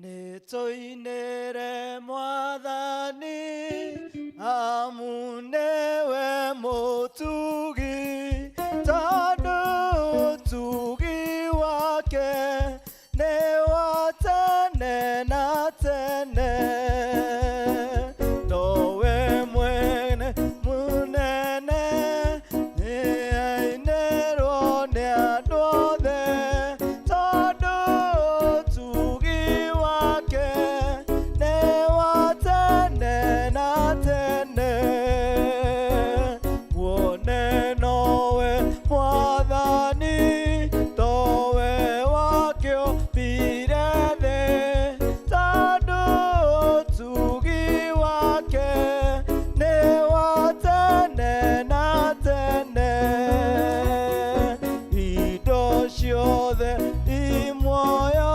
Nĩtũinĩre Mwathani, amu nĩwe mũtugi, tondũ ũtugi wake nĩ wa tene na tene. Nowe mwene mũnene, nĩainĩrwo nĩ andũ othe, tondũ ũtugi wake nĩ wa tene na tene. Muone nowe Mwathani, towe wakĩũmbire thĩ, tondũ ũtugi wake nĩ wa tene na tene. Indo ciothe i muoyo,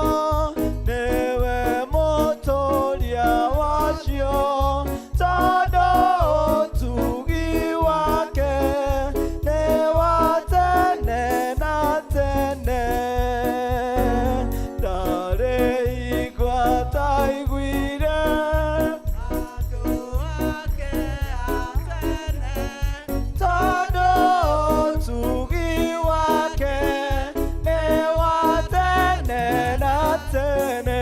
nĩwe mũtũria wacio, tondũ ũtugi wake nĩ wa tene na tene. Ndarĩ hingo ataiguire Andũ ake a tene. Tondũ ũtugi wake nĩ wa tene na tene.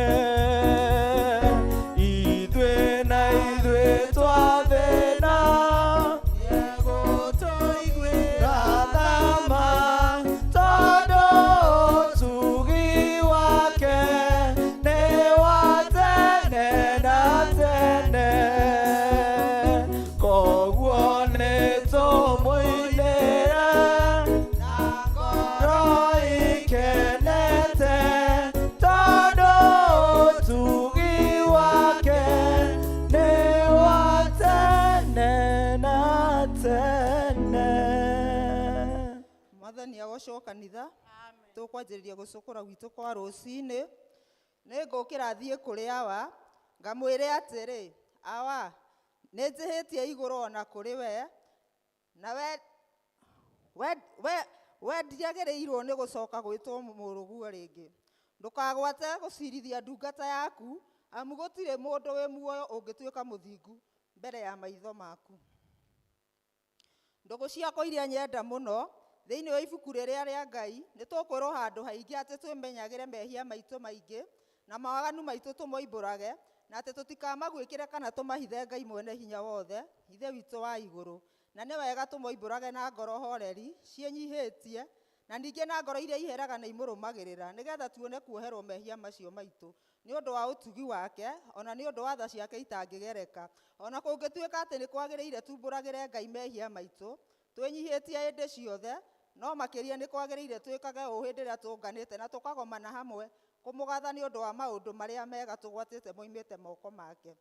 Ithuĩ na ithuĩ twathĩna, Nĩegũtũiguĩra tha ma, tondũ ũtugi wake nĩ wa tene na tene. Koguo nĩtũmũinĩre na ngoro ngoro ikenete, tondũ ũtugi wake nĩ wa tene na tene. Mwathani agocwo. Kanitha, tũkwanjĩrĩria gũcũkũra gwitũ kwa rũcinĩ. Nĩ ngũkĩra thiĩ kũrĩ awa, ngamwĩre atĩrĩ, awa, nĩ njĩhĩtie igũrũ ona kũrĩ we, na we ndiagĩrĩirwo nĩ gũcoka gwĩtwo mũrũguo rĩngĩ. Ndũkagwate gũcirithia ndungata yaku, amu gũtirĩ mũndũ wĩ muoyo ũngĩtuĩka mũthingu mbere ya maitho maku. Ndũgũ ciakwa iria nyenda mũno, thĩinĩ wa ibuku rĩrĩa rĩa Ngai nĩ tũkwĩrwo handũ haingĩ atĩ twĩmenyagĩre mehia maitũ maingĩ na mawaganu maitũ, tũmoimbũrage, na atĩ tũtikamaguĩkĩre kana tũmahithe Ngai mwene hinya wothe, Ithe witũ wa igũrũ. Na nĩ wega tũmoimbũrage na ngoro horeri ciĩnyihĩtie, na ningĩ na ngoro iria iheraga na imũrũmagĩrĩra, nĩgetha tuone kuoherwo mehia macio maitũ nĩ ũndũ wa ũtugi wake, ona nĩ ũndũ wa tha ciake itangĩgereka. Ona kũngĩtuĩka atĩ nĩ kwagĩrĩire tumbũragĩre Ngai mehia maitũ twĩnyihĩtie hĩndĩ ciothe, no makĩria nĩ kwagĩrĩire twĩkage ũũ hĩndĩ ĩrĩa tũnganĩte na tũkagomana hamwe kũmũgatha nĩ ũndũ wa maũndũ marĩa mega tũgwatĩte moimĩte moko make,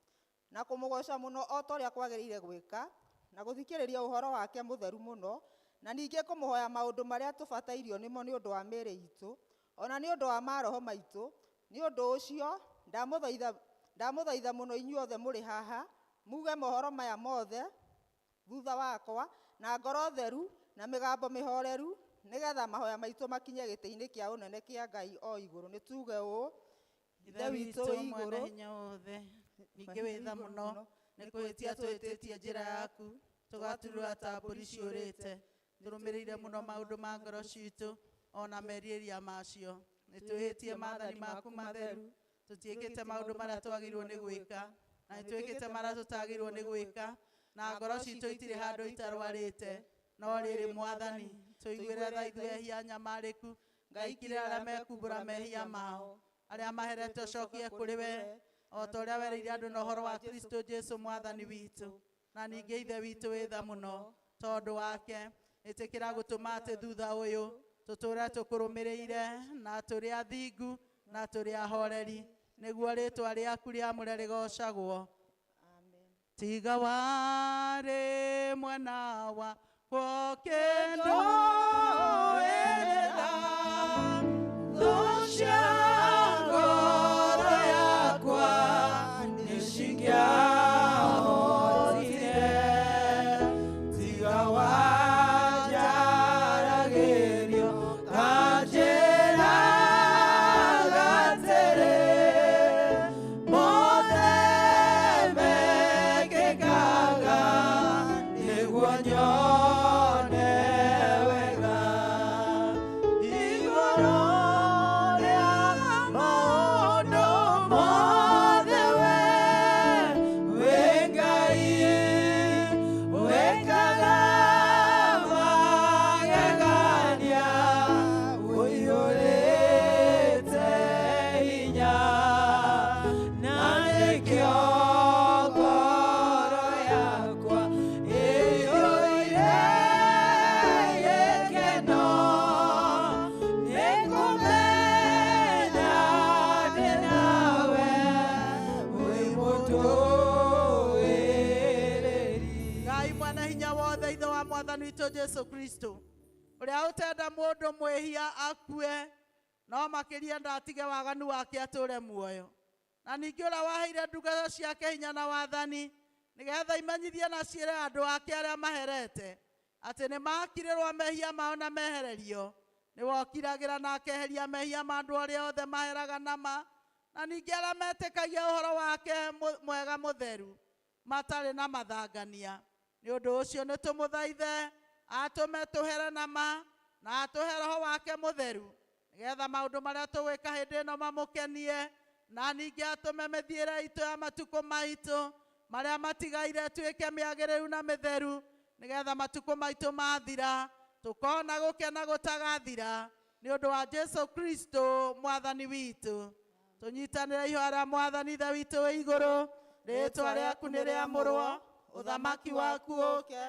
na kũmũgoca mũno o ta ũrĩa kwagĩrĩire gwĩka, na gũthikĩrĩria ũhoro wake mũtheru mũno, na ningĩ kũmũhoya maũndũ marĩa tũbatairio nĩmo nĩ ũndũ wa mĩĩrĩ itũ, ona nĩ ũndũ wa maroho maitũ. Nĩ ũndũ ũcio ndamũthaitha, ndamũthaitha mũno inyuothe mũrĩ haha, muge mohoro maya mothe thutha wakwa na ngoro theru na mĩgambo mĩhoreru, nĩgetha mahoya maitũ makinye gĩtĩ-inĩ kĩa ũnene kĩa Ngai o igũrũ. Nĩ tuge ũũ: Ithe witũ mwene hinya wothe, ningĩ wĩ tha mũno, nĩ kwĩhĩtia twĩhĩtĩtie njĩra yaku, tũgaturũra ta mbũri ciũrĩte. Tũrũmĩrĩire mũno maũndũ ma ngoro citũ ona merirĩria macio. Nĩ twĩhĩtie maathani maku matheru. Tũtiĩkĩte maũndũ marĩa twagĩrĩirwo nĩ gwĩka, na nĩ twĩkĩte marĩa tũtagĩrĩirwo nĩ gwĩka, na ngoro citũ itirĩ handũ itarwarĩte. No rĩrĩ, Mwathani, tũiguĩre tha ithuĩ ehia nyamarĩku. Ngai, kirĩra arĩa mekumbũra mehia mao, arĩa maherete ũcokie kũrĩ we, o ta ũrĩa wereire andũ na ũhoro wa Kristo Jesu Mwathani witũ. Na ningĩ, Ithe witũ wĩ tha mũno, tondũ wake ĩtĩkĩra gũtũma atĩ thutha ũyũ tũtũre tũkũrũmĩrĩire na tũrĩ athingu na tũrĩ ahoreri, nĩguo rĩtwa rĩaku rĩamũre rĩgocagwo. Amen. Tiga warĩ mwena wakwa ũkĩndũĩrĩra, thũ cia ngoro yakwa nĩcingĩahotire. Tiga wanjaragĩrio kanjĩraga atĩrĩ. Mwathani witũ Jesu Kristo ũrĩa ũtenda mũndũ mwĩhia akue no makĩria ndatige waganu wake atũre muoyo na ningĩ ũrĩa waheire ndungata ciake hinya na wathani nĩgetha imenyithie na ciĩre andũ ake arĩa maherete atĩ nĩ makirĩrwo mehia mao na mehererio nĩwokiragĩra na akeheria mehia ma andũ arĩa othe maheraga nama na ningĩ arĩa metĩkagia ũhoro wake mwega mũtheru matarĩ na mathangania nĩ ũndũ ũcio nĩ tũmũthaithe atũme tũhere nama na atũhe roho wake mũtheru nĩgetha maũndũ marĩa tũgwĩka hĩndĩ ĩno mamũkenie na ningĩ atũme mĩthiĩre itũ ya matukũ maitũ marĩa matigaire tuĩke mĩagĩrĩru na mĩtheru nĩgetha matukũ maitũ mathira tũkona gũkena gũtagathira nĩ ũndũ wa Jesu Kristo Mwathani witũ tũnyitanĩre ihoya rĩa Mwathani Ithe witũ wĩ igũrũ rĩĩtwa rĩaku nĩ rĩamũrwo ũthamaki waku ũke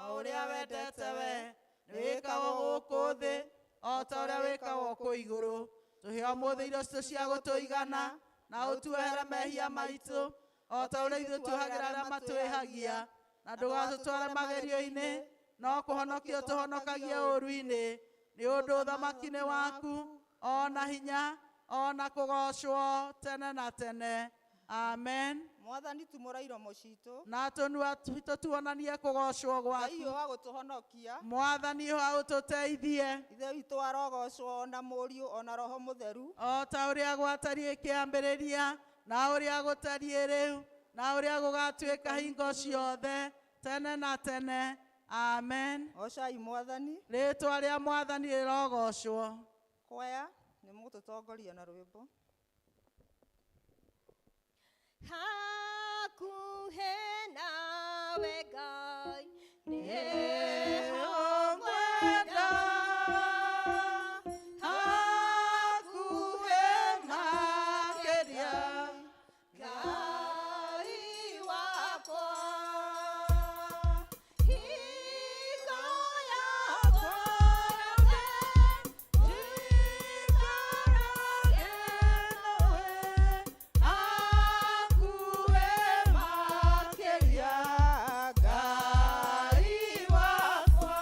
o ũrĩa wendete we nĩ wĩkagwo gũkũ thĩ o ta ũrĩa wĩkagwo kũu igũrũ tũhe ũmũthĩ irio citũ cia gũtũigana na ũtuohere mehia maitũ o ta ũrĩa ithuĩ tuohagĩra arĩa matwĩhagia na ndũgatũtware magerio-inĩ no kũhonokio tũhonokagie ũũru-inĩ nĩ ũndũ ũthamaki nĩ waku o na hinya o na kũgoocwo tene na tene amen. Mwathani tumũra iromo citũ na tũnua twitũ tuonanie kũgoocwo Ngai gwaku ũyũ wa gũtũhonokia Mwathani ũyũ ũtũteithie Ithe witũ arogocwo na Mũriũ ona Roho Mũtheru o ta ũrĩa gwatariĩ kĩambĩrĩria na ũrĩa gũtariĩ rĩu na ũrĩa gũgatuĩka hingo ciothe tene na tene amen. Gocai Mwathani. Rĩĩtwa rĩa Mwathani rĩrogocwo. Kwaya nĩ mũgũtũtongoria na rwĩmbo. Hakuhĩ nawe Ngai nĩho ngwenda Hakuhĩ makĩria Ngai wakwa hingo yakwa yothe njikarage nawe hakuhĩ makĩria Ngai wakwa.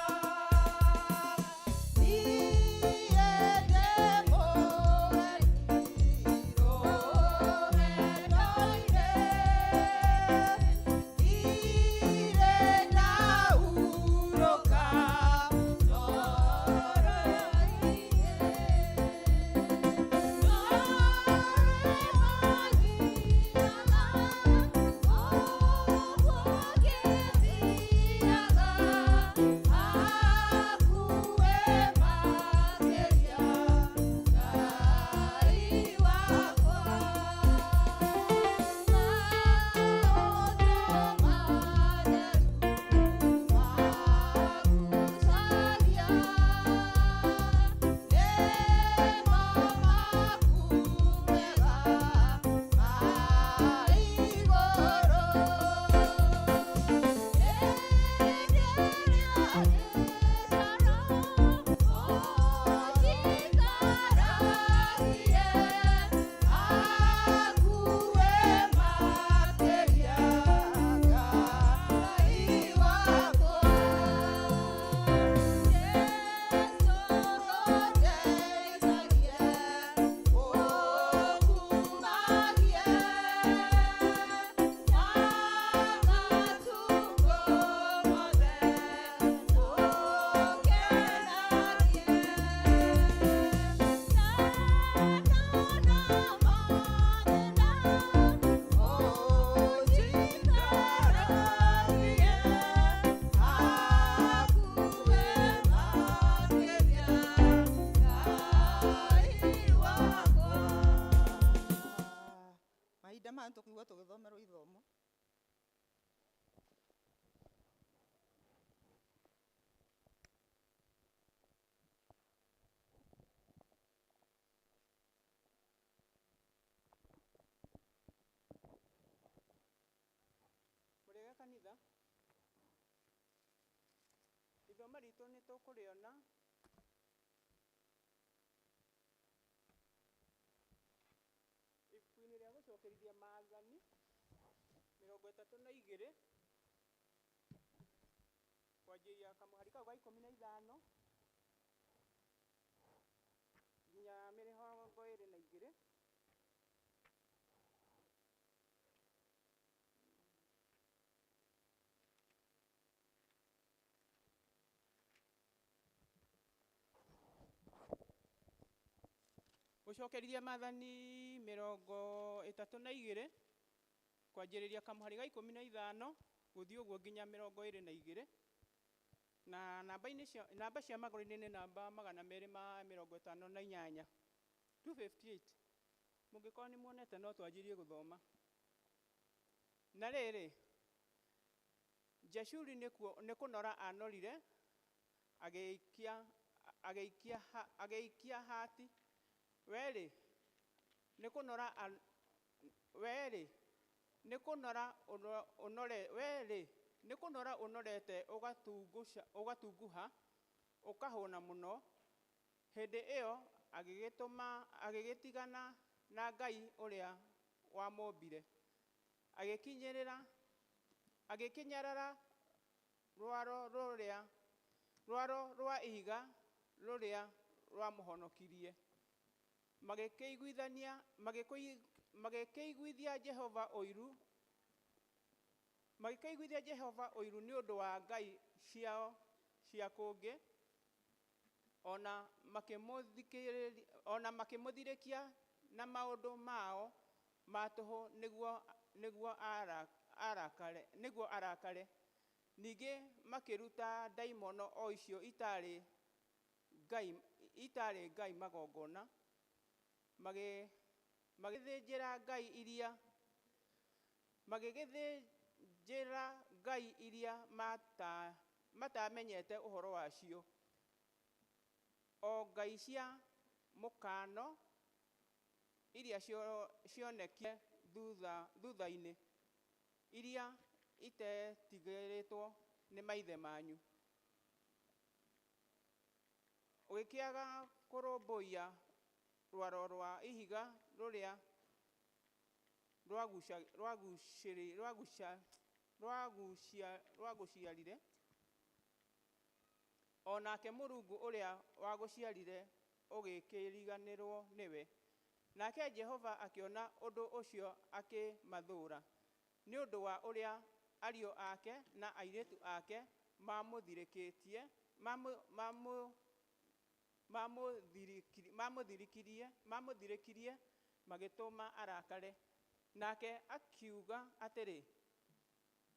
Mahinda maya nĩtũkũigua tũgĩthomerwo ithomo. Mũrĩega kanitha. Ithomo ritũ nĩ tũkũrĩona ibuku-inĩ rĩa gũcokerithia maathani 32 Kwanjĩrĩria kamũhari kau ga 15 nginya 22. Gũcokerithia maathani 32 kwanjĩrĩria kamũhari ga 15 gũthiĩ ũguo nginya 22. Na namba-inĩ cia namba cia magũrũ-inĩ nĩ namba 258, 258. Mũngĩkorwo nĩ muonete no twanjirie gũthoma. Na rĩrĩ, Jeshuri nĩ kũnora anorire, agĩikia hati. Werĩ nĩ kũnora werĩ nĩ kũnora ũnore werĩ nĩ kũnora ũnorete ũgatunguha ũkahũna mũno. Hĩndĩ ĩyo agĩgĩtigana na Ngai ũrĩa wamũmbire, agĩkinyarara rwaro rwa ihiga rũrĩa rwamũhonokirie. Magĩkĩiguithia Jehova ũiru, magĩkĩiguithia Jehova ũiru nĩ ũndũ wa ngai ciao cia kũngĩ, ona makĩmũthirĩkia na maũndũ mao ma tũhũ nĩguo arakare. Ningĩ makĩruta ndaimono o icio itarĩ ngai magongona, magĩthĩnjĩra ngai iria matamenyete ũhoro wacio, o ngai cia mũkano iria cionekire thutha-inĩ, iria itetigĩrĩtwo nĩ maithe manyu. Ũgĩkĩaga kũrũmbũiya rwaro rwa ihiga rũrĩa rwagũciarire, o nake Mũrungu ũrĩa wagũciarire ũgĩkĩriganĩrwo nĩwe. Nake Jehova akĩona ũndũ ũcio akĩmathũũra, nĩ ũndũ wa ũrĩa ariũ ake na airĩtu ake mamũthirĩkirie magĩtũma arakare. Nake akiuga atĩrĩ,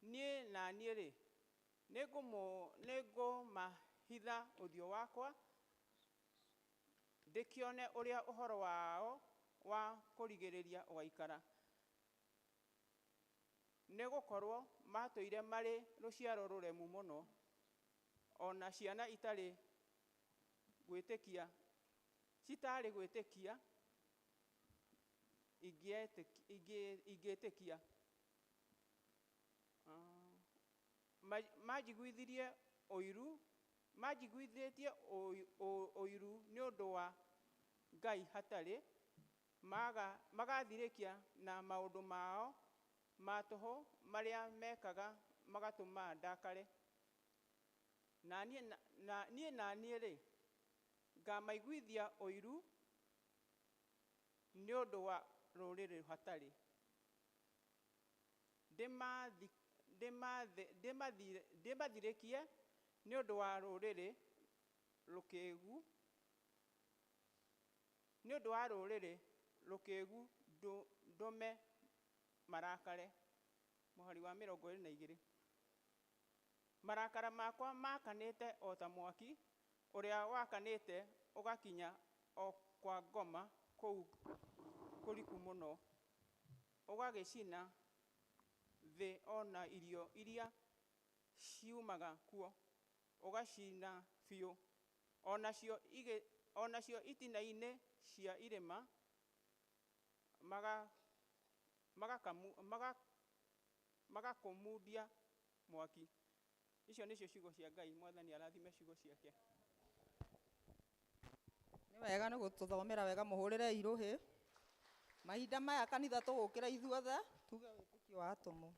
niĩ na niĩ-rĩ, nĩngũmahitha ũthiũ wakwa, ndĩkĩone ũrĩa ũhoro wao wa kũrigĩrĩria ũgaikara. Nĩgũkorwo matũire marĩ rũciaro rũremu mũno, ona ciana itarĩ gwĩtĩkia, citarĩ gwĩtĩkia ingĩtĩkia. Manjiguithĩtie ũiru nĩ ũndũ wa Ngai hatarĩ, magathirĩkia na maũndũ mao ma tũhũ marĩa mekaga magatũma ndakare. Na niĩ na niĩ-rĩ, ngamaiguithia ũiru nĩ ũndũ wa rũrĩrĩ hatarĩ, ndĩmathirĩkie nĩ ũndũ wa rũrĩrĩ rũkĩgu, nĩ ũndũ wa rũrĩrĩ rũkĩgu ndũme marakare. Mũhari wa 22. Marakara makwa makanĩte o ta mwaki ũrĩa wakanĩte ũgakinya o kwa ngoma kũu kũriku mũno, ũgagĩcina thĩ ona irio iria ciumaga kuo, ũgacina biũ, onacio itina-inĩ cia irĩma magakũmundia mwaki. Icio nĩcio ciugo cia Ngai. Mwathani arathime ciugo ciake. Nĩ wega nĩ gũtũthomera wega, mũhũrĩre irũhĩ. Mahinda maya kanitha tũgũkĩra ithuothe tuge wĩtĩkio wa atũmwo.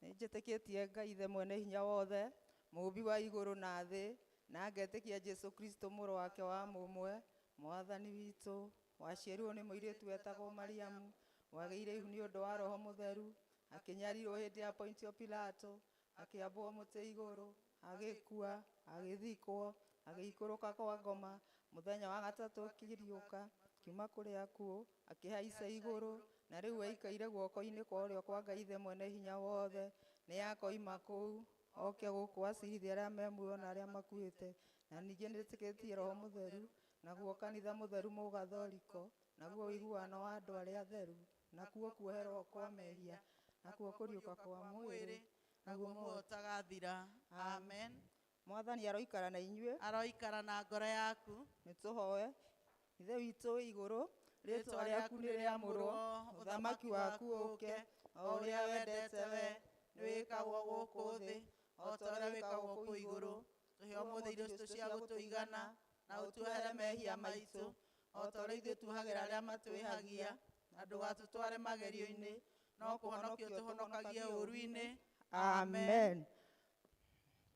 Nĩ njĩtĩkĩtie Ngai Ithe mwene hinya wothe, Mũũmbi wa igũrũ na thĩ, na ngetĩkia Jesũ Kristo mũrũ wake wa mũmwe, Mwathani witũ, waciarirwo nĩ mũirĩtu wetagwo Mariamu, wagĩire ihu nĩ ũndũ wa Roho Mũtheru, akĩnyarirwo hĩndĩ ya Pontio Pilato, akĩambwo mũtĩ igũrũ, agĩkua, agĩthikwo, agĩikũrũka kwa ngoma, mũthenya wa gatatũ akĩriũka, akiuma kũrĩ akuũ, akĩhaica igũrũ, na rĩu aikaire guoko-inĩ kwa ũrĩo kwa Ngai Ithe Mwene Hinya Wothe, nĩ akoima kũu, oke gũkũ acirithie arĩa me muoyo na arĩa makuĩte. Na ningĩ nĩtĩkĩtie Roho Mũtheru, naguo kanitha mũtheru mũgathoriko, naguo ũiguano wa andũ arĩa atheru, nakuo kuoherwo kwa mehia, nakuo kũriũka kwa mwĩrĩ, naguo muoyo ũtagathira. Amen. Mwathani aroikara na inyuĩ. Aroikara na ngoro yaku. Nĩ tũhoe. Ithe witũ wĩ igũrũ, rĩtwa rĩaku nĩ rĩamũrwo, ũthamaki waku ũke, o ũrĩa wendete we, nĩ wĩkagwo gũkũ thĩ o ta ũrĩa wĩkagwo kũu igũrũ. Tũhe ũmũthĩ irio citũ cia gũtũigana, na ũtuohere mehia maitũ o ta ũrĩa ithuĩ tuohagĩra arĩa matwĩhagia, na ndũgatũtware magerio-inĩ, no kũhonokia ũtũhonokagie ũũru-inĩ. Amen.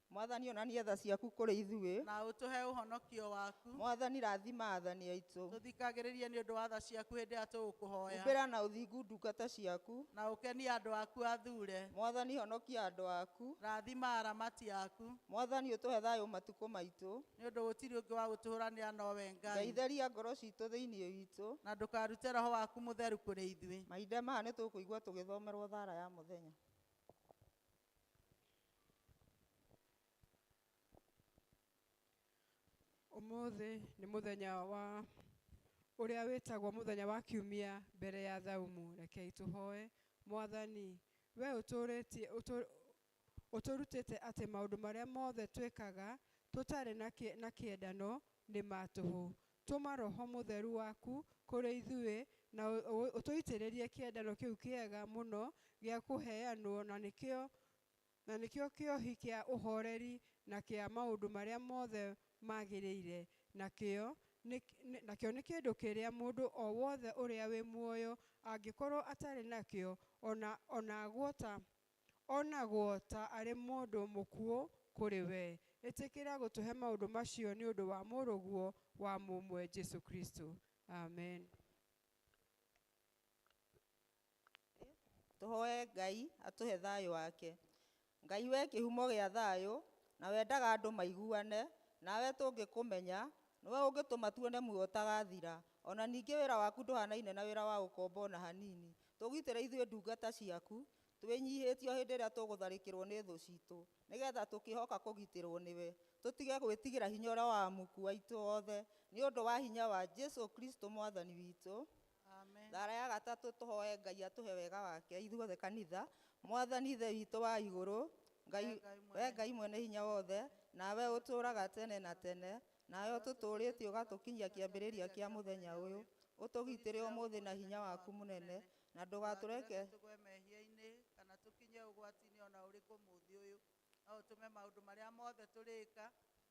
Mwathani onania tha ciaku kũrĩ ithuĩ, na ũtũhe ũhonokio waku. Mwathani rathima athani aitũ, Tũthikagĩrĩrie nĩ ũndũ wa tha ciaku hĩndĩ ĩrĩa tũgũkũhoya, humbĩra na ũthingu ndungata ciaku, na ũkenie andũ aku athure. Mwathani honokia andũ aku, Rathima aramati aku, Mwathani ũtũhe thayũ matukũ maitũ, nĩ ũndũ gũtirĩ ũngĩ wa gũtũhũranĩra nowe Ngai Ngai. theria ngoro citũ thĩinĩ witũ. Na ndũkarute roho waku mũtheru kũrĩ ithuĩ. Mahinda maya nĩ tũkũigua tũgĩthomerwo thara ya mũthenya. Ũmũthĩ nĩ mũthenya wa ũrĩa wĩtagwo mũthenya wa kiumia mbere ya thaumu. Rekei tũhoe. Mwathani, we ũtũrĩtie ũtũrutĩte atĩ maũndũ marĩa mothe twĩkaga tũtarĩ na kĩendano nĩ ma tũhũ. Tũma Roho Mũtheru waku kũrĩ ithuĩ na ũtũitĩrĩrie kĩendano kĩu kĩega mũno gĩa kũheanwo, na nĩkĩo kĩohi kĩa ũhoreri na kĩa maũndũ marĩa mothe magĩrĩire, nakĩo nĩ kĩndũ kĩrĩa mũndũ o wothe ũrĩa wĩ muoyo angĩkorwo atarĩ nakĩo, onagwo ta arĩ mũndũ mũkuũ kũrĩ we. Ĩtĩkĩra gũtũhe maũndũ macio nĩ ũndũ wa mũrũguo wa mũmwe Jesũ Kristo. Amen. Tũhoe Ngai atũhe thayũ wake. Ngai we kĩhumo gĩa thayũ, na wendaga andũ maiguane, nawe tũngĩkũmenya, nĩwe ũngĩtũma tuone muoyo ũtagathira. Ona ningĩ wĩra waku ndũhanaine na wĩra wa ũkombo ona hanini. Tũgitĩre ithuĩ ndungata ciaku, twĩnyihĩtio hĩndĩ ĩrĩa tũgũtharĩkĩrwo nĩ thũ citũ, nĩgetha tũkĩhoka kũgitĩrwo nĩwe. Tũtige gwĩtigĩra hinya ũrĩa wa muku waitũ wothe, nĩ ũndũ wa hinya wa Jesũ Kristo Mwathani witũ. Amen. Thara ya gatatũ tũhoe Ngai atũhe wega wake ithuothe kanitha. Mwathani Ithe witũ wa igũrũ, Ngai we Ngai mwene hinya wothe, nawe ũtũũraga tene na tene, nawe ũtũtũũrĩtie ũgatũkinyia kĩambĩrĩria kĩa mũthenya ũyũ. Ũtũgitĩre ũmũthĩ na hinya waku mũnene, na ndũgatũreke tũgwe mehia-inĩ kana tũkinye ũgwati-inĩ ona ũrĩkũ mũthĩ ũyũ, no ũtũme maũndũ marĩa mothe tũrĩka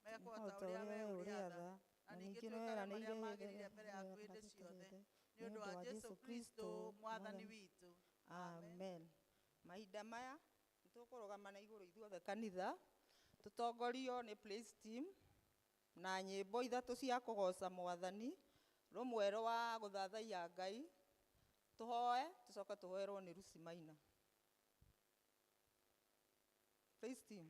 mekwo ta ũrĩa we ũrĩatha, na ningĩ twĩkage marĩa magĩrĩire mbere yaku hĩndĩ ciothe, nĩ ũndũ wa Jesũ Kristo Mwathani witũ. Amen. Mahinda maya nĩtũkũrũgama na igũrũ ithuothe kanitha, tũtongorio nĩ praise team na nyĩmbo ithatũ cia kũgoca Mwathani, rũmwe rwa gũthathaiya Ngai, tũhoe tũcoke tũhoerwo nĩ Lucy Maina. Praise team.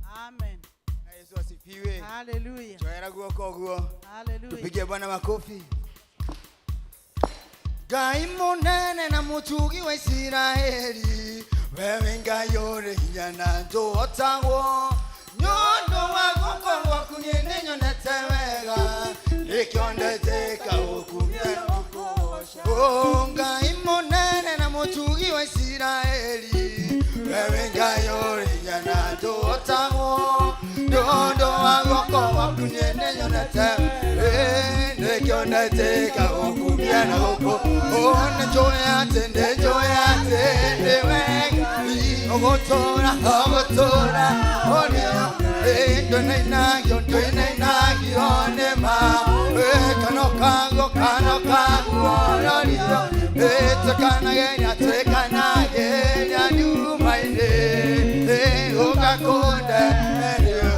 Amen. Yesu asifiwe. Hallelujah. Choera guoko guo. Hallelujah. Tupigie Bwana makofi. Ngai munene na mutugi wa Isiraeli, wewe Ngai ũrĩ hinya na ndũhotagwo. Nĩ ũndũ wa guoko gwaku niĩ nĩnyonete wega, nĩkĩo ndetĩka gũkumia na gũkũgoca. Oh, Ngai munene na mutugi wa Isiraeli, wewe Ngai ũrĩ hinya na ndũhotagwo. Nĩ ũndũ wa guoko gwaku niĩ nĩnyonete wega, nĩkĩo Ndoneteka gũkumia na gũkũ nĩnjũĩ atĩ nĩnjũĩ atĩ nĩwe ũgũtũũra ũgũtũũra ũrĩa ndwĩnainagio ndwĩnainagio nĩ ma kano kaguo kano kaguo rorio twĩkanageria twĩkanageria nyuma-inĩ ũgakũnderio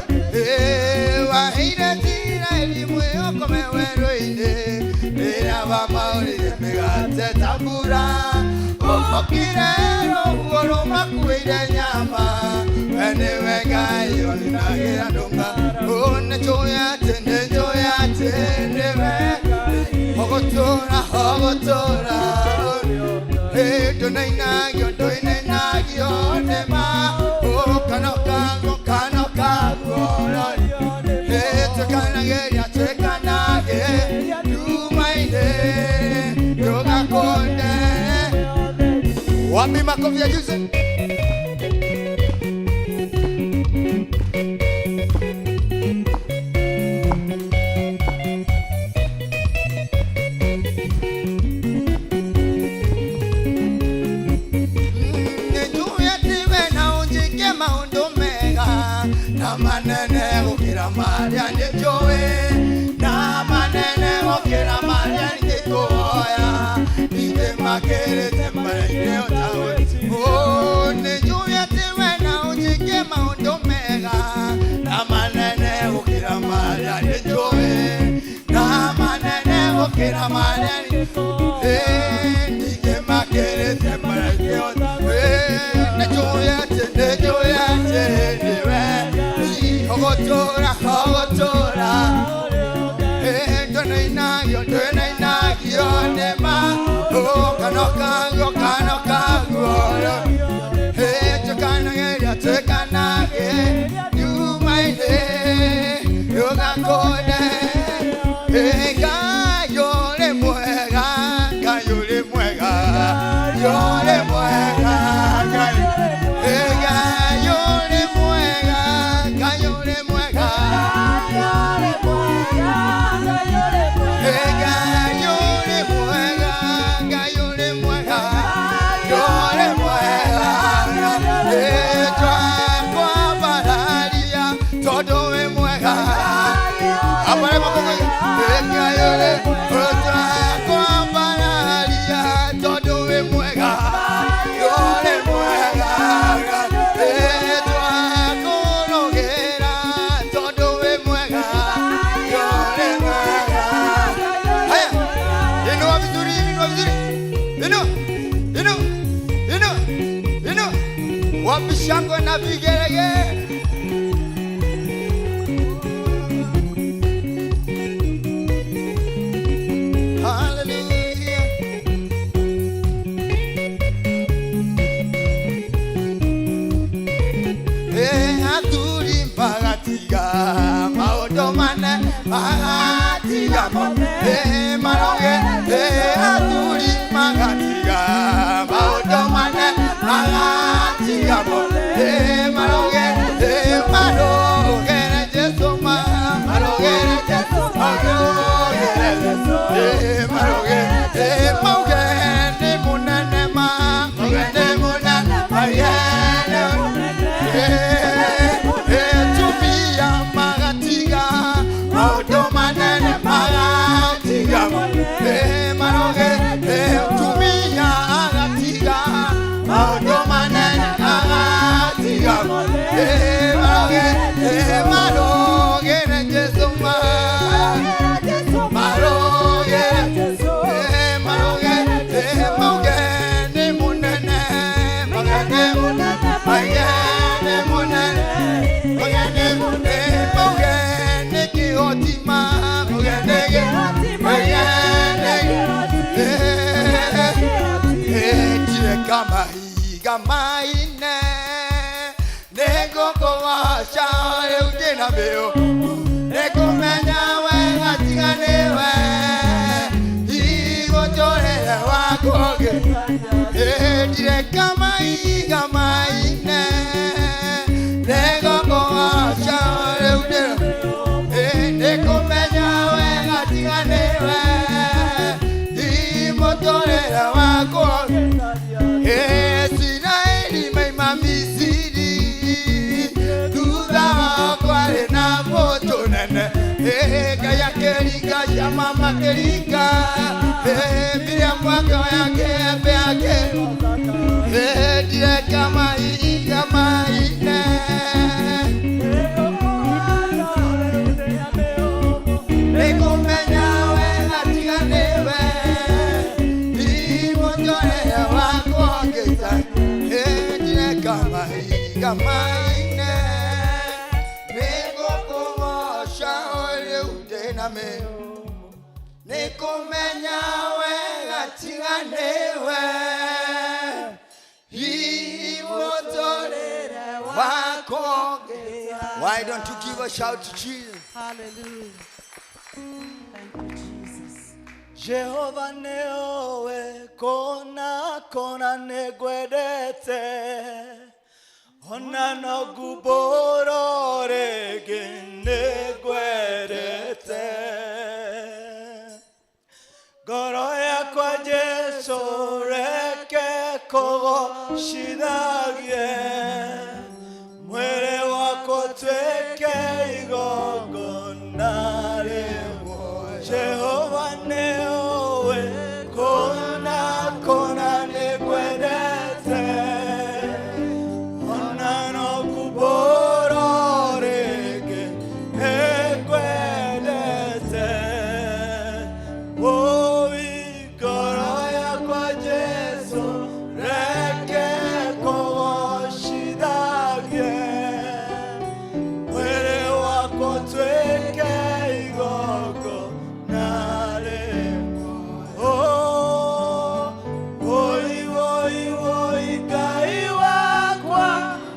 waheire Isiraeli mwĩhoko me werũ-inĩ rĩrĩa wamaũrire mĩgate ta mbura ũmokire rũhuho rũmakuĩire nyama we nĩwe Ngai ũninagĩra ndũma nĩnjũĩ atĩ nĩnjũĩ atĩ nĩwe ũgũtũũra ũgũtũũra ndũnainagio ndũinainagio nĩ ma kano kaguo kano kaguo twĩkanageria twĩkanageria nduma-inĩ ndũgakunde. Wapi makofi ya juzi? Nĩnjũĩ atĩ we na ũnjĩke maũndũ mega na manene gũkĩra marĩa nĩnjũĩ na manene gũkĩra marĩa ingĩkũhoya ningĩ makĩrĩte marĩa ingĩhota nĩnjũĩ atĩ we na ũnjĩke maũndũ mega na manene gũkĩra marĩa nĩnjũĩ na manene gũkĩra marĩa ningĩ makĩrĩte marĩa ingĩhota nĩnjũĩ atĩ nĩnjũĩ atĩ nĩwe ũgũtũũra ũgũtũũra ndwĩnainagio ndwĩnainagio nĩ ma kano kaguo kano kaguo twĩkanageria twĩkanageria nyuma-inĩ ndũgakũnde Ngai ũrĩ mwega Ngai ũrĩ mwega Ngai ũrĩ mwega Ngai Ngai ũrĩ mwega Ngai ũrĩ mwega Ngai ũrĩ mwega Ngai ũrĩ mwega Ngai ũrĩ mwega twakwambararia tondũ wĩ mwega Apare makofi. Ngai ũrĩ twakwambararia tondũ wĩ mwega ũrĩ mwega twakũrũgĩra tondũ wĩ mwega ũrĩ mwega. Haya, inua vizuri, inua vizuri, inua, inua, inua, inua. Wapi shangwe na vigelegele? Hallelujah. Athuri magatiga maũndũ mane magatiga maroge athuri magatiga maũndũ mane magatiga maroge marogere Jesu marogere Jesu marogere Jesu maroge mauge nĩ mũnene ma mauge nĩ mũnene maigene tumia magatiga maũndũ manene magatiga maroge tumia agatiga maũndũ manene agatiga maroge marogere Jesu maroge maroge mauge nĩ mũnene mauge nĩ mũnene mauge nĩ mũnene mauge nĩ mauge nĩ kĩhotima mauge nĩ mauge nĩ ndireka mahiga maine nĩngũkũgoca rĩu ndĩna mĩũ nĩngũmenya wega tiga nĩwe igũtũrĩre wakũgĩ ndireka mahiga maine nĩngũkũgoca rĩu ndĩna nĩngũmenya wega tiga nĩwe Makĩringa Miriam akĩoya kĩembe ake Ndire kama kama ine Nĩngũmenya wega tiga nĩwe Imonjorere wakwa ngĩta Ndire kama kama ine Nĩngũkũgoca rĩu ndĩna mĩhũmũ Nĩngũmenya wega tiga nĩwe Imonjorere wakwa ngĩta. Why don't you give a shout to Jesus? Hallelujah. Thank you, Jesus. Jehova nĩowe kũna kũna nĩngwendete ona no ngumbũrwo rĩngĩ nĩngwendete ngoro yakwa Jesũ reke kũgocithagie mwĩrĩ wakwa ũtuĩke igongona rĩmwe Jehova nĩowe kũna kũna nĩngwendete ona no ngumbũrwo rĩngĩ nĩngwendete Oi ngoro yakwa Jesũ reke kũgocithagie mwĩrĩ wakwa ũtuĩke igongona rĩmwe. Oh, oi, oi, oi, Ngai wakwa,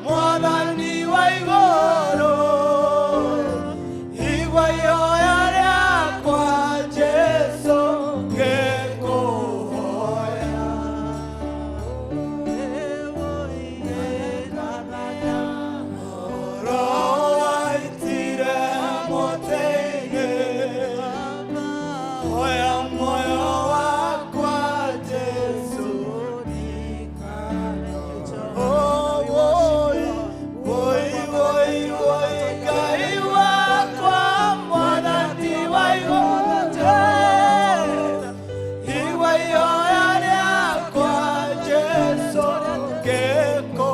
Mwathani wa igũrũ, igua ihoya rĩakwa Jesũ ngĩkũhoya. Roho waitire mũtĩ-inĩ, oya muoyo wakwa Jesũ. Oh, oi, oi, oi, oi, Ngai wakwa, Mwathani wa igũrũ, igua ihoya rĩakwa Jesũ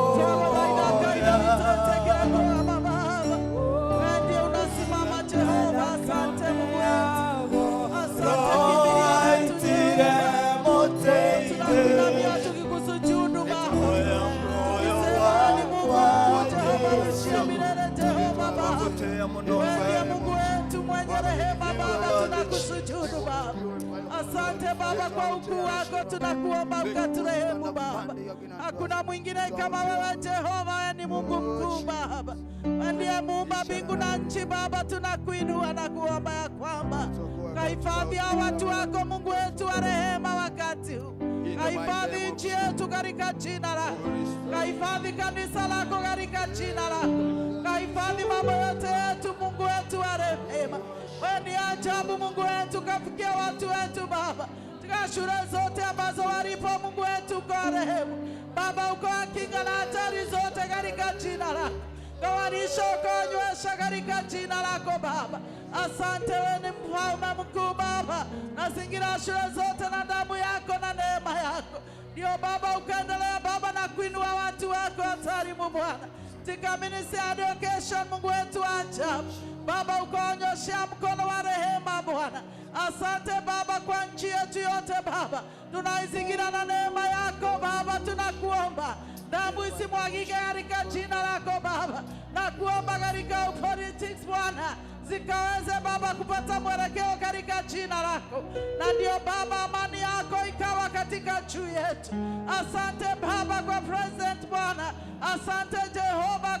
ngĩkũhoya. Wewe ndiye unasimama Jehova, asante Mungu wetu. Asante Roho kimbilio letu waitire Jehova. mũtĩ-inĩ, Tunakuinamia tukikusujudu Baba. oya muoyo Tukisema wewe ni Mungu wakwa mkuu Jehova, uishie Jesũ. milele Jehova Baba. Gotea mũno Wewe ndiye Mungu wetu mwenye rehema Baba, tunakusujudu Baba. Asante Baba kwa ukuu wako, tunakuomba ukaturehemu Baba. Hakuna mwingine kama wewe Jehova, wewe ni Mungu mkuu Baba. Wewe ndiye muumba mbingu na nchi Baba, tunakuinua na kuomba ya kwamba kahifadhi hao watu wako Mungu wetu wa rehema wakati huu, kahifadhi nchi yetu katika jina lako, kahifadhi kanisa lako katika jina lako, kahifadhi mambo yote yetu Mungu wetu wa rehema. Wewe ni ajabu Mungu wetu, kafikia watu wetu Baba katika shule zote ambazo walipo Mungu wetu uko rehemu Baba, uko kinga na hatari zote katika jina lako kawalisha ukawanywesha katika jina lako Baba. Asante, wewe ni mfalme mkuu Baba, na zingira shule zote na damu yako na neema yako, ndio Baba ukaendelea Baba na kuinua watu wako hatarimu Bwana katika ministry ya education, Mungu wetu wa ajabu Baba, ukaonyoshea mkono wa rehema Bwana. Asante Baba kwa nchi yetu yote Baba, tunaizingira na neema yako Baba, tunakuomba damu isimwagike katika jina lako Baba, na kuomba katika politics Bwana zikaweze Baba kupata mwelekeo katika jina lako, na ndio Baba amani yako ikawa katika juu yetu. Asante Baba kwa president Bwana, asante Jehova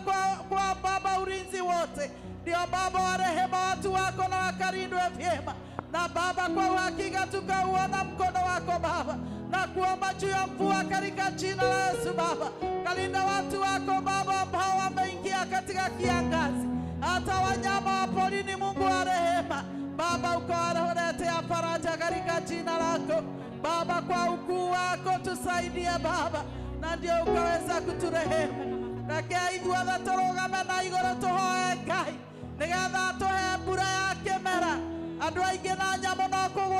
kwa Baba ulinzi wote, ndio Baba wa rehema, watu wako na wakalindwe vyema na Baba, kwa uhakika tukauona mkono wako Baba, na kuomba juu ya mvua katika jina la Yesu Baba, kalinda watu wako Baba ambao wameingia katika kiangazi, hata wanyama wa porini, Mungu wa rehema Baba, ukawaletea faraja katika jina lako Baba, kwa ukuu wako tusaidie Baba, na ndio ukaweza kuturehemu. Reke ithuothe tũrũgame na igũrũ tũhoe Ngai nĩgetha atũhe mbura ya kĩmera. Andũ aingĩ na nyamũ no kũgwatwo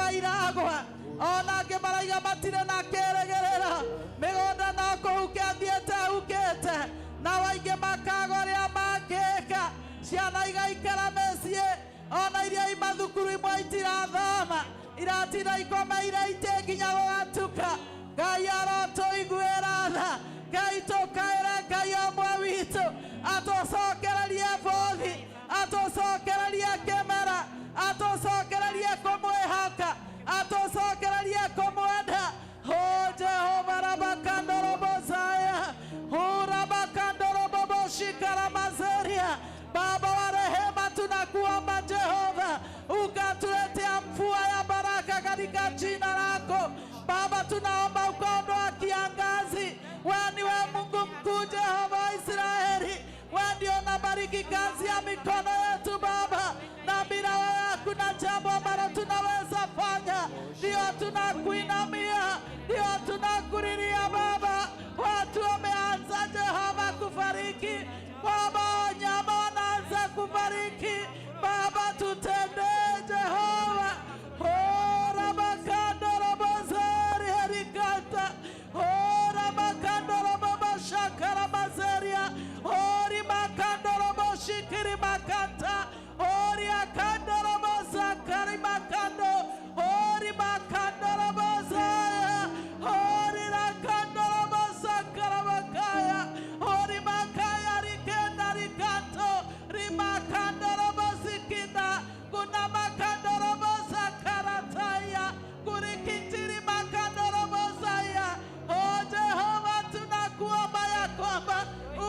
maragwa ona angĩ maraiga matirĩ na kĩrĩgĩrĩro mĩgũnda no kũhukia thiĩte hukĩte na waingĩ makaga ũrĩa mangĩka ciana igaikara mĩciĩ ona iria i mathukuru imwe itirathoma iratinda ikomeire itĩ nginya gũgatuka. Ngai arotũiguĩra tha. Ngai tũkaĩre Ngai ũmwe witũ atũcokererie bũthi, atũcokererie kĩmera, atũcokererie kũmwĩhoka, atũcokererie kũmwenda. Ho Jehova rabakandorobosaya hurabakandoroboboshikaramazeria. Baba wa rehema, tunakuomba Jehova ukatuletea mvua ya baraka katika jina lako Baba. Tunaomba ukaondoa kiangazi. Wewe ni wewe Mungu mkuu, Jehova wa Israeli. Wewe ndio unabariki kazi ya mikono yetu Baba, na bila wewe hakuna jambo ambalo tunaweza fanya. Ndio tunakuinamia, ndio tunakulilia Baba. Watu wameanza Jehova kufariki Baba, wanyama wanaanza kufariki Baba, tutendee Jehova. Ora bakandorobozeri herikata ora bakandorobobashakarabazeria ori makandoroboshikiri makanta ori akandorobozakari makando ori makandorobozaya ori rakandorobozakarabakaya ori makaya rikenda rikanto rimakandorobozikinda kuna makandorobozakarataya kurikitiri makandorobozaya. O Jehova, tunakuomba ya kwamba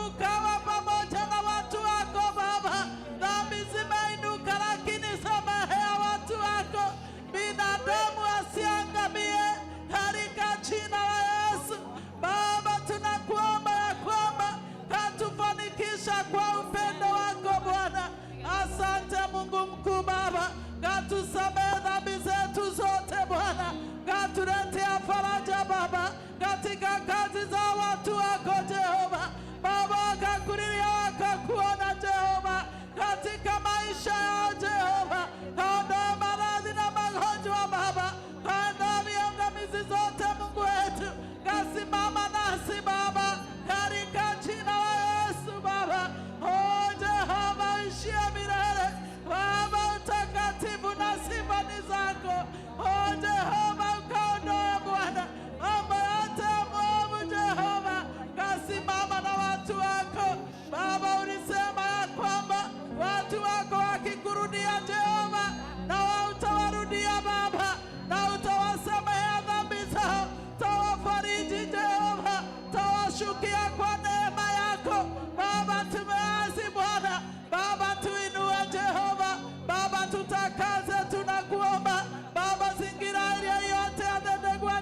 ukawa pamoja na watu wako Baba. Dhambi zimeinuka, lakini samehea watu wako, binadamu asiangamie katika jina la Yesu. Baba, tunakuomba ya kwamba katufanikisha kwa upendo wako Bwana. Asante Mungu mkuu Baba, katusamehe dhambi zetu zote Bwana, katuletea faraja Baba katika kazi za watu wako Jehova. Baba, wakakulilia wakakuona Jehova katika maisha yao Jehova, kaondoa maradhi na magonjwa Baba, kaondoa viangamizi zote Mungu wetu, kasimama nasi Baba katika jina la Yesu Baba. O Jehova ishie milele Baba, utakatifu na sifa ni zako. O Jehova, ukaondoa Bwana mambo yote ya mwovu Jehova, kasimama na watu wako Baba. Ulisema ya kwamba watu wako wakikurudia Jehova, na wao utawarudia Baba, na utawasamehea dhambi zao, tawafariji Jehova, tawashukia kwa neema yako Baba. Tumeasi Bwana Baba, tuinue Jehova Baba, tutakaze, tunakuomba Baba, zingira area yote ya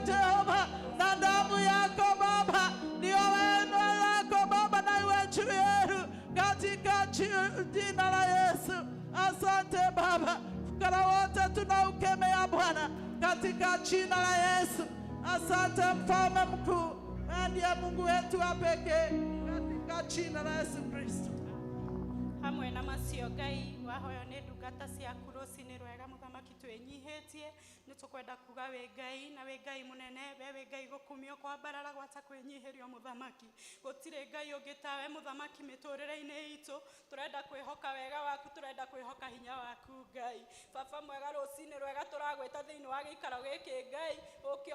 Jehova na damu yako Baba, ndio weno lako Baba, na iwe juu yetu katika jina la Yesu. Asante Baba, fukara wote tunaukemea Bwana katika jina la Yesu. Asante mfalme mkuu, wewe ndiye Mungu wetu wa pekee katika jina la Yesu Kristo. Hamwe na macio Ngai wahoyo nĩ ndungata ciaku rũcinĩ rwega mũthamaki twĩnyihĩtie nĩ tũkwenda kuga wĩ Ngai na wĩ Ngai mũnene we wĩ Ngai gũkumio kwambarara gwata kwĩnyihĩrio mũthamaki gũtirĩ Ngai ũngĩ tawe mũthamaki mĩtũrĩre-inĩ itũ tũrenda kwĩhoka wega waku tũrenda kwĩhoka hinya waku Ngai baba mwega rũcinĩ rwega tũragwĩta thĩinĩ wa gĩikaro gĩkĩ Ngai ũke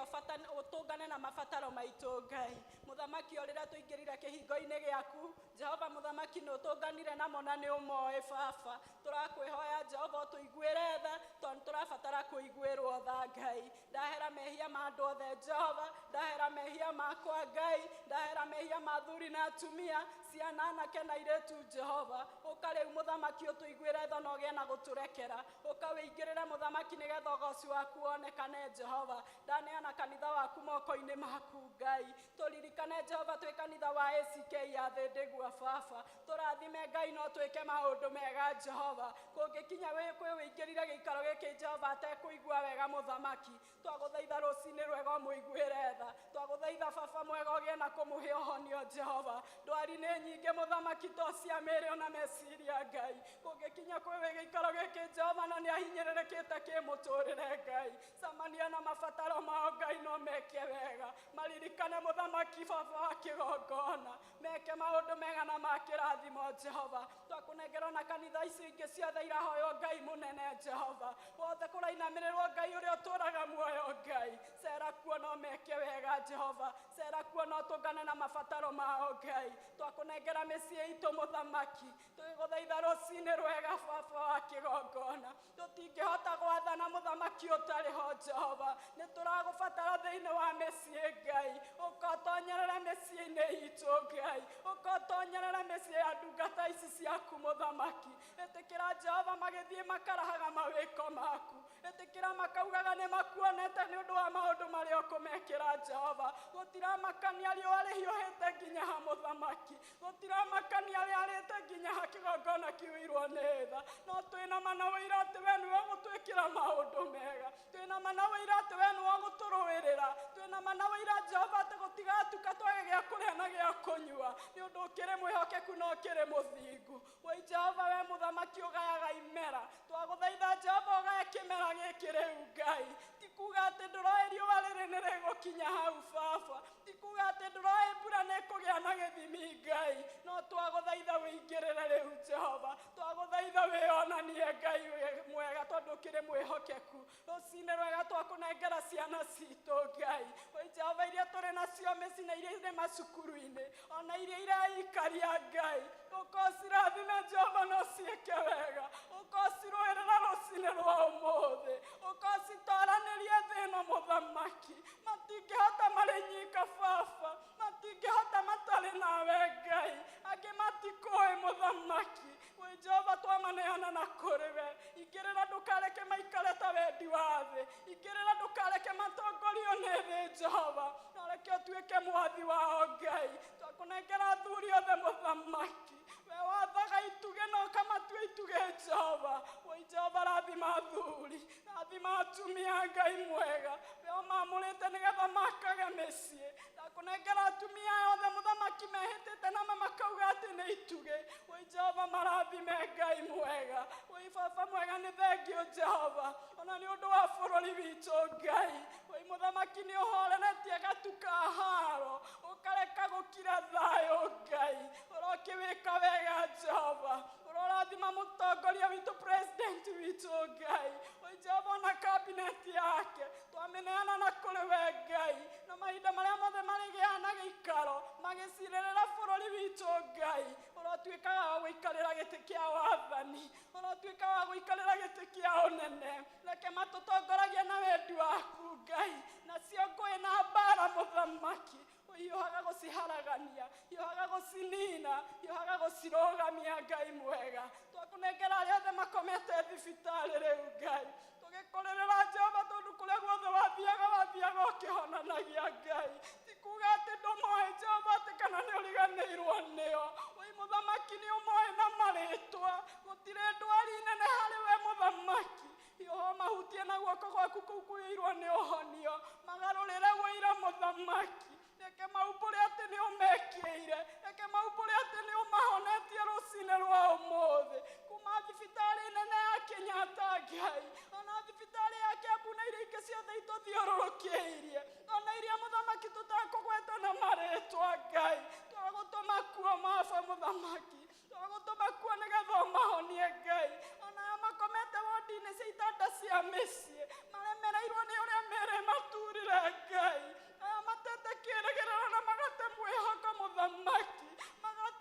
ũtũngane na mabataro maitũ Ngai mũthamaki o rĩrĩa tũingĩrire kĩhingo-inĩ gĩaku Jehova mũthamaki nĩ ũtũnganire namo na nĩ ũmoĩ baba tũrakwĩhoya Jehova ũtũiguĩre tha tondũ tũrabatara kũiguĩrwo tha Ngai ndahera mehia ma andũ othe Jehova ndahera mehia makwa Ngai ndahera mehia ma athuri na atumia ciana anake na airĩtu Jehova ũka rĩu mũthamaki ũtũiguĩre tha na ũgĩe na gũtũrekera ũka wĩingĩrĩre mũthamaki nĩgetha ũgoci waku wonekane Jehova ndaneana kanitha waku moko-inĩ maku Ngai tũririkane Jehova twĩ kanitha wa ACK ya Thĩndĩgua baba tũrathime Ngai no twĩke maũndũ mega Jehova kũngĩkinya kwĩ wĩingĩrire gĩikaro gĩkĩ Jehova atekũigua wega mũthamaki twagũthaitha rũcinĩ rwega ũmũiguĩre tha twagũthaitha baba mwega ũgĩe na kũmũhe ũhonio Jehova ndwari nĩ nyingĩ mũthamaki to cia mĩĩrĩ ona meciria Ngai kũngĩkinya kwĩ gĩikaro gĩkĩ Jehova na nĩ ahinyĩrĩrĩkĩte kĩmũtũrĩre Ngai. Cemania na mabataro mao Ngai no meke wega. Maririkane mũthamaki baba wa kĩgongona. Meke maũndũ mega na ma kĩrathimo Jehova. Twakũnengera na kanitha ici ingĩ ciothe irahoywo Ngai mũnene Jehova. Wothe kũrainamĩrĩrwo Ngai ũrĩa ũtũũraga muoyo Ngai. Cera kuo no meke wega Jehova. Cera kuo no tũngane na mabataro mao Ngai. Twakũnengera mĩciĩ itũ mũthamaki. Tũgĩgũthaitha rũcinĩ rwega baba wa kĩgongona. Tũtingĩhota gwathana mũthamaki ũtarĩ ho Jehova. Nĩ tũragũbatara thĩinĩ wa mĩciĩ Ngai. Ũkotonyerere mĩciĩ-inĩ itũ Ngai. Ũkotonyerere mĩciĩ ya ndungata ici ciaku mũthamaki. Ĩtĩkĩra Jehova magĩthiĩ makarahaga mawĩko maku. Ĩtĩkĩra makaugaga nĩ makuonete nĩ ũndũ wa maũndũ marĩa ũkũmekĩra Jehova. Gũtiramakania riũa rĩhiũhĩte nginya ha mũthamaki. Gũtiramakania rĩarĩte nginya ha kĩgongona kiuirwo nĩ tha. No twĩna ma na ũira atĩ we nĩwe ũgũtwĩkĩra maũndũ mega. Twĩna ma na ũira atĩ we nĩwe ũgũtũrũĩrĩra. Twĩna ma na ũira Jehova atĩ gũtigatuka twage gĩa kũrĩa na gĩa kũnyua. Nĩ ũndũ ũkĩrĩ mwĩhokeku na ũkĩrĩ mũthingu. Woi Jehova we mũthamaki ũgayaga imera. Twagũthaitha Jehova ũgaye kĩmera gĩkĩ rĩu Ngai. Ti kuga atĩ ndũroĩ riũa rĩrĩ nĩ rĩgũkinya hau baba. Ti kuga atĩ ndũroĩ mbura nĩ ĩkũgĩa na gĩthimi Ngai. No twagũthaitha wĩingĩrĩre rĩu Jehova. Twagũthaitha wĩonanie Ngai wĩ mwega tondũ ũkĩrĩ mwĩhokeku. Rũcinĩ rwega twakũnengera ciana citũ Ngai. Woi Jehova iria tũrĩ nacio mĩciĩ na iria irĩ macukuru-inĩ ona iria ireikaria Ngai. Ũkocirathime Jehova no ciĩke wega. Ũkocirũĩrĩra rũcinĩ rwa ũmũthĩ. Ũkocitwaranĩrie thĩ ĩno mũthamaki. Matingĩhota marĩ nyika baba. Matingĩhota matarĩ nawe Ngai. Angĩ matikũĩ mũthamaki. Woi Jehova twamaneana na kũrĩ we. Ingĩrĩra ndũkareke maikare ta wendi wa thĩ. Ingĩrĩra ndũkareke matongorio nĩ thĩ Jehova. No reke ũtuĩke mwathi wao Ngai. Twakũnengera athuri othe mũthamaki. We wathaga itugĩ na ũkamatua itugĩ Jehova. Woi Jehova rathima athuri. Rathima atumia Ngai mwega. We ũmaamũrĩte nĩgetha makage mĩciĩ. Ndakũnengera atumia aya othe mũthamaki mehĩtĩte na makauga atĩ nĩ itugĩ. Woi Jehova marathime Ngai mwega. Woi baba mwega nĩ thengio Jehova. Ona nĩ ũndũ wa bũrũri witũ Ngai. Woi mũthamaki nĩ ũhoreretie gatu ka haro. Ũkareka gũkira thayũ Ngai. Ũrokĩwĩka wega Jehova. Ũrorathima mũtongoria witũ president witũ Ngai. Woi Jehova ona kabineti yake. Twamĩneana na kũrĩ we Ngai. Na mahinda marĩa mothe marĩgĩaga na gĩikaro magĩcirĩrĩra bũrũri witũ Ngai. Ũrotuĩkaga wa gũikarĩra gĩtĩ kĩa wathani. Ũrotuĩka wa gũikarĩra gĩtĩ kĩa ũnene. Reke matũtongoragie na wendi waku Ngai. Nacio ngũĩ na mbara mũthamaki. Hiũhaga gũciharagania, hiũhaga gũcinina, hiũhaga gũcirũgamia Ngai mwega. Twakũnengera arĩa othe makomete thibitarĩ rĩu Ngai. Tũgĩkũrĩrĩra Jehova tondũ kũrĩa guothe wathiaga wathiaga ũkĩhonanagia Ngai. Ti kuga atĩ ndũmoĩ Jehova atĩ kana nĩ ũriganĩirwo nĩo. Woi mũthamaki nĩ ũmoĩ na marĩtwa. Gũtirĩ ndwari nene harĩ we mũthamaki. Hiũha mahutie na guoko gwaku kũu kũiyũirwo nĩ ũhonio. Magarũrĩre ũira mũthamaki. Reke maumbũre atĩ nĩ ũmekĩire. Reke maumbũre atĩ nĩ ũmahonetie rũcinĩ rwa ũmũthĩ. Kuma thibitarĩ nene ya Kenyatta Ngai. Ona thibitarĩ ya Kiambu na iria ingĩ ciothe itũthiũrũrũkĩirie. Ona iria mũthamaki tũtakũgweta na marĩtwa Ngai. Twagũtũma kuo maba mũthamaki. Twagũtũma kuo nĩgetha ũmahonie Ngai. Ona aya makomete wodi-inĩ cia itanda cia mĩciĩ. Maremereirwo nĩ ũrĩa mĩĩrĩ maturire Ngai. Aya matete kĩĩrĩgĩrĩro na magate mwĩhoko mũthamaki.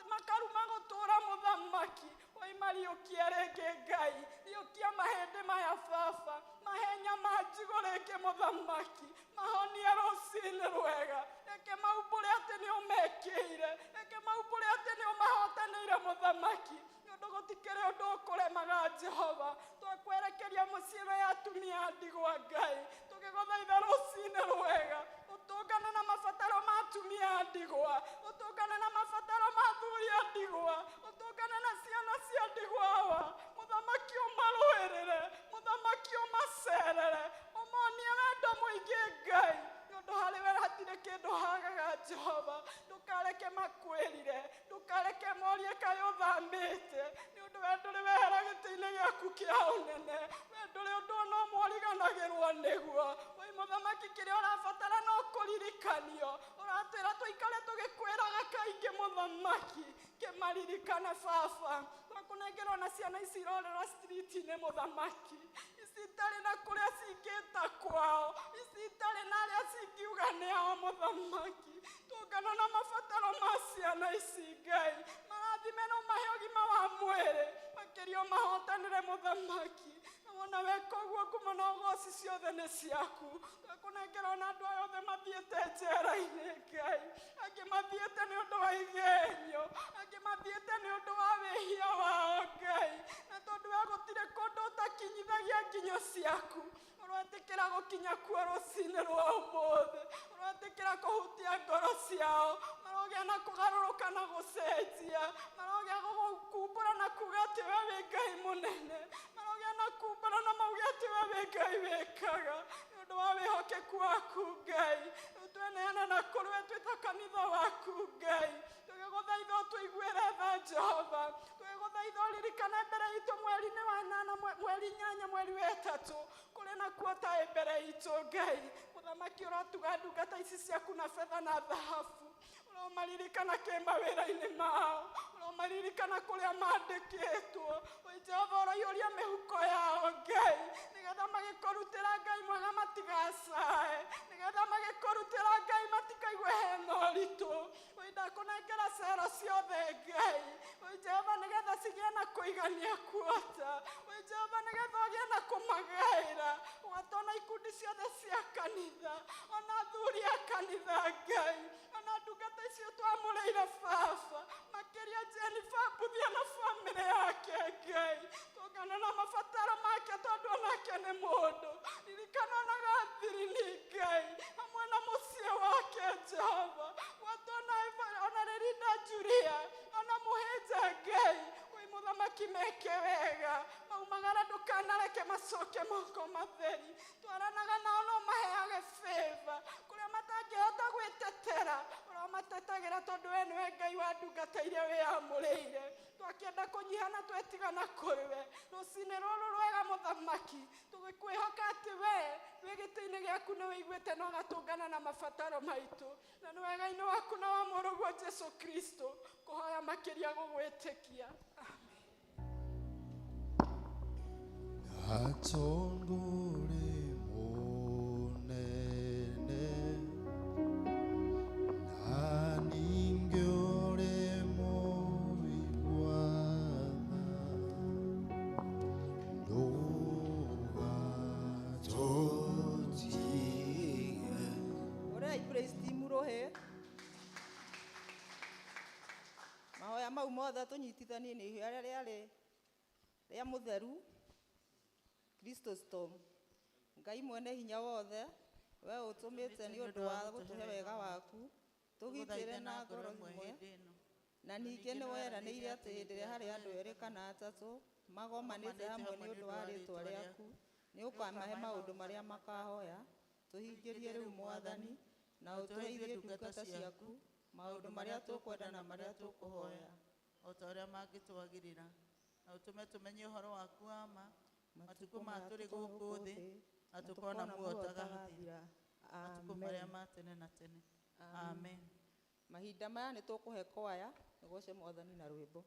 Makaruma gũtũũra mũthamaki. Oi mariũkie rĩngĩ Ngai. Riũkia mahĩndĩ maya baba. Mahe nyama njigũ rĩngĩ mũthamaki. Mahonie rũcinĩ rwega. Reke maumbũre atĩ nĩ ũmekĩire. Reke maumbũre atĩ nĩ ũmahotanĩire mũthamaki. Nĩ ũndũ gũtikĩrĩ ũndũ ũkũremaga Jehova. Twakwerekeria mũciĩ ĩno ya atumia a ndigwa Ngai. Tũgĩgũthaitha rũcinĩ rwega. Ũtũngane na mabataro ma atumia a ndigwa. Ũtũngane na mabataro ma athuri a ndigwa. Ũtũngane na ciana cia ndigwa awa. Mũthamaki ũmarũĩrĩre. Mũthamaki ũmacerere. Ũmonie wendo mũingĩ Ngai. Nĩ ũndũ harĩ we hatirĩ kĩndũ hagaga Jehova. Ndũkareke makwĩrire. Ndũkareke morie kaĩ ũthamĩte. Nĩ ũndũ we ndũrĩ wehera gĩtĩ-inĩ gĩaku kĩa ũnene we ndũrĩ ũndũ ona ũmwe ũriganagĩrwo nĩguo wĩ mũthamaki kĩrĩa ũrabatara no kũririkanio ũratwĩra tũikare tũgĩkwĩraga kaingĩ mũthamaki kĩmaririkane baba twakũnengerwo na ciana ici irorera street-inĩ mũthamaki ici itarĩ na kũrĩa cingĩta kwao ici itarĩ na arĩa cingiuga nĩ ao mũthamaki tũngana na mabataro ma ciana ici Ngai marathime no mahe ũgima wa mwĩrĩ makĩria ũmahotanĩre mũthamaki na wona weka ũguo ngumo na ũgoci ciothe nĩ ciaku twakũnengera ona andũ aya othe mathiĩte njera-inĩ Ngai angĩ mathiĩte nĩ ũndũ wa igenyo angĩ mathiĩte nĩ ũndũ wa wĩhia wao Ngai na tondũ we gũtirĩ kũndũ ũtakinyithagia nginyo ciaku ũretĩkĩra gũkinya kuo rũcinĩ rwa ũmũthĩ ũretĩkĩra kũhutia ngoro ciao marogĩa na kũgarũrũka na gũcenjia marogĩa gũkumbũra na kuga atĩ we wĩ Ngai mũnene marogĩa na kumbũra na mauge atĩ we wĩ Ngai wĩkaga nĩ ũndũ wa wĩhokeku waku Ngai rĩu tweneana na kũrĩ we twĩ ta kanitha waku Ngai tũgĩgũthaitha ũtũiguĩre tha Jehova tũgĩgũthaitha ũririkane mbere itũ mweri-inĩ wa ĩnana mweri inyanya mweri wa ĩtatũ kũrĩ na kuota ĩ mbere itũ Ngai mũthamaki ũrotuga ndungata ici ciaku na betha na thahabu ũromaririkana kĩmawĩra-inĩ mao ũromaririkana kũrĩa mandĩkĩtwo wĩ Jehova ũroiyũria mĩhuko yao Ngai nĩgetha magĩkũrutĩra Ngai mwega matigacae nĩgetha magĩkũrutĩra Ngai matikaigue hena ũritũ wĩ ndakũnengera cero ciothe Ngai wĩ Jehova nĩgetha cigĩe na kũigania kuota wĩ Jehova nĩgetha ũgĩe na kũmagaĩra ũgatona ikundi ciothe cia kanitha ona athuri a kanitha Ngai ona ndungata icio twamũrĩire baba makĩria Jennifer Mbuthia na bamĩrĩ yake Ngai tũngana na mabataro make tondũ onake nĩ mũndũ ririkana ona Gathirini Ngai hamwe na mũciĩ wake Jehova gwatona ona Rĩrinda Julia ona Mũhĩnja Ngai wĩ mũthamaki meke wega maumagara ndũkanareke macoke moko matheri twaranaga nao no maheage favor kũrĩa matangĩhota gwĩtetera ũromatetagĩra tondũ we nĩwe Ngai wa ndungata iria wĩyamũrĩire twakĩenda kũnyiha na twetigana kũrĩ we rũcinĩ rũrũ rwega mũthamaki tũgĩkwĩhoka atĩ we wĩ gĩtĩ-inĩ gĩaku nĩ wĩiguĩte na ũgatũngana na mabataro maitũ na nĩ wega-inĩ waku na wa mũrũguo Jesu Kristo kũhoya makĩria gũgwĩtĩkia. Atongore munene na ningĩũrĩ mũigua-tha ndũgatũtige. Ũrĩai praise team rũhĩ mahoya mau mothe tũnyitithanie nĩ ihoya rĩrĩa rĩarĩ rĩa mũtheru Chrysostom. Ngai mwene hinya wothe we ũtũmĩte nĩ ũndũ wa gũtũhe wega waku tũgitĩre na ngoro ĩmwe na ningĩ nĩ weranĩire atĩ hĩndĩ ĩrĩa harĩ andũ erĩ kana atatũ magomanĩte hamwe nĩ ũndũ wa rĩĩtwa rĩaku nĩ ũkamahe maũndũ marĩa makahoya tũhingĩrie rĩu Mwathani na ũtũheithie ndungata ciaku maũndũ marĩa tũkwenda na marĩa tũkũhoya o ta ũrĩa mangĩtwagĩrĩra na ũtũme tũmenye ũhoro waku wa ma matukũ ma tũrĩ gũkũ thĩ na tũkona muoyo ũtagathira matukũ marĩa ma tene na tene. Amen. Mahinda maya nĩ tũkũhe kwaya ĩgoce Mwathani na rwĩmbo.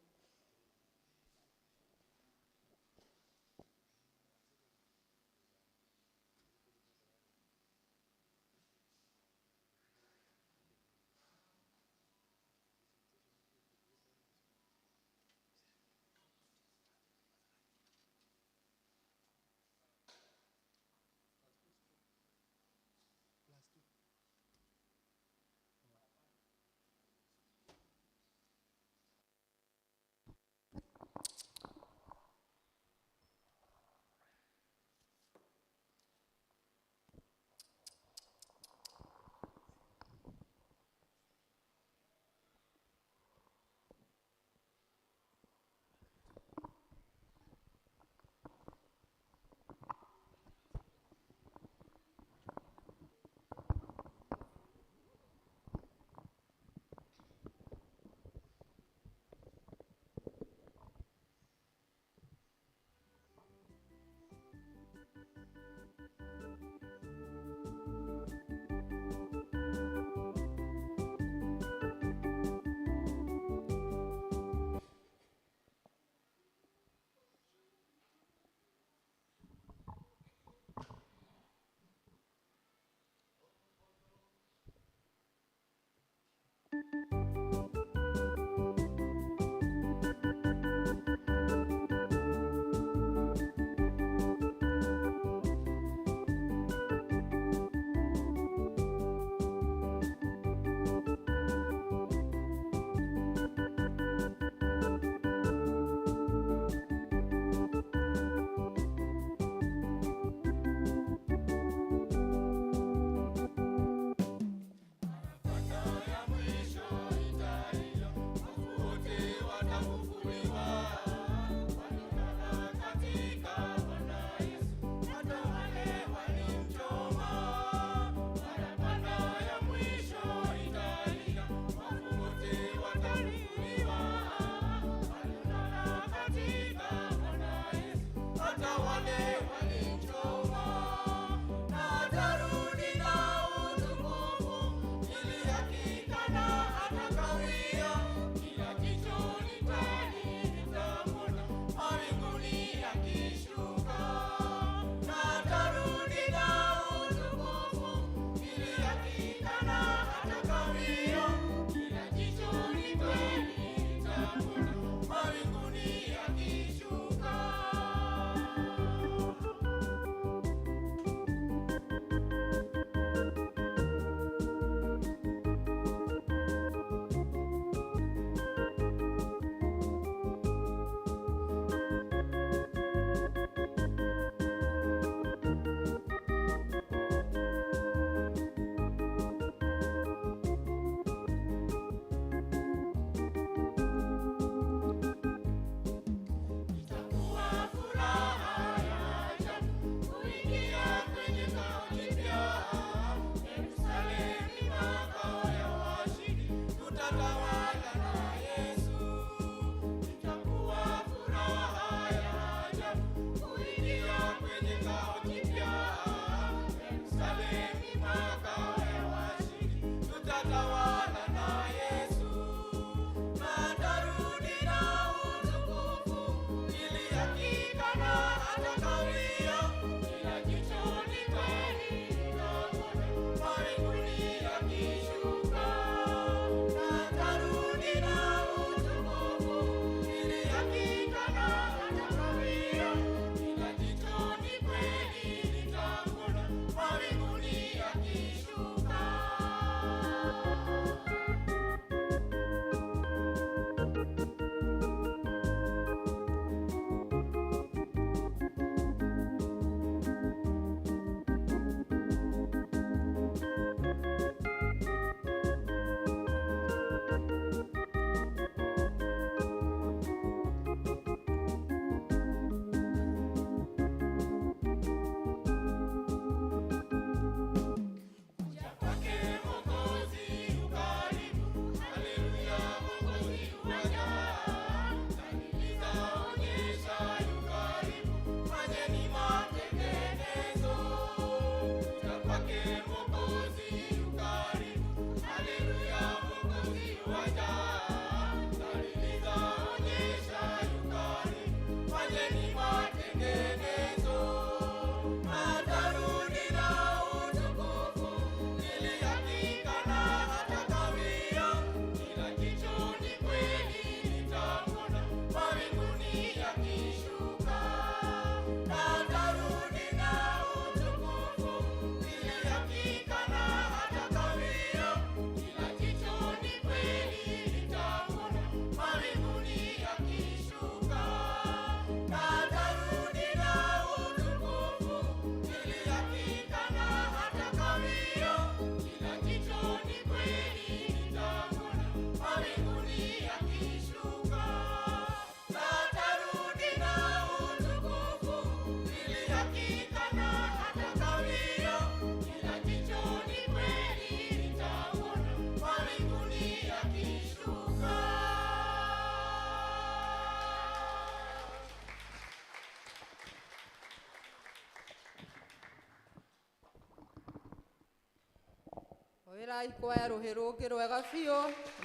Wĩrai kwaya rũhĩ rũngĩ rwega biũ,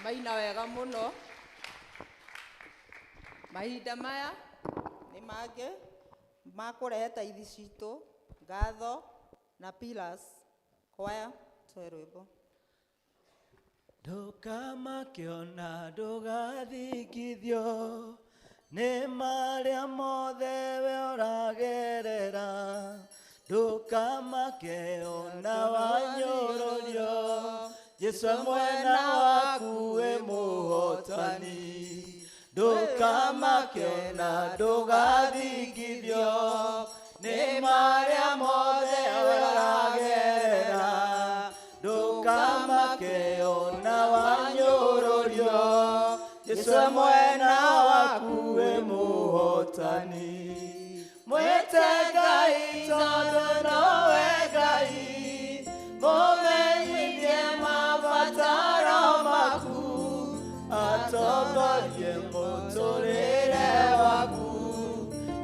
maina wega mũno. Mahinda maya nĩ mangĩ ma kũrehe taithi citũ, ngatho na pillars. Kwaya tũhe rwĩmbo. Ndũkamakĩona ndũgathingithio nĩ marĩa mothe we ũragerera ndũkamakĩona wanyũrũrio Jesũ e mwena waku wĩ mũhotani ndũkamakĩona ndũgathingithio nĩ marĩa mothe we ũragerera ndũkamakĩona wanyũrũrio Jesũ e mwena waku wĩ mũhotani mwĩte Ngai tondũ nowe Ngai mũmenyithie mabataro maku atongorie mũtũrĩre waku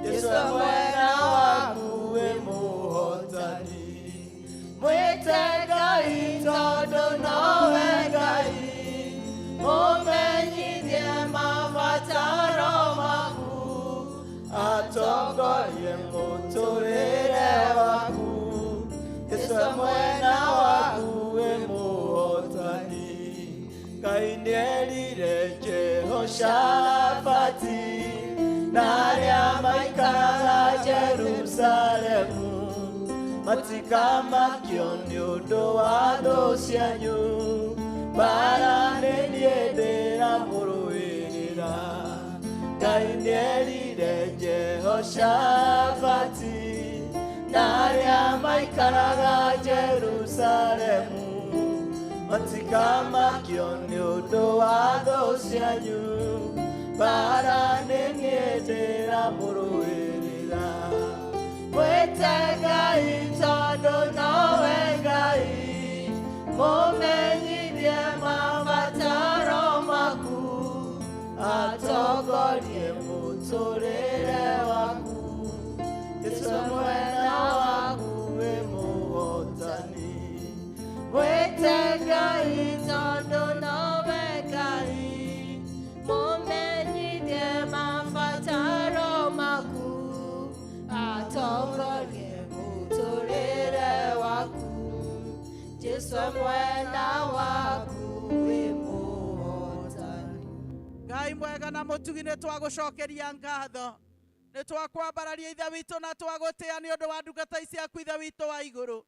Jesũ e mwena waku wĩ mũhotani mwĩte Ngai tondũ nowe Ngai mũmenyithie mabataro maku atongorie mũtũrĩre waku Jesũ e mwena waku wĩ mũhotani Ngai nĩerire Jehoshafati na arĩa maikaraga Jerusalemu matikamakio nĩ ũndũ wa thũ cianyu mbara nĩ niĩ ndĩramũrũĩrĩra Ngai nĩerire Jehoshafati na arĩa maikaraga Jerusalemu matikamakio nĩ ũndũ wa thũ cianyu mbara nĩ niĩ ndĩramũrũĩrĩra mwĩte Ngai tondũ nowe Ngai mũmenyithie mabataro maku atongorie mũtũrĩre waku Jesũ e mwena waku wĩ mũhotani mwĩte Ngai tondũ nowe Ngai Mũmenyithie mabataro maku atongorie mũtũrĩre waku Jesũ e mwena waku wĩ mũhotani Ngai mwega na mũtugi nĩ twagũcokeria ngatho nĩ twakwambararia ithe witũ na twagũtĩa nĩ ũndũ wa ndungata ici ciaku ithe witũ wa igũrũ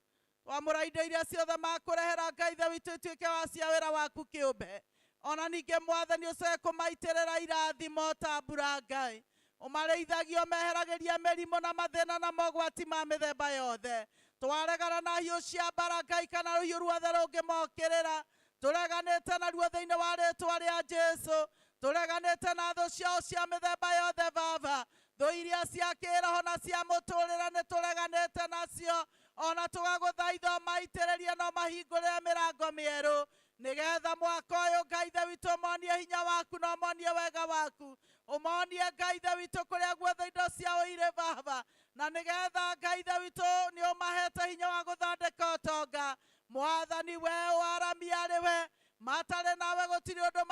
twamũra indo iria ciothe makũrehera Ngai ithe witũ ituĩke wa cia wĩra waku kĩũmbe ona ningĩ mwathani ũcoke kũmaitĩrĩra irathimo ta mbura Ngai ũmarĩithagie ũmeheragĩrie mĩrimũ na mathĩna na mogwati ma mĩthemba yothe twaregana na hiũ cia mbara Ngai kana rũhiũ ruothe rũngĩmokĩrĩra tũreganĩte naruo thĩinĩ wa rĩtwa rĩa Jesũ tũreganĩte na thũ ciao cia mĩthemba yothe baba thũ iria cia kĩroho na cia mũtũrĩre nĩ tũreganĩte nacio ona tũgagũthaitha ũmaitĩrĩrie na ũmahingũrĩre mĩrango mĩerũ nĩgetha mwaka ũyũ Ngai ithe witũ ũmonie hinya waku na ũmonie wega waku ũmonie Ngai ithe witũ kũrĩa guothe indo ciao irĩ baba na nĩgetha Ngai ithe witũ nĩ ũmahete hinya wa gũthondeka ũtonga mwathani we ũaramia arĩ we matarĩ nawe gũtirĩ ũndũ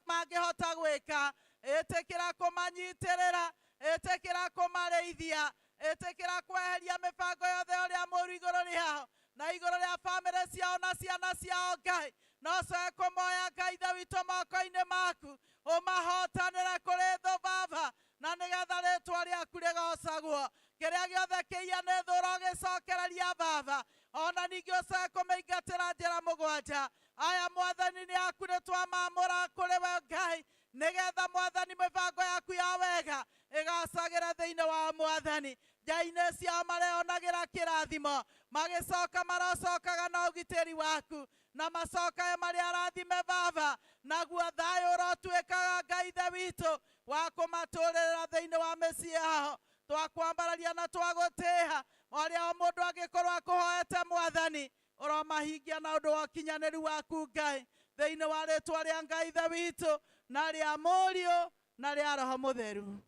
mangĩhota gwĩka ĩtĩkĩra kũmanyitĩrĩra ĩtĩkĩra kũmarĩithia ĩtĩkĩra kweheria mĩbango yothe ũrĩa mũũru igũrũ rĩao na igũrũ rĩa bamĩrĩ ciao na ciana ciao Ngai no coe kũmoya Ngai ithe witũ moko-inĩ maku ũmahotanĩre kũrĩ thũ baba na nĩgetha rĩtwa rĩaku rĩgocagwo kĩrĩa gĩothe kĩiya nĩ thũ ũrogĩcokereria baba ona ningĩ ũcoe kũmĩingatĩra njĩra mũgwanja aya mwathani nĩ aku nĩ twamamũra kũrĩ we Ngai nĩgetha mwathani mĩbango yaku ya wega ĩgacagĩra thĩinĩ wa mwathani nja-inĩ ciao mareonagĩra kĩrathimo magĩcoka marocokaga na ũgitĩri waku na macokae marĩ arathime baba naguo thayũ ũrotuĩkaga Ngai ithe witũ wa kũmatũrĩrĩra thĩinĩ wa mĩciĩ yao twakwambararia na twagũtĩĩa ũrĩa o mũndũ angĩkorwo akũhoete mwathani ũromahingia na ũndũ wa ũkinyanĩru waku Ngai thĩinĩ wa rĩtwa rĩa Ngai ithe witũ na rĩa Mũriũ na rĩa Roho Mũtheru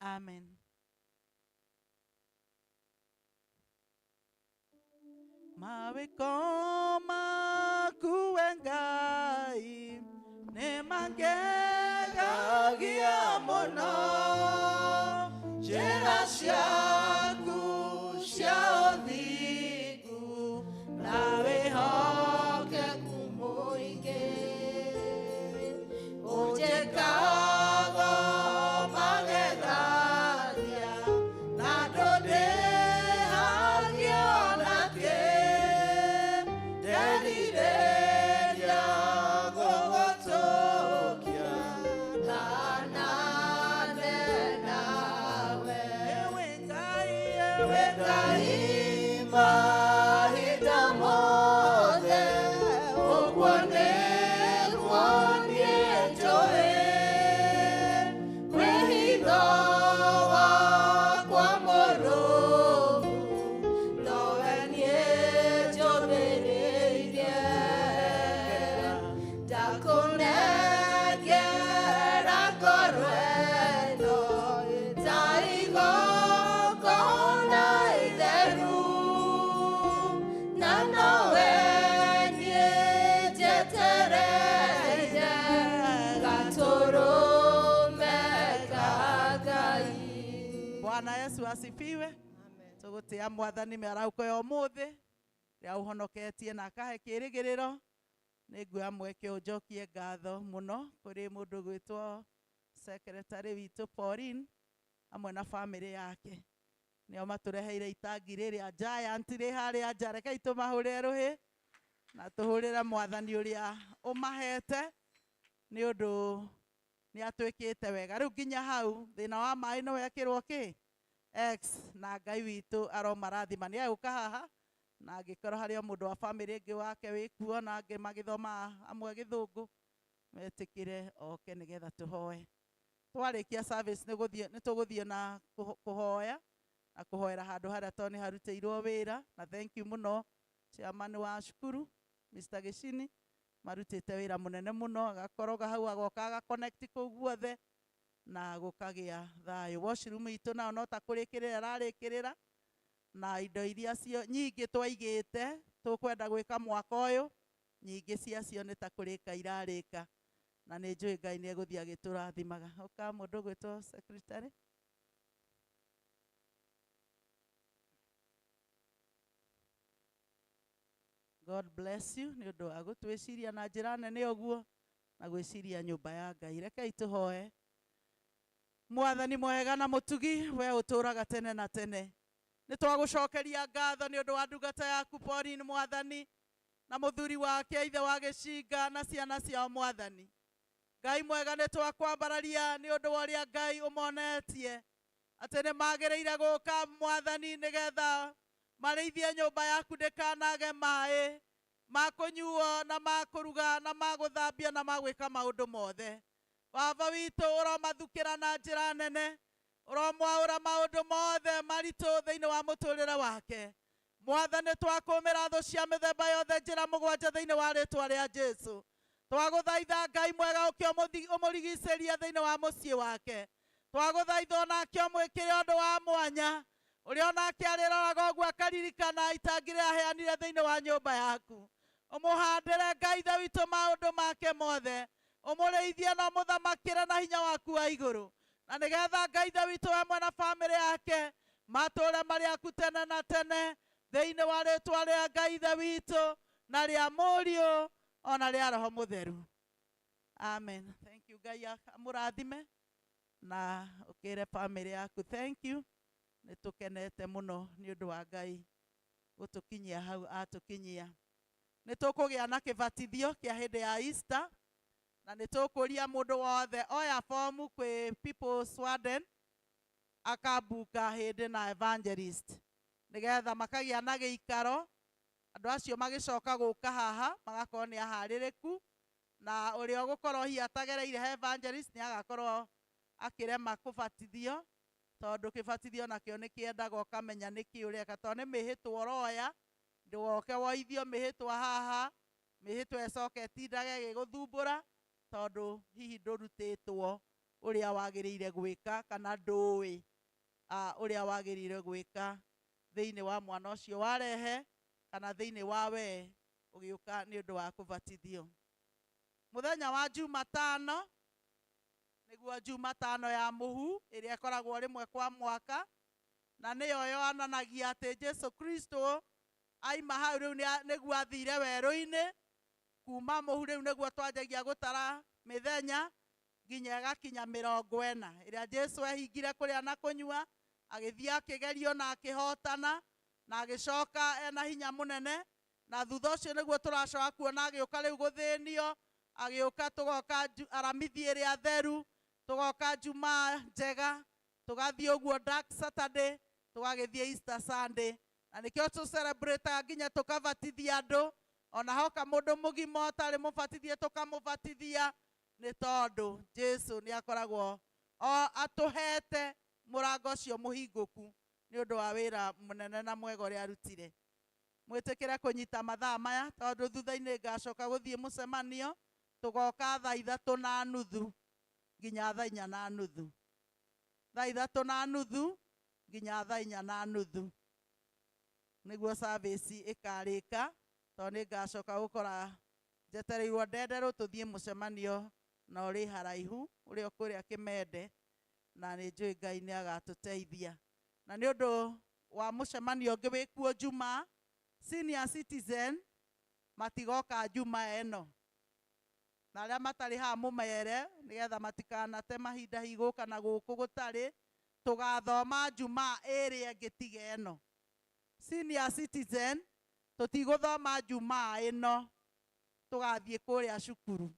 amen. Mawĩko maku we Ngai nĩ mangegagia mũno njĩra ciaku cia ũthingu na wĩhokeku mũingĩ Wĩ Ngai mahinda mothe, ũguo nĩguo niĩ njũĩ. Wĩhitho wakwa mũrũmu, nowe niĩ njũmĩrĩirie. Ndakũnengera ngoro ĩno ta igongona itheru, na nowe niĩ njetereire gatũrũme ka Ngai. Bwana Yesu asifiwe. Tũgũtĩa Mwathani mĩarahũko ya ũmũthĩ rĩa ũhonoketie na akahe kĩrĩgĩrĩro. Nĩ nguoya mweke ũyũ njokie ngatho mũno kũrĩ mũndũ gwĩtwo secretary witũ Pauline hamwe na bamĩrĩ yake. Nĩo matũreheire itangi rĩrĩa giant rĩ harĩa nja. Rekei tũmahũrĩre rũhĩ na tũhũrĩre Mwathani ũrĩa ũmahete nĩ ũndũ nĩ atwĩkĩte wega. Rĩu nginya hau thĩna wa maĩ no wekĩrwo kĩ X na Ngai witũ aromarathima. Nĩ egũka haha na angĩkorwo harĩ o mũndũ wa bamĩrĩ ĩngĩ wake wĩkuo na angĩ magĩthoma amwe gĩthũngũ metĩkĩre oke nĩgetha tũhoe. Twarĩkia service nĩ tũgũthiĩ na kũhoya na kũhoera handũ harĩa tondũ nĩ harutĩirwo wĩra. Na thank you mũno chairman wa cukuru Mr. Gĩcini, marutĩte wĩra mũnene mũno, agakoroga hau agoka agaconnect kũu guothe na gũkagĩa thayũ. Washroom itũ nao no ta kũrĩkĩrĩra ĩrarĩkĩrĩra na indo iria cio nyingĩ twaigĩte tũkwenda gwĩka mwaka ũyũ, nyingĩ ciacio nĩ ta kũrĩka irarĩka, na nĩ njũĩ Ngai nĩ egũthiĩ agĩtũrathimaga. Ũka mũndũ ũgwĩtwo secretary. God bless you nĩ ũndũ wa gũtwĩciria na njĩra nene ũguo na gwĩciria nyũmba ya Ngai. Rekei tũhoe. Mwathani mwega na mũtugi, we ũtũũraga tene na tene, nĩ twagũcokeria ngatho nĩ ũndũ wa ndungata yaku Pauline Mwathani na mũthuri wake ithe wa gĩcinga na ciana ciao. Mwathani Ngai mwega, nĩ twakwambararia nĩ ũndũ wa ũrĩa Ngai ũmonetie atĩ nĩ magĩrĩire gũka Mwathani nĩgetha marĩithie nyũmba yaku ndĩkanage maĩ ma kũnyuo na ma kũruga na ma gũthambia na ma gwĩka maũndũ mothe. Baba witũ, ũromathukĩra na njĩra nene, ũromwaũra maũndũ mothe maritũ thĩinĩ wa mũtũrĩre wake. Mwathani, twakũmĩra thũ cia mĩthemba yothe njĩra mũgwanja thĩinĩ wa rĩtwa rĩa Jesu. Twagũthaitha Ngai mwega ũkĩ ũmũrigicĩrie thĩinĩ wa mũciĩ wake. Twagũthaitha onake ũmwĩkĩre ũndũ wa mwanya ũrĩa onake arĩroraga ũguo akaririkana itangi rĩrĩa aheanire thĩinĩ wa nyũmba yaku. Ũmũhandĩre Ngai Ithe witũ maũndũ make mothe, ũmũrĩithie na ũmũthamakĩre na hinya waku wa igũrũ, na nĩgetha Ngai Ithe witũ hamwe na bamĩrĩ yake matũũre marĩ aku tene na tene thĩinĩ wa rĩtwa rĩa Ngai Ithe witũ na rĩa Mũriũ ona rĩa Roho Mũtheru. Amen. Thank you. Ngai amũrathime na ũkĩre bamĩrĩ yaku thank you. Nĩ tũkenete mũno nĩ ũndũ wa Ngai gũtũkinyia hau atũkinyia. Nĩ tũkũgĩa na kĩbatithio kĩa hĩndĩ ya Easter, na nĩ tũkũria mũndũ wothe oya fomu kwĩ People's Warden akambuka hĩndĩ na evangelist nĩgetha makagĩa na gĩikaro. Andũ acio magĩcoka gũka haha magakorwo nĩ aharĩrĩku, na ũrĩa ũgũkorwo hihi atagereire he evangelist nĩ agakorwo akĩrema kũbatithio, tondũ kĩbatithio nakĩo nĩ kĩendaga ũkamenya nĩkĩ ũreka, tondũ nĩ mĩhĩtwa ũroya. Ndũgoke woithio mĩhĩtwa haha, mĩhĩtwa ĩcoke ĩtindage ĩgĩgũthumbũra tondũ hihi ndũrutĩtwo ũrĩa wagĩrĩire gwĩka kana ndũĩ ũrĩa wagĩrĩire gwĩka thĩinĩ wa mwana ũcio warehe kana thĩinĩ wa we ũgĩũka nĩ ũndũ wa kũbatithio. Mũthenya wa Jumatano nĩguo Jumatano ya mũhu ĩrĩa ĩkoragwo rĩmwe kwa mwaka, na nĩyo yonanagia atĩ Jesu Kristo aima hau rĩu nĩguo athire werũ-inĩ. Kuma mũhu rĩu nĩguo twanjagia gũtara mĩthenya nginya ĩgakinya 40 ĩrĩa Jesu ehingire kũrĩa na kũnyua, agĩthiĩ akĩgerio na akĩhotana na agĩcoka ena hinya mũnene. Na thutha ũcio nĩguo tũracoka kuona agĩũka rĩu gũthĩnio, agĩũka tũgoka Aramithi ĩrĩa theru, tũgoka Jumaa njega, tũgathiĩ ũguo Dark Saturday. Tũgagĩthiĩ Easter Sunday na nĩkĩo tũcelebrataga nginya tũkabatithia andũ ona hoka mũndũ mũgima ũtarĩ mũbatithie tũkamũbatithia nĩ tondũ Jesu nĩ akoragwo o atũhete mũrango ũcio mũhingũku nĩ ũndũ wa wĩra mũnene na mwega ũrĩa arutire. Mwĩtĩkĩre kũnyita mathaa maya tondũ thutha-inĩ ngacoka gũthiĩ mũcemanio tũgoka thaa 3:30 nginya thaa 4:30. Thaa 3:30 nginya thaa 4:30 nĩguo service ĩkarĩka tondũ nĩ ngacoka gũkora njetereirwo ndenderwo tũthiĩ mũcemanio na ũrĩ haraihu ũrĩa kũrĩa Kĩmende na nĩ njũĩ Ngai nĩ agatũteithia. Na nĩ ũndũ wa mũcemanio ũngĩ wĩkuo Jumaa, senior citizen matigoka Jumaa ĩno na arĩa matarĩ haha mũmere nĩgetha matikanate mahinda higũka na gũkũ gũtarĩ tũgathoma Jumaa ĩrĩa ĩngĩ tiga ĩno. Senior citizen tũtigũthoma Jumaa ĩno tũgathiĩ kũrĩa cukuru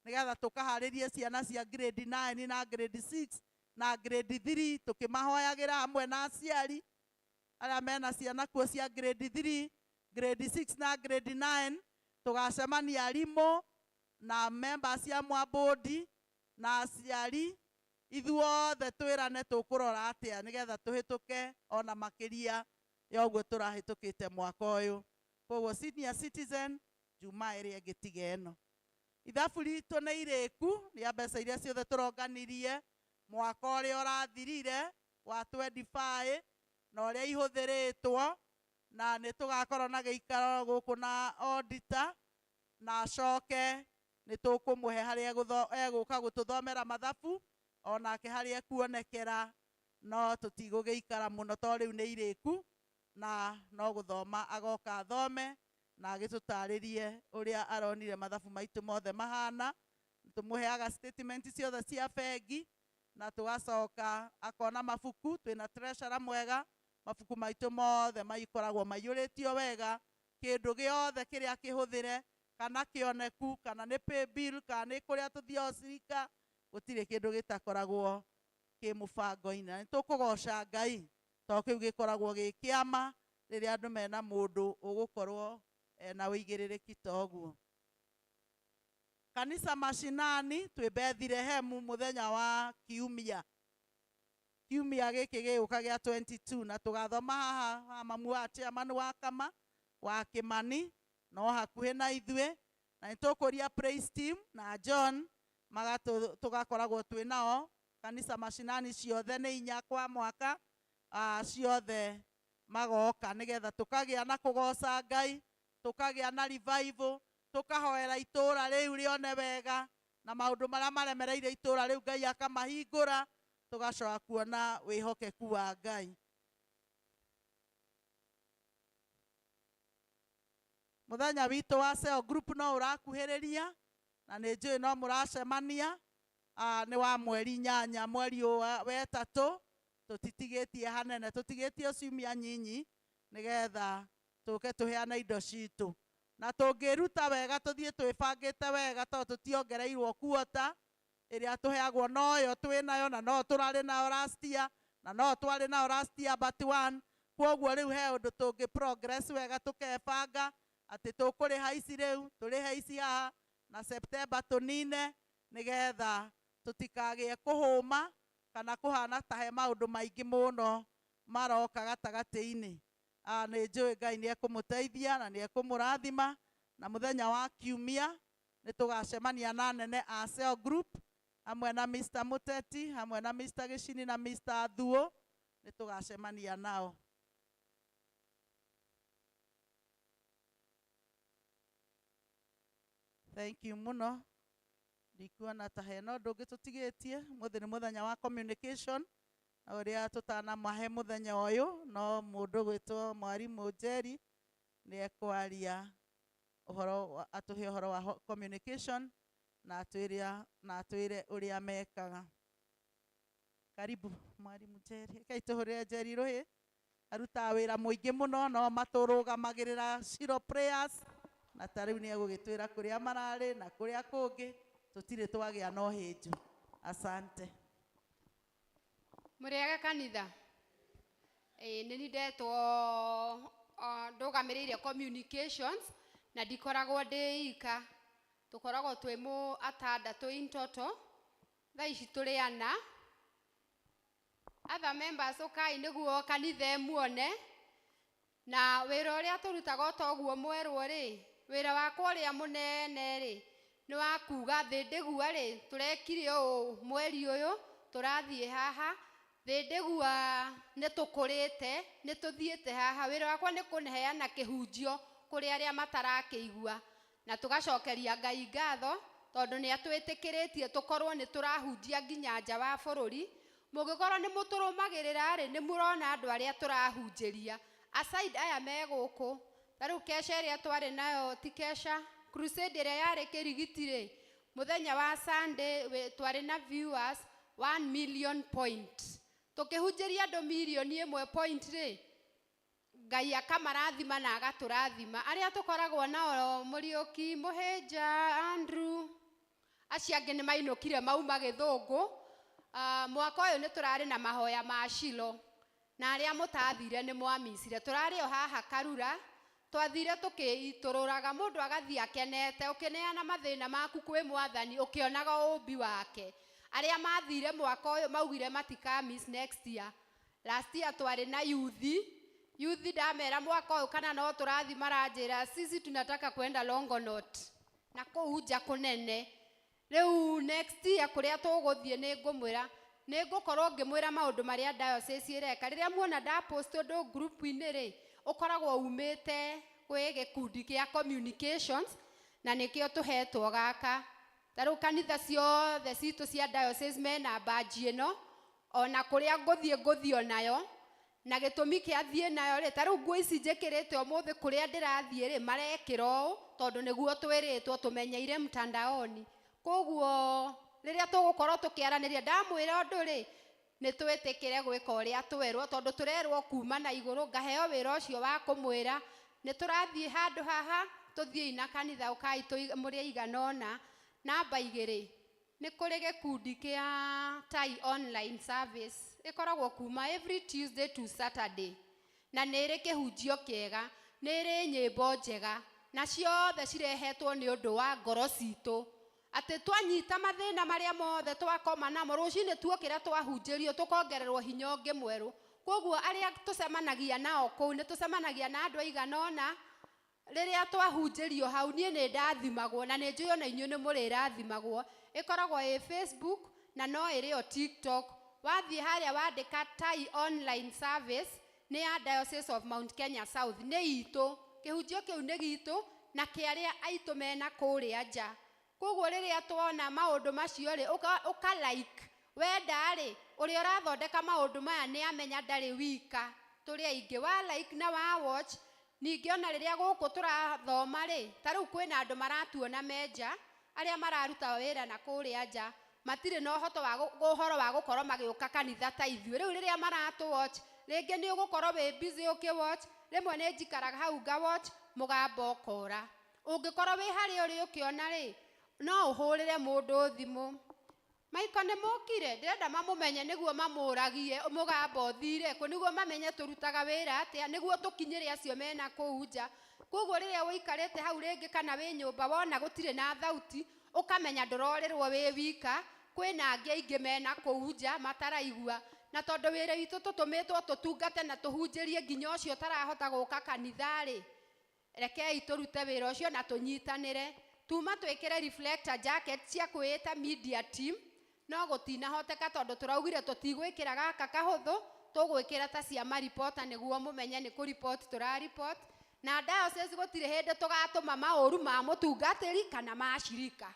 nĩgetha tũkaharĩrie ciana cia grade 9 na grade 6 na grade 3 tũkĩmahoyagĩra hamwe na aciari arĩa mena ciana kuo cia grade 3, grade 6 na grade 9 tũgacemania arimũ na members cia mwabodi na aciari ithuothe twĩrane tũkũrora atĩa nĩgetha tũhĩtũke ona makĩria ya ũguo tũrahĩtũkĩte mwaka ũyũ. Koguo senior citizen Jumaa ĩrĩa ĩngĩ tiga ĩno. Ithabu ritũ nĩ irĩku rĩa mbeca iria ciothe tũronganirie mwaka ũrĩa ũrathirire wa 25 na ũrĩa ihũthĩrĩtwo na nĩ tũgakorwo na gĩikaro gũkũ na auditor na acoke nĩ tũkũmũhe harĩa egũka gũtũthomera mathabu onake harĩa ekuonekera no tũtigũgĩikara mũno tondũ rĩu nĩ irĩku na no gũthoma agoka athome na agĩtũtarĩrie ũrĩa aronire mathabu maitũ mothe mahana. Tũmũheaga statement ciothe cia bengi na tũgacoka akona mabuku twĩna treasurer mwega mabuku maitũ mothe maikoragwo maiyũrĩtio wega kĩndũ gĩothe kĩrĩa kĩhũthĩre kana kĩoneku kana nĩ pay bill kana nĩ kũrĩa tũthiaga ũcirika gũtirĩ kĩndũ gĩtakoragwo kĩ mũbango-inĩ. Na nĩ tũkũgoca Ngai tondũ kĩu gĩkoragwo gĩ kĩama rĩrĩa andũ mena mũndũ ũgũkorwo ena ũigĩrĩrĩki ta ũguo. Kanisa mashinani twĩ Bethilehemu mũthenya wa kiumia. Kiumia gĩkĩ gĩgũka gĩa 22 na tũgathoma haha ha mamu wa chairman wa Kama wa Kimani no hakuhĩ na ithuĩ na nĩ tũkũria praise team na John tũgakoragwo twĩ nao kanisa mashinani ciothe nĩ 4 kwa mwaka ciothe magoka nĩgetha tũkagĩa na kũgoca Ngai tũkagĩa na revival tũkahoera itũra rĩu rĩone wega na maũndũ marĩa maremereire itũra rĩu Ngai akamahingũra tũgacoka kuona wĩhokeku wa Ngai. Mũthenya witũ wa cell group no ũrakuhĩrĩria na nĩ njũĩ no mũracemania nĩ wa mweri 8 mweri wa 3 tũtitigĩtie hanene tũtigĩtie ciumia nyinyi nĩgetha tũke tũheane indo citũ na tũngĩruta wega tũthiĩ twĩbangĩte wega tondũ tũtiongereirwo kuota ĩrĩa tũheagwo noyo twĩnayo na no tũrarĩ nayo last year na no twarĩ nayo last year but one kwoguo rĩu he ũndũ tũngĩ progress wega tũkebanga atĩ tũkũrĩha ici rĩu tũrĩhe ici haha na September tũnine nĩgetha tũtikagĩe kũhũma kana kũhana ta he maũndũ maingĩ mũno maroka gatagatĩ-inĩ. Nĩ njũĩ Ngai nĩ ekũmũteithia na nĩ ekũmũrathima na mũthenya wa kiumia nĩ tũgacemania na anene a cell group hamwe na Mr. Muteti hamwe na Mr. Gĩcini na Mr. Thuo nĩ tũgacemania nao. Thank you mũno. Ndikuona ta hena ũndũ ũngĩ tũtigĩtie. Mũthĩ nĩ mũthenya wa communication na ũrĩa tũtanamahe mũthenya ũyũ no mũndũ gwĩtwo mwarimũ Njeri nĩ ekwaria ũhoro atũhe ũhoro wa communication na atwĩre ũrĩa mekaga. Karibu mwarimũ Njeri. Rekei tũhũrĩre Njeri rũhĩ. Arutaga wĩra mũingĩ mũno no matũrũgamagĩrĩra Shilo prayers na ta rĩu nĩ egũgĩtwĩra kũrĩa mararĩ na kũrĩa kũngĩ tũtirĩ twagĩa na ũhĩnju. Asante. Mũrĩega kanitha. Ĩĩ nĩ niĩ ndetwo ndũgamĩrĩire communications na ndikoragwo ndĩ ika, tũkoragwo twĩ mũ atandatũ in total. Thaa ici tũrĩ ana. Other members ũkai nĩguo kanitha ĩmuone. Na wĩra ũrĩa tũrutaga o toguo mwerwo rĩ, wĩra wakwa ũrĩa mũnene rĩ nĩ wa kuga thĩ ndĩgua rĩ, tũrekire ũũ mweri ũyũ, tũrathiĩ haha, thĩ ndĩgua nĩ tũkũrĩte, nĩ tũthiĩte haha. Wĩra wakwa nĩ kũheana kĩhunjio kũrĩ arĩa matarakĩigua, na tũgacokeria Ngai ngatho tondũ nĩ atwĩtĩkĩrĩtie tũkorwo nĩ tũrahunjia nginya nja wa bũrũri. Mũngĩkorwo nĩ mũtũrũmagĩrĩra rĩ, nĩ mũrona andũ arĩa tũrahunjĩria aside aya me gũkũ. Ta rĩu kesha ĩrĩa twarĩ nayo, ti kesha, crusade ĩrĩa yarĩ Kĩrigiti rĩ, mũthenya wa Sunday twarĩ na viewers 1 million point, tũkĩhunjĩria andũ 1.1 million point rĩ, Ngai akamarathima na agatũrathima. Arĩa tũkoragwo nao, Mũriũki, Mũhĩnja, Andrew, acio angĩ nĩ mainũkire mauma Gĩthũngũ. Mwaka ũyũ nĩ tũrarĩ na mahoya ma Shilo, na arĩa mũtathire nĩ mwamicire. Tũrarĩ o haha Karura, twathire tũkĩitũrũraga, mũndũ agathiĩ akenete, ũkĩneana mathĩna maku kwĩ Mwathani, ũkĩonaga ũũmbi wake. Arĩa mathire mwaka ũyũ maugire matika miss next year. Last year twarĩ na yuthi yuthi, ndamera mwaka ũyũ kana no tũrathi, maranjĩra sisi tunataka kwenda Longonot na kũu nja kũnene. Rĩu next year kũrĩa tũgũthiĩ nĩ ngũmwĩra, nĩ ngũkorwo ngĩmwĩra maũndũ marĩa diocese ĩreka. Rĩrĩa muona ndapost ũndũ group-inĩ rĩ, ũkoragwo umĩte kwĩ gĩkundi kĩa communications, na nĩkĩo tũhetwo gaka. Ta rĩu kanitha ciothe citũ cia diocese mena badge ĩno, ona kũrĩa ngũthiĩ ngũthiĩ onayo, na gĩtũmi kĩa thiĩ nayo rĩ, ta rĩu nguo ici njĩkĩrĩte ũmũthĩ, kũrĩa ndĩrathiĩ rĩ, marekĩra ũũ tondũ nĩguo twĩrĩtwo tũmenyeire mtandaoni. Koguo rĩrĩa tũgũkorwo tũkĩaranĩria, ndamwĩra ũndũ rĩ, nĩ twĩtĩkĩre gwĩka ũrĩa twerwo, tondũ tũrerwo kuma na igũrũ. Ngaheo wĩra ũcio wa kũmwĩra nĩ tũrathiĩ handũ haha, tũthiĩi na kanitha, ũkai mũrĩ aigana ũna. Namba igĩrĩ, nĩ kũrĩ gĩkundi kĩa Tai online service, ĩkoragwo kuma every Tuesday to Saturday, na nĩ ĩrĩ kĩhunjio kĩega, nĩ ĩrĩ nyĩmbo njega, na ciothe cirehetwo nĩ ũndũ wa ngoro citũ, atĩ twanyita mathĩna marĩa mothe twakoma namo, rũcinĩ tuokĩra twahunjĩrio tũkongererwo hinya ũngĩ mwerũ. Koguo arĩa tũcemanagia nao kũu, nĩ tũcemanagia na andũ aigana ũna. Rĩrĩa twahunjĩrio hau, niĩ nĩ ndathimagwo, na nĩ njũĩ ona inyuĩ nĩ mũrĩrathimagwo. Ĩkoragwo ĩ Facebook na no ĩrĩ o TikTok. Wathiĩ harĩa wandĩka Tai online service, nĩ ya Diocese of Mount Kenya South, nĩ itũ. Kĩhunjio kĩu nĩ gitũ na kĩa arĩa aitũ mena kũrĩa nja. Koguo rĩrĩa tuona maũndũ macio rĩ, ũka like wenda rĩ, ũrĩa ũrathondeka maũndũ maya nĩ amenya ndarĩ wika, tũrĩ aingĩ. Wa like na wa watch. Ningĩ ona rĩrĩa gũkũ tũrathoma rĩ, ta rĩu kwĩna andũ maratuona menja, arĩa mararuta wĩra na kũrĩa nja, matirĩ na ũhoto wa ũhoro wa gũkorwo magĩũka kanitha ta ithuĩ. Rĩu rĩrĩa maratũ watch, rĩngĩ nĩ ũgũkorwo wĩ busy ũkĩ watch. Rĩmwe nĩ njikaraga hau nga watch, mũgambo ũkora. Ũngĩkorwo wĩ harĩa ũrĩ ũkĩona rĩ, no ũhũrĩre mũndũ thimũ, Maiko nĩ mũkire, ndĩrenda mamũmenye nĩguo mamũragie mũgambo ũthire kũ, nĩguo mamenye tũrutaga wĩra atĩa, nĩguo tũkinyĩre acio mena kũu nja. Koguo rĩrĩa ũikarĩte hau rĩngĩ kana wĩ nyũmba, wona gũtirĩ na thauti, ũkamenya ndũrorĩrwo wĩ wika, kwĩna angĩ aingĩ mena kũu nja mataraigua. Na tondũ wĩra witũ tũtũmĩtwo tũtungate na tũhunjĩrie nginya ũcio ũtarahota gũka kanitha rĩ, rekei tũrute wĩra ũcio na tũnyitanĩre. Tuma twĩkĩre reflector jacket cia kwĩĩta media team, no gũtinahoteka tondũ tũraugire tũtigwĩkĩra gaka kahũthũ, tũgwĩkĩra ta cia maripota nĩguo mũmenye nĩ kũripoti tũraripoti. Na diocese gũtirĩ hĩndĩ tũgatũma maũru ma mũtungatĩri kana ma cirika,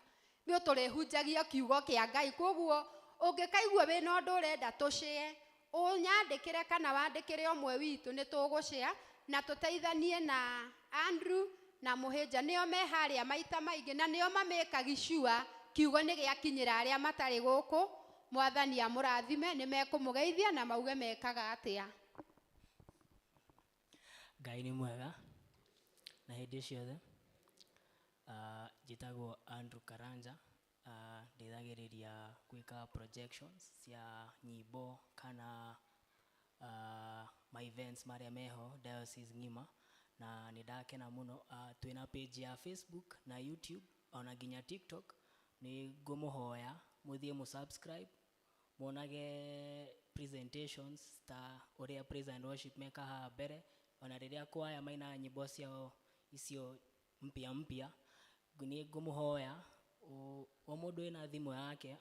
nĩ tũrĩhunjagia kiugo kĩa Ngai. Koguo ũngĩkaigua wĩna ũndũ ũrenda tũshare, ũnyandĩkĩre kana wandĩkĩre ũmwe witũ, nĩ tũgũshare na tũteithanie na Andrew na Mũhĩnja, nĩo me harĩa maita maingĩ na nĩo mamĩkagi sure kiugo nĩ gĩakinyĩra arĩa matarĩ gũkũ. Mwathani amũrathime, nĩ mekũmũgeithia na mauge mekaga atĩa. Ngai nĩ mwega na hĩndĩ ciothe. Njĩtagwo Andrew Karanja, ndeithagĩrĩria gwĩka projections cia nyĩmbo kana ma events marĩa meho diocese ng'ima na nĩ ndakena mũno. Twĩna page ya Facebook na YouTube ona nginya TikTok. Nĩ ngũmũhoya mũthiĩ mũsubscribe muonage presentations ta ũrĩa praise and worship meka haha mbere, ona rĩrĩa kwaya maina nyĩmbo ciao icio mpya mpya. Nĩ ngũmũhoya o mũndũ wĩna thimũ yake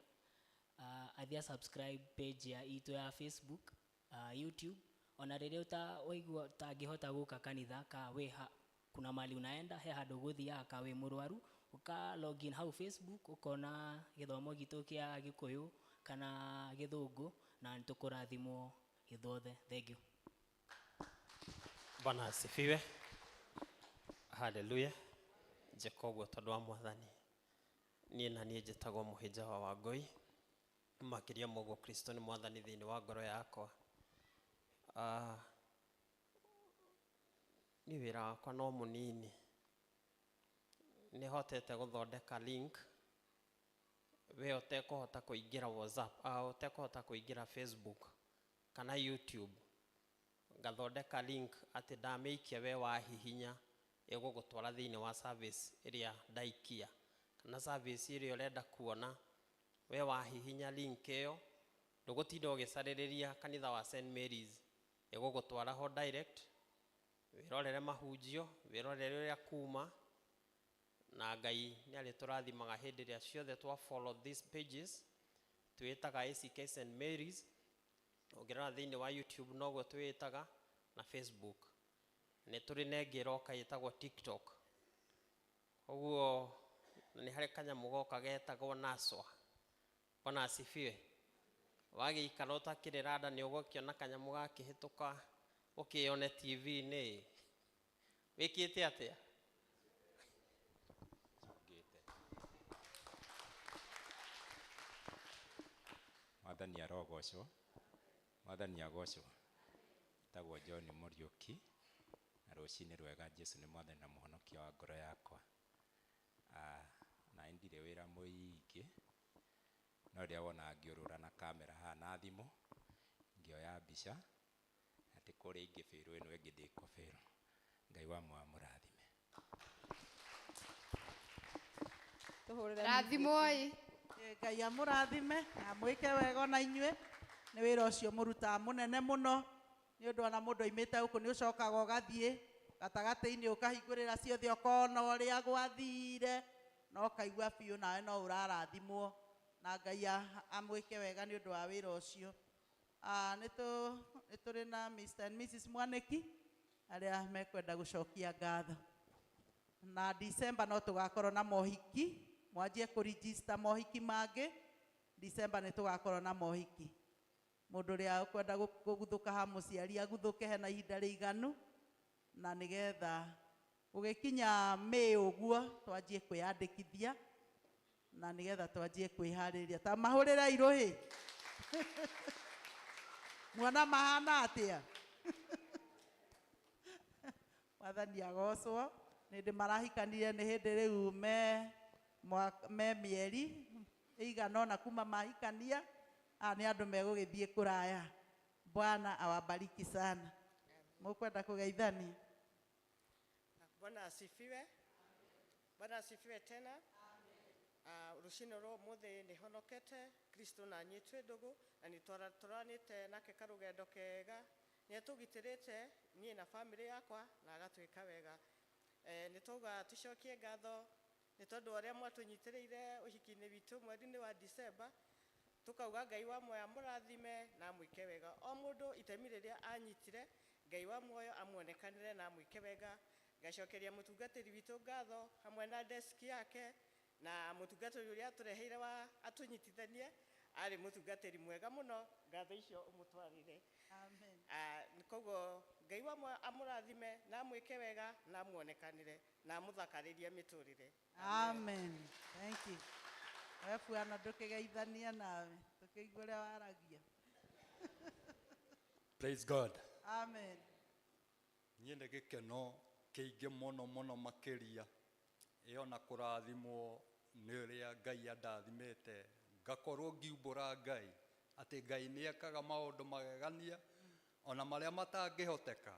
athiĩ subscribe page ya itũ ya Facebook, YouTube, ona rĩrĩa waigua ũtangĩhota gũka kanitha ka wĩ kuna mali unaenda he handũ ũgũthiaga ka wĩ mũrwaru, ũka login hau Facebook ũkona gĩthomo gitũ kĩa Gĩkũyũ kana Gĩthũngũ, na nĩtũkũrathimwo ithuothe. Thank you. Bwana asifiwe. Haleluya. Njĩka ũguo tondũ wa Mwathani. Niĩ na niĩ njĩtagwo Mũhĩnja wa Wangũi. Makĩria ma ũguo Kristo nĩ Mwathani thĩinĩ wa ngoro yakwa. Niĩ wĩra wakwa no mũnini. Nĩhotete gũthondeka link we ũtekũhota kũingĩra WhatsApp, ũtekũhota kũingĩra Facebook kana YouTube, ngathondeka link atĩ ndamĩikia we wahihinya ĩgũgũtwara thĩinĩ wa service ĩrĩa ndaikia kana service ĩrĩa ũrenda kuona. We wahihinya link ĩyo ndũgũtinda ũgĩcarĩrĩria kanitha wa St Mary's, ĩgũgũtwara ho direct, wĩrorere mahunjio, wĩrorere ũrĩa kuma, na Ngai nĩ arĩtũrathimaga hĩndĩ ĩrĩa ciothe twa follow these pages. Twĩtaga ACK St Mary's, ũngĩrora thĩinĩ wa YouTube noguo twĩtaga, na Facebook. Nĩ tũrĩ na ĩngĩ ĩroka ĩtagwo TikTok. Ũguo nĩ harĩ kanyamũ goka getagwo Naswa. Bwana asifiwe. Wagĩikara ũtakĩrĩ rada nĩ ũgũkĩona kanyamũ gakĩhĩtũka ũkĩyone TV-inĩ. Wĩkĩte atĩa? Mwathani arogocwo. Mwathani agocwo. Tagwo John Muriuki na rũcinĩ rwega. Jesu nĩ Mwathani na mũhonokia wa ngoro yakwa. Na ndirĩ wĩra mũingĩ, no rĩrĩa wona ngĩũrũra na kamera haha na thimũ ngĩoya mbica atĩ kũrĩa ingĩbĩrwo ĩno ĩngĩ ndĩkũbĩrwo. Ngai wa mũrathime. Rathimwoi. Ngai amũrathime na amwĩke wega ona inyuĩ. Nĩ wĩra ũcio mũrutaga mũnene mũno, nĩ ũndũ ona mũndũ aimĩte gũkũ nĩ ũcokaga ũgathiĩ gatagatĩ-inĩ ũkahingũrĩra ciothe ũkona ũrĩa gwathire na ũkaigua biũ nawe no ũrarathimwo, na Ngai amwĩke wega nĩ ũndũ wa wĩra ũcio. Nĩ tũrĩ na Mr and Mrs Mwaniki arĩa mekwenda gũcokia ngatho. Na December no tũgakorwo na mohiki, mwanjie kũregister mohiki mangĩ. December nĩ tũgakorwo na mohiki. Mũndũ ũrĩa ũkwenda kũguthũka ha mũciari aguthũke hena ihinda rĩiganu, na nĩgetha gũgĩkinya May ũguo twanjie kwĩyandĩkithia, na nĩgetha twanjie kwĩharĩria. Ta mahũrĩre irũhĩ. Muona mahana atĩa? Mwathani agocwo. Nĩ ndĩ marahikanire nĩ hĩndĩ rĩu me mĩeri ĩigana ũna kuma mahikania. Nĩ andũ megũgĩthiĩ kũraya. Bwana awabariki sana. Mũkwenda kũgeithania? Bwana asifiwe. Bwana asifiwe tena. Rũcinĩ rwa ũmũthĩ nĩ honokete Kristo na niĩ twĩ ndũgũ, na nĩ tũranĩte nake karũgendo kega. Nĩ atũgitĩrĩte niĩ na bamĩrĩ yakwa na agatwĩka wega. Nĩ twauga tũcokie ngatho nĩ tondũ ũrĩa mwatũnyitĩrĩire ũhiki-inĩ witũ mweri-inĩ wa December. Tukauga Ngai wa muoyo amũrathime na amwĩke wega. O mũndũ itemi rĩrĩa anyitire, Ngai wa muoyo amuonekanĩre na amwĩke wega. Ngacokeria mũtungatĩri witũ ngatho hamwe na desk yake, na mũtungatĩri ũrĩa atũreheire wa atũnyitithanie arĩ mũtungatĩri mwega mũno. Ngatho icio ũmũtwarĩre. Amen. Koguo Ngai wa muoyo amũrathime na amwĩke wega na amuonekanĩre na amũthakarĩrie mĩtũrĩre. Amen. Thank you. We bwana ndũkĩgeithania nawe tũkĩigua ũrĩa waragia. Praise God. Amen. Niĩ nĩ gĩkeno kĩingĩ mũno mũno makĩria ĩyo na kũrathimwo nĩ ũrĩa Ngai andathimĩte, ngakorwo ngiumbũra Ngai atĩ Ngai nĩ ekaga maũndũ magegania Ona marĩa matangĩhoteka,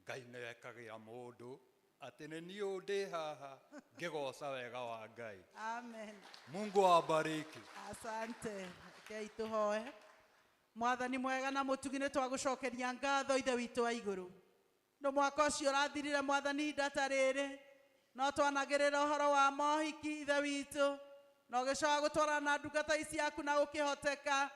Ngai nĩ ekagĩra mũndũ atĩ nĩ niĩ ũyũ ndĩ haha ngĩgoca wega wa Ngai. Amen. Mungu awabariki. Asante. Rekei tũhoe. Mwathani mwega na mũtugi, nĩ twagũcokeria ngatho, Ithe witũ wa igũrũ. Nĩ mwaka ũcio ũrathirire, Mwathani, ihinda ta rĩrĩ no twanagĩrĩra ũhoro wa mohiki, Ithe witũ, na ũgĩcoka gũtwarana na ndungata ici ciaku na gũkĩhoteka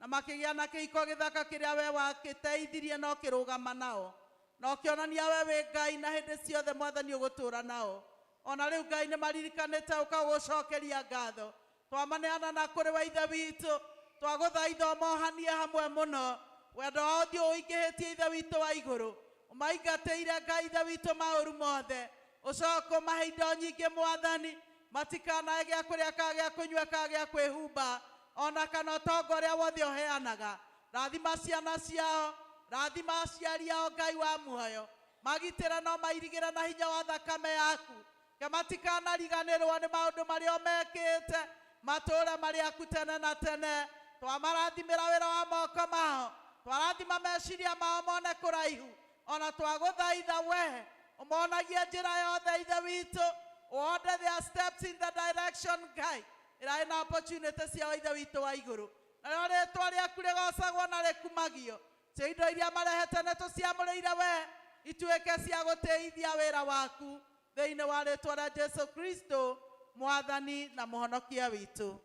na makĩgĩa na kĩhiko gĩthaka kĩrĩa we wakĩteithirie na ũkĩrũgama nao na ũkĩonania we wĩ Ngai na hĩndĩ ciothe, Mwathani, ũgũtũũra nao. Ona rĩu, Ngai, nĩ maririkanĩte ũkagũcokeria ngatho. Twamaneana na kũrĩ we, Ithe witũ, twagũthaitha ũmohanie hamwe mũno, wendo wao ũthiĩ ũingĩhĩtie, Ithe witũ wa igũrũ, ũmaingatĩire, Ngai Ithe witũ, maũru mothe, ũcoke ũmahe indo nyingĩ, Mwathani, matikanae gĩa kũrĩa kana gĩa kũnyua kana gĩa kwĩhumba ona kana ũtonga ũrĩa wothe ũheanaga. Rathima ciana ciao, rathima aciari ao, Ngai wa muoyo, magitĩra no mairigĩra na hinya wa thakame yaku, ke matikanariganĩrwo nĩ maũndũ marĩa mekĩte, matũũre marĩ aku tene na tene. Twamarathimĩra wĩra wa moko mao, twarathima meciria mao mone kũraihu, ona twagũthaitha we ũmonagie njĩra yothe, Ithe witũ, order their steps in the direction, Ngai, ĩrarĩ na opportunity ciao, Ithe witũ wa igũrũ, narĩo rĩtwa rĩaku rĩgocagwo na rĩkumagio. Cio indo iria marehete nĩ tũciamũrĩire we ituĩke cia gũtĩithia wĩra waku, thĩinĩ wa rĩtwa rĩa Jesu Kristo, Mwathani na Mũhonokia witũ,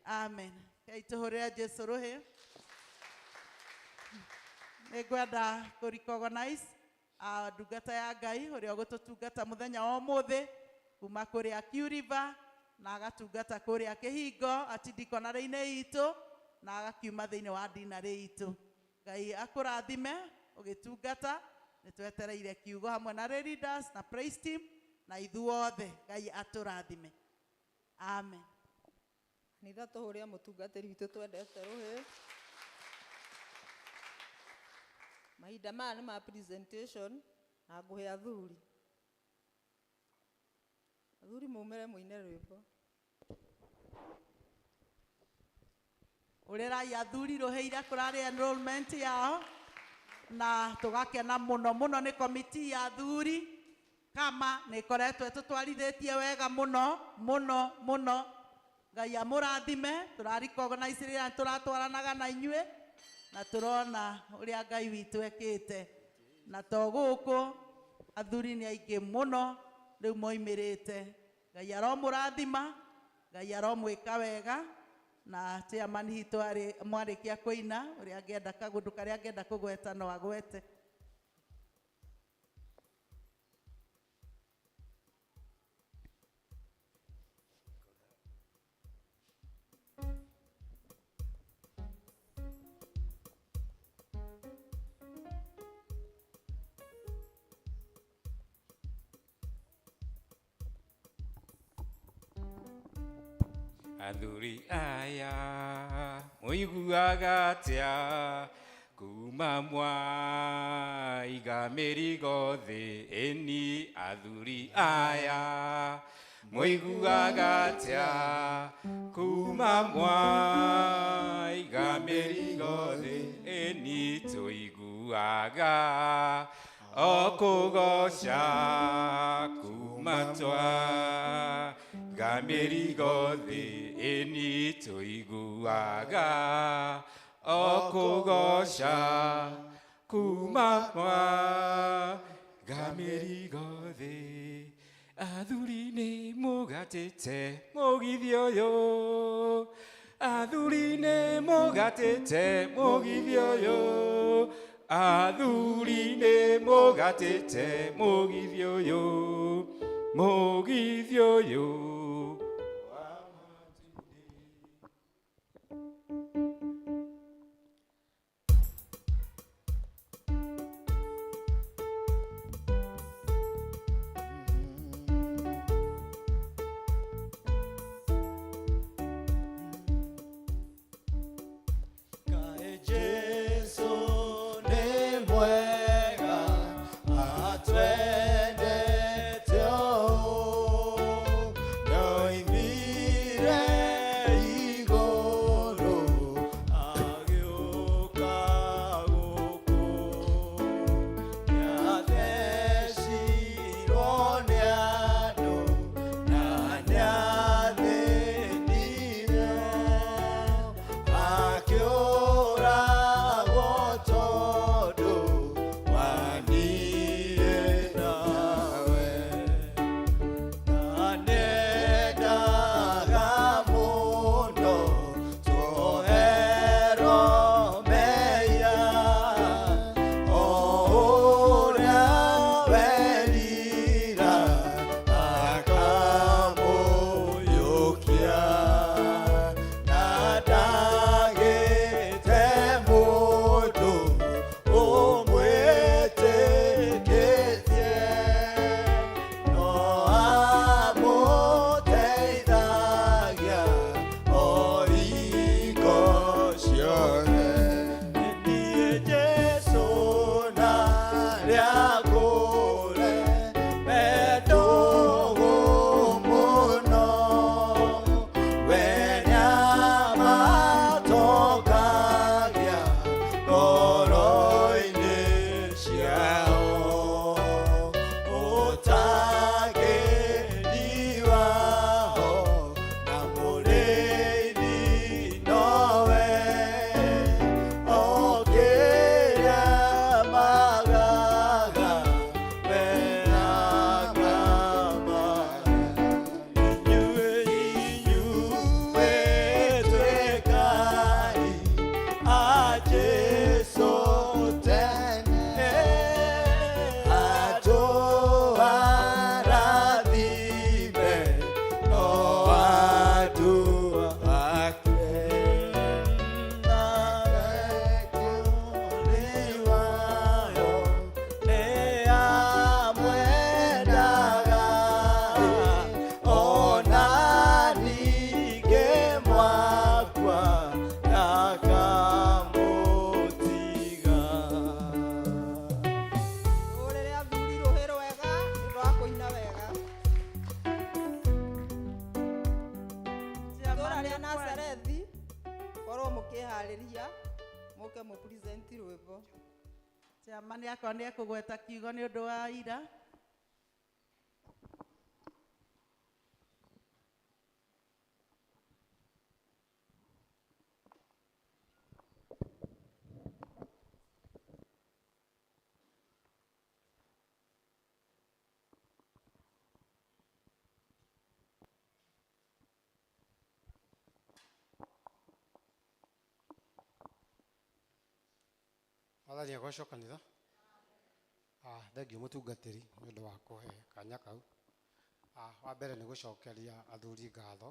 amen. Kei tũhũrĩre Jesu rũhĩ. Nĩ ngwenda kũ recognize ndungata ya Ngai ũrĩa ũgũtũtungata mũthenya wa ũmũthĩ kuma kũrĩa Q River na agatungata kũrĩa Kĩhingo atidikonarĩ-inĩ itũ na agakiuma thĩinĩ wa dinarĩ itũ. Ngai akũrathime ũgĩtungata. Nĩ twetereire kiugo hamwe na leaders na praise team na ithuothe. Ngai atũrathime, amen. Kanitha, tũhũrĩre mũtungatĩri witũ twendete rũhĩ. Mahinda maya nĩ ma presentation na ngũhe athuri. Athuri, mumĩre mũine rwĩmbo. Ũrĩrai athuri rũhĩire kũrarĩ enrollment yao na tũgakena mũno mũno nĩ komiti ya athuri kama nĩ ĩkoretwo ĩtũtwarithĩtie wega mũno mũno mũno. Ngai amũrathime. Tũra recognize rĩrĩa tũratwaranaga na inyuĩ na tũrona ũrĩa Ngai witũ ekĩte, na to gũkũ athuri nĩ aingĩ mũno rĩu moimĩrĩte. Ngai aromũrathima, Ngai aromwĩka wega. Na chairman hitũ arĩ mwarĩkia kũina, ũrĩa angĩenda kaũndũ karĩa angĩenda kũgweta no agwete. Athuri aya, mũiguaga atĩa kuma mwaiga mĩrigo thĩ? Ĩni, athuri aya, mũiguaga atĩa kuma mwaiga mĩrigo thĩ? Ĩni, tũiguaga o kũgoca kuma twaiga mĩrigo thĩ. Ĩni, tũiguaga o kũgoca kuma mwaiga mĩrigo thĩ. Athuri, nĩ mũgatĩte mũgithi ũyũ, athuri, nĩ mũgatĩte mũgithi ũyũ, athuri, nĩ mũgatĩte mũgithi ũyũ, mũgithi ũyũ. Kaĩ Jesu nĩ mwega, atwendete ũũ, no. kũre mendũgũ mũno we nĩamatokagia ngoro-inĩ ciao ũtangĩri wao na mũrĩithi nowe okĩra magaga we akama inyuĩ inyuĩ twĩkai a Jesu tene atũarathime no andũ ake wayo nĩ amwendaga ona ningĩ mwakwa ndakamũtiga. Rũrĩrĩ athuri rũhĩ rwega nĩ ũndũ wa kũina wega. Itũũra rĩa Nazarethi korwo mũkĩharĩria mũke mũpresent rwĩmbo. Chairman akwa nĩ ekũgweta kiugo nĩ ũndũ wa ira. Mwathani agocwo kanitha. Thengiũ mũtungatĩri nĩ ũndũ wa kũhe kanya kau. Wa mbere nĩ gũcokeria athuri ngatho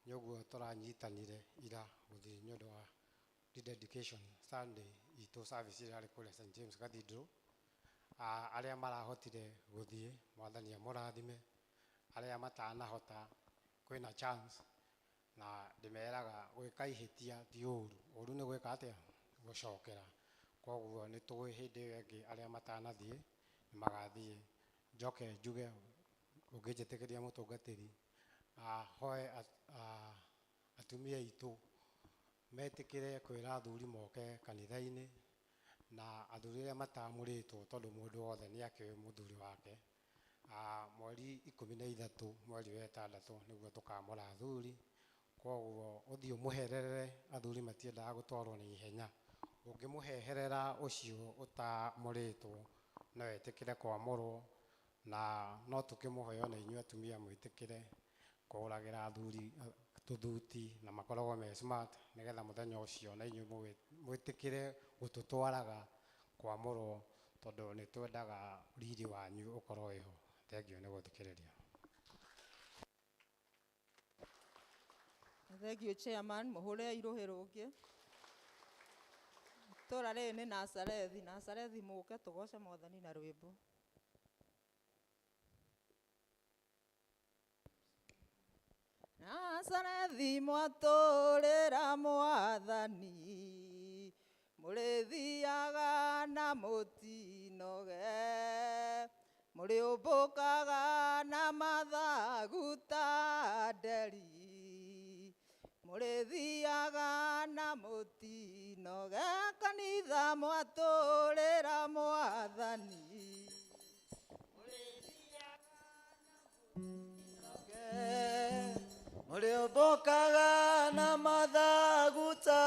nĩ ũguo tũranyitanire ira gũthiĩ nĩ ũndũ wa rededication Sunday itũ service ĩrĩa yarĩ kũrĩa St James Cathedral. Arĩa marahotire gũthiĩ mwathani amũrathime, arĩa matanahota kwĩna chance na ndĩmeraga gwĩka ihĩtia ti ũru, ũru nĩ gwĩka atĩa gũcokera. Koguo nĩ tũĩ hĩndĩ ĩyo ĩngĩ arĩa matanathiĩ nĩ magathiĩ. Njoke njuge ũngĩnjĩtĩkĩria mũtungatĩri, hoe atumia aitũ metĩkĩre kwĩra athuri moke kanitha-inĩ na athuri arĩa matamũrĩtwo tondũ mũndũ wothe nĩ akĩũĩ mũthuri wake. Mweri 13 mweri wa ĩtandatũ nĩguo tũkamũra athuri, koguo ũthiĩ ũmũherere, athuri matiendaga gũtwarwo na ihenya. Ũngĩmũheherera ũcio ũtamũrĩtwo no etĩkĩre kwamũrwo, na no tũkĩmũhoya ona inyuĩ atumia mwĩtĩkĩre kũgũragĩra athuri tũthuti na makoragwo me smart nĩgetha mũthenya ũcio na inyuĩ mwĩtĩkĩre gũtũtwaraga kwamũrwo tondũ nĩ twendaga riri wanyu ũkorwo wĩho. Thengiũ nĩ gũthikĩrĩria. Thengiũ chairman, mũhũrei rũhĩ rũngĩ. Itũũra rĩrĩ nĩ Nazarethi, Nazarethi mũke tũgoce mwathani na rwĩmbo. Nazarethi mwatũrĩra mwathani, mũrĩthiaga na mũtinoge, mũrĩũmbũkaga na mathagu ta nderi, mũrĩthiaga na mũtinoge, kanitha mwatũrĩra mwathani. Mũrĩũmbũkaga na mathagu ta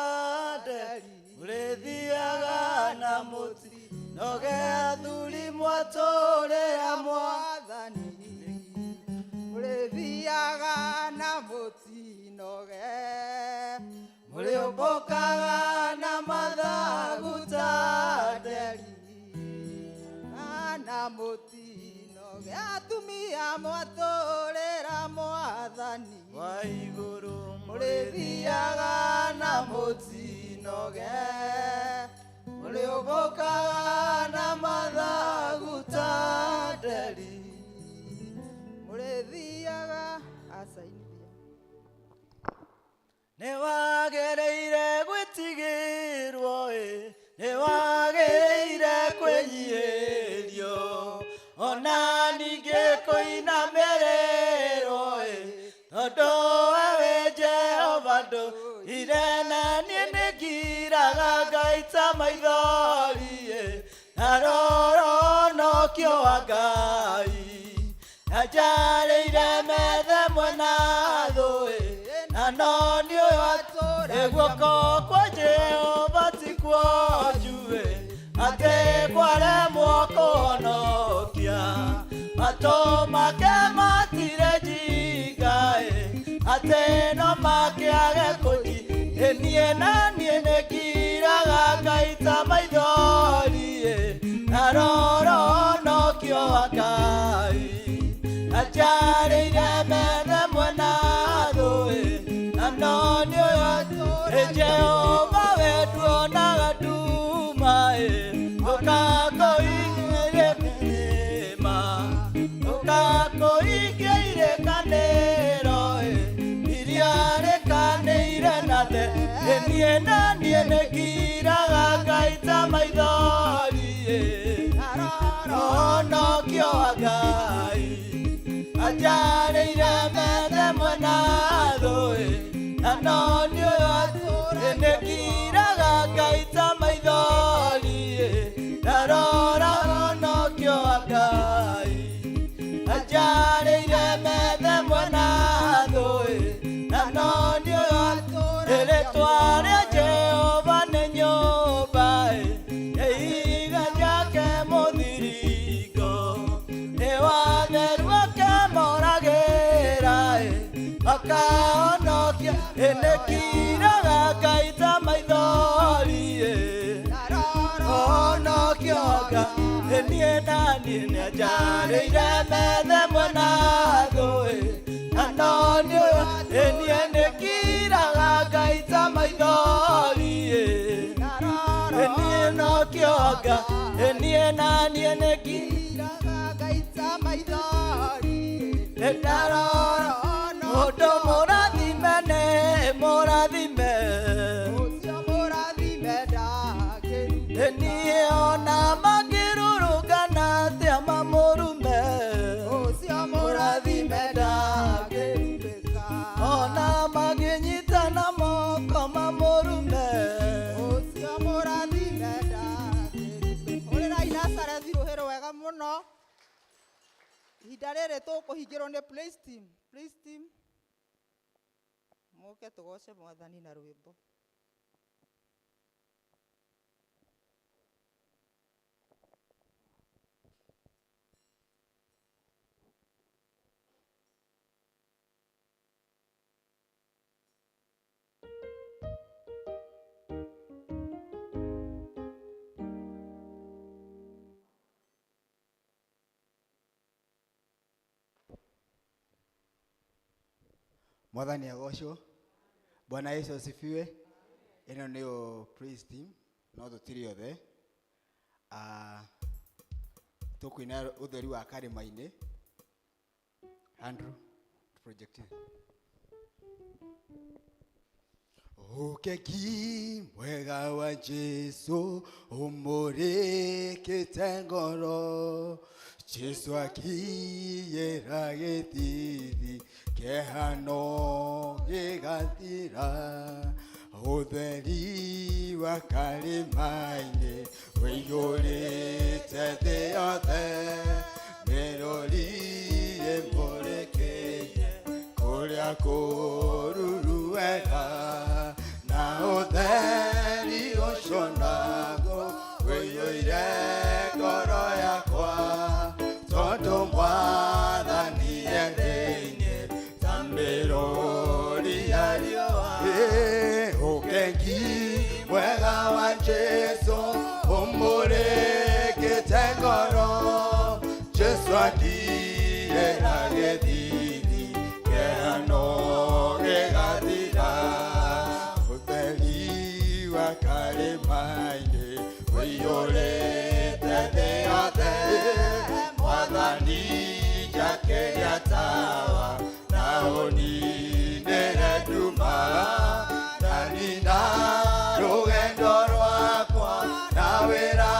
nderi, mũrĩthiaga na mũtinoge, athuri mwatũrĩra mwathani. Mũrĩthiaga na mũtinoge, mũrĩũmbũkaga na mathagu ta nderi, na mũtinoge, atumia mwatũrĩra mwathani. Wa igũrũ mũrĩthiaga na mũtinoge, mũrĩũmbũkaga na mathagu ta nderi, mũrĩthiaga acainithia. Nĩ wagĩrĩire gwĩtigĩrwo ĩ, nĩ wagĩrĩire kwĩnyiihĩrio. kũinamĩrĩrwo ĩ tondũ we wĩ Jehova ndũire na niĩ nĩngiraga Ngai ta maithori ĩ na roronokio wa Ngai na njarĩire methe mwena thũ ĩ na no nĩ ũyũ atũre guoko kwa Jehova ti kuo njuĩ atĩ kwaremwo kũhonokia matũ make matirĩ njinga ĩ atĩ no makĩage kũnji ĩ niĩ na niĩ nĩngiraga Ngai ta maithori ĩ na roronokio wa Ngai na njarĩire methe mwena thũ ĩ na no nĩ ũyũ atũre Jehova we nduonaga nduma ĩ ũkakũigĩre kĩrĩma ũkakũigĩire kanĩro ĩ iria rĩkanĩire na thĩ ĩ niĩ na niĩ nĩngiraga Ngai ta maithori ĩ roronokio wa Ngai anjarĩire methe mwena thũ ĩ na no nĩ ũyũ atũre nĩngiraga Ngai ta maithori ĩ na roronokio wa Ngai anjarĩire methe mwena thũ ĩ na no nĩ ũyũ atũre rĩtwa rĩa Jehova nĩ nyũmba ĩ ya ihiga rĩake mũthiringo nĩ watheru akemoragĩra ĩ makahonokia ĩ nĩngiraga Ngai ta maithori ĩ honokio Ngai ĩ niĩ na niĩ nĩanjarĩire methe mwena thũ ĩ na no nĩ ũyũ ĩ niĩ nĩngiraga Ngai ta maithori ĩ ĩ niĩ nokio Ngai ĩ niĩ na niĩ nĩngiraga Ngai ta maithori nĩndarora mũndũ mũrathime nĩ mũrathime ũcio mũrathime ndangĩrumĩka ĩ niĩ ona mangĩrũrũngana atĩa mamũrume ũcio mũrathime ndangĩrumĩka ona mangĩnyitana moko mamũrume ũcio mũrathime ndangĩrumĩka hũrĩrai Nazarethi rũhĩ rwega mũno ihinda rĩrĩ tũkũhingĩrwo nĩ praise team praise team mũke tũgoce mwathani na rwĩmbo. Mwathani agocwo. Bwana Yesu asifiwe. Ĩno nĩyo praise team no tũtirĩ othe. Ah, tũkũina ũtheri wa karĩma-inĩ. Andrew, project. Ũkeki mwega wa Jesu ũmũrĩkĩte ngoro Jesu akiyĩra gĩthithi kĩhano gĩgathira ũtheri wa karĩma-inĩ ũiyũrĩte thĩ yothe mĩrũri ĩmũrĩkĩire kũrĩa kũruru wega na ũtheri ũcio naguo ũiyũire ngoro yakwa tondũ mwathani e thĩinĩ ta mĩrũri ya riũa. Ĩ, ũkengi mwega wa Jesu ũmũrĩkĩte ngoro Jesu akiyĩra gĩthithi kĩhano gĩgathira ũtheri wa karĩma-inĩ ũiyũrĩte thĩ yothe mwathani njakĩria tawa na ũninĩre nduma ndanina rũgendo rwakwa na wĩra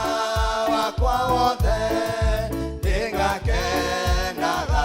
wakwa wothe nĩngakenaga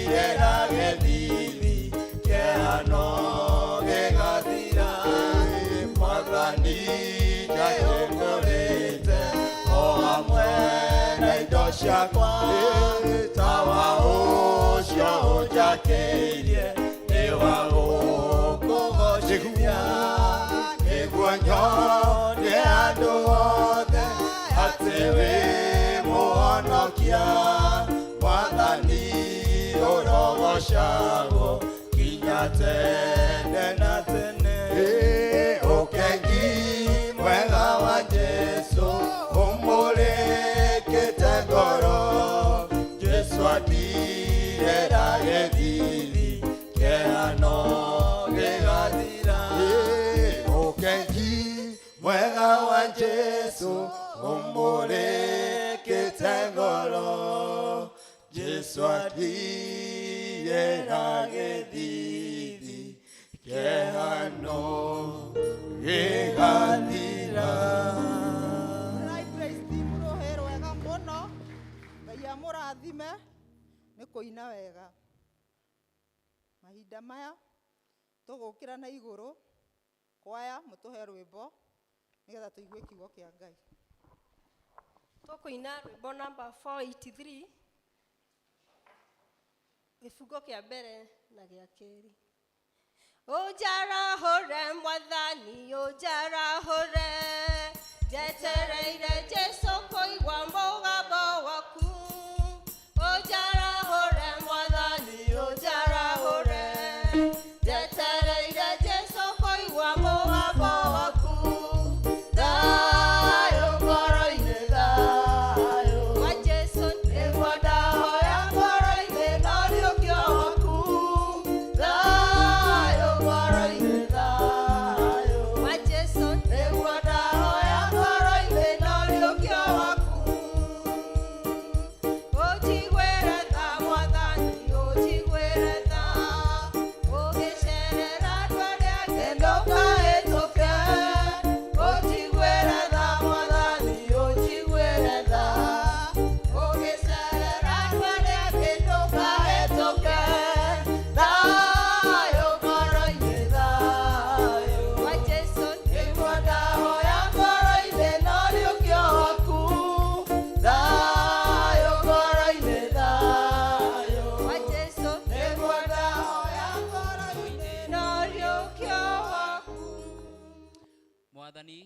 andirĩra gĩthithi kĩhano gĩgathira Mwathani nĩũngũrĩte o hamwe na indo ciakwa tawa ũcio ũnjakĩirie nĩ wa gũkũgocithia nĩguo nyone andũ othe atĩ wĩ mũhonokia Mwathani ũrogocagwo nginya tene na tene ũkengi mwega wa Jesũ ũmũrĩkĩte ngoro Jesũ andirĩra gĩthithi kĩhano gĩgathira ũkengi mwega wa Jesũ ũmũrĩkĩte ngoro Jesũ andirĩra gĩthithi kĩhano gĩgathira. Rai praise team rũhĩ rwega mũno Ngai amũrathime nĩ kũina wega mahinda maya tũgũkĩra na igũrũ kwaya mũtũhe rwĩmbo nĩgetha tũigue kiugo kĩa Ngai. Tũkũina rwĩmbo namba 483 gĩbungo kĩa mbere na gĩa kerĩ. Ũnjarahũre Mwathani ũnjarahũre njetereire Jesũ kũigua mũgambo waku ũnjarahũre Mwathani ũnjarahũre njetereire Jesũ kũigua mũgambo waku thayũ ngoro-inĩ thayũ wa Jesũ nĩguo ndahoya ngoro-inĩ no ũriũkio waku thayũ ngoro-inĩ thayũ wa Jesũ nĩguo ndahoya ngoro-inĩ no ũriũkio waku ũnjiguĩre tha Mwathani ũnjiguĩre tha ũgĩcerera andũ arĩa angĩ ndũkahĩtũke ũnjiguĩre tha Mwathani ũnjiguĩre tha ũgĩcerera andũ arĩa angĩ ndũkahĩtũke thayũ ngoro-inĩ thayũ wa Jesũ nĩguo ndahoya ngoro-inĩ no ũriũkio waku thayũ ngoro-inĩ thayũ wa Jesũ nĩguo ndahoya ngoro-inĩ no ũriũkio waku. Mwathani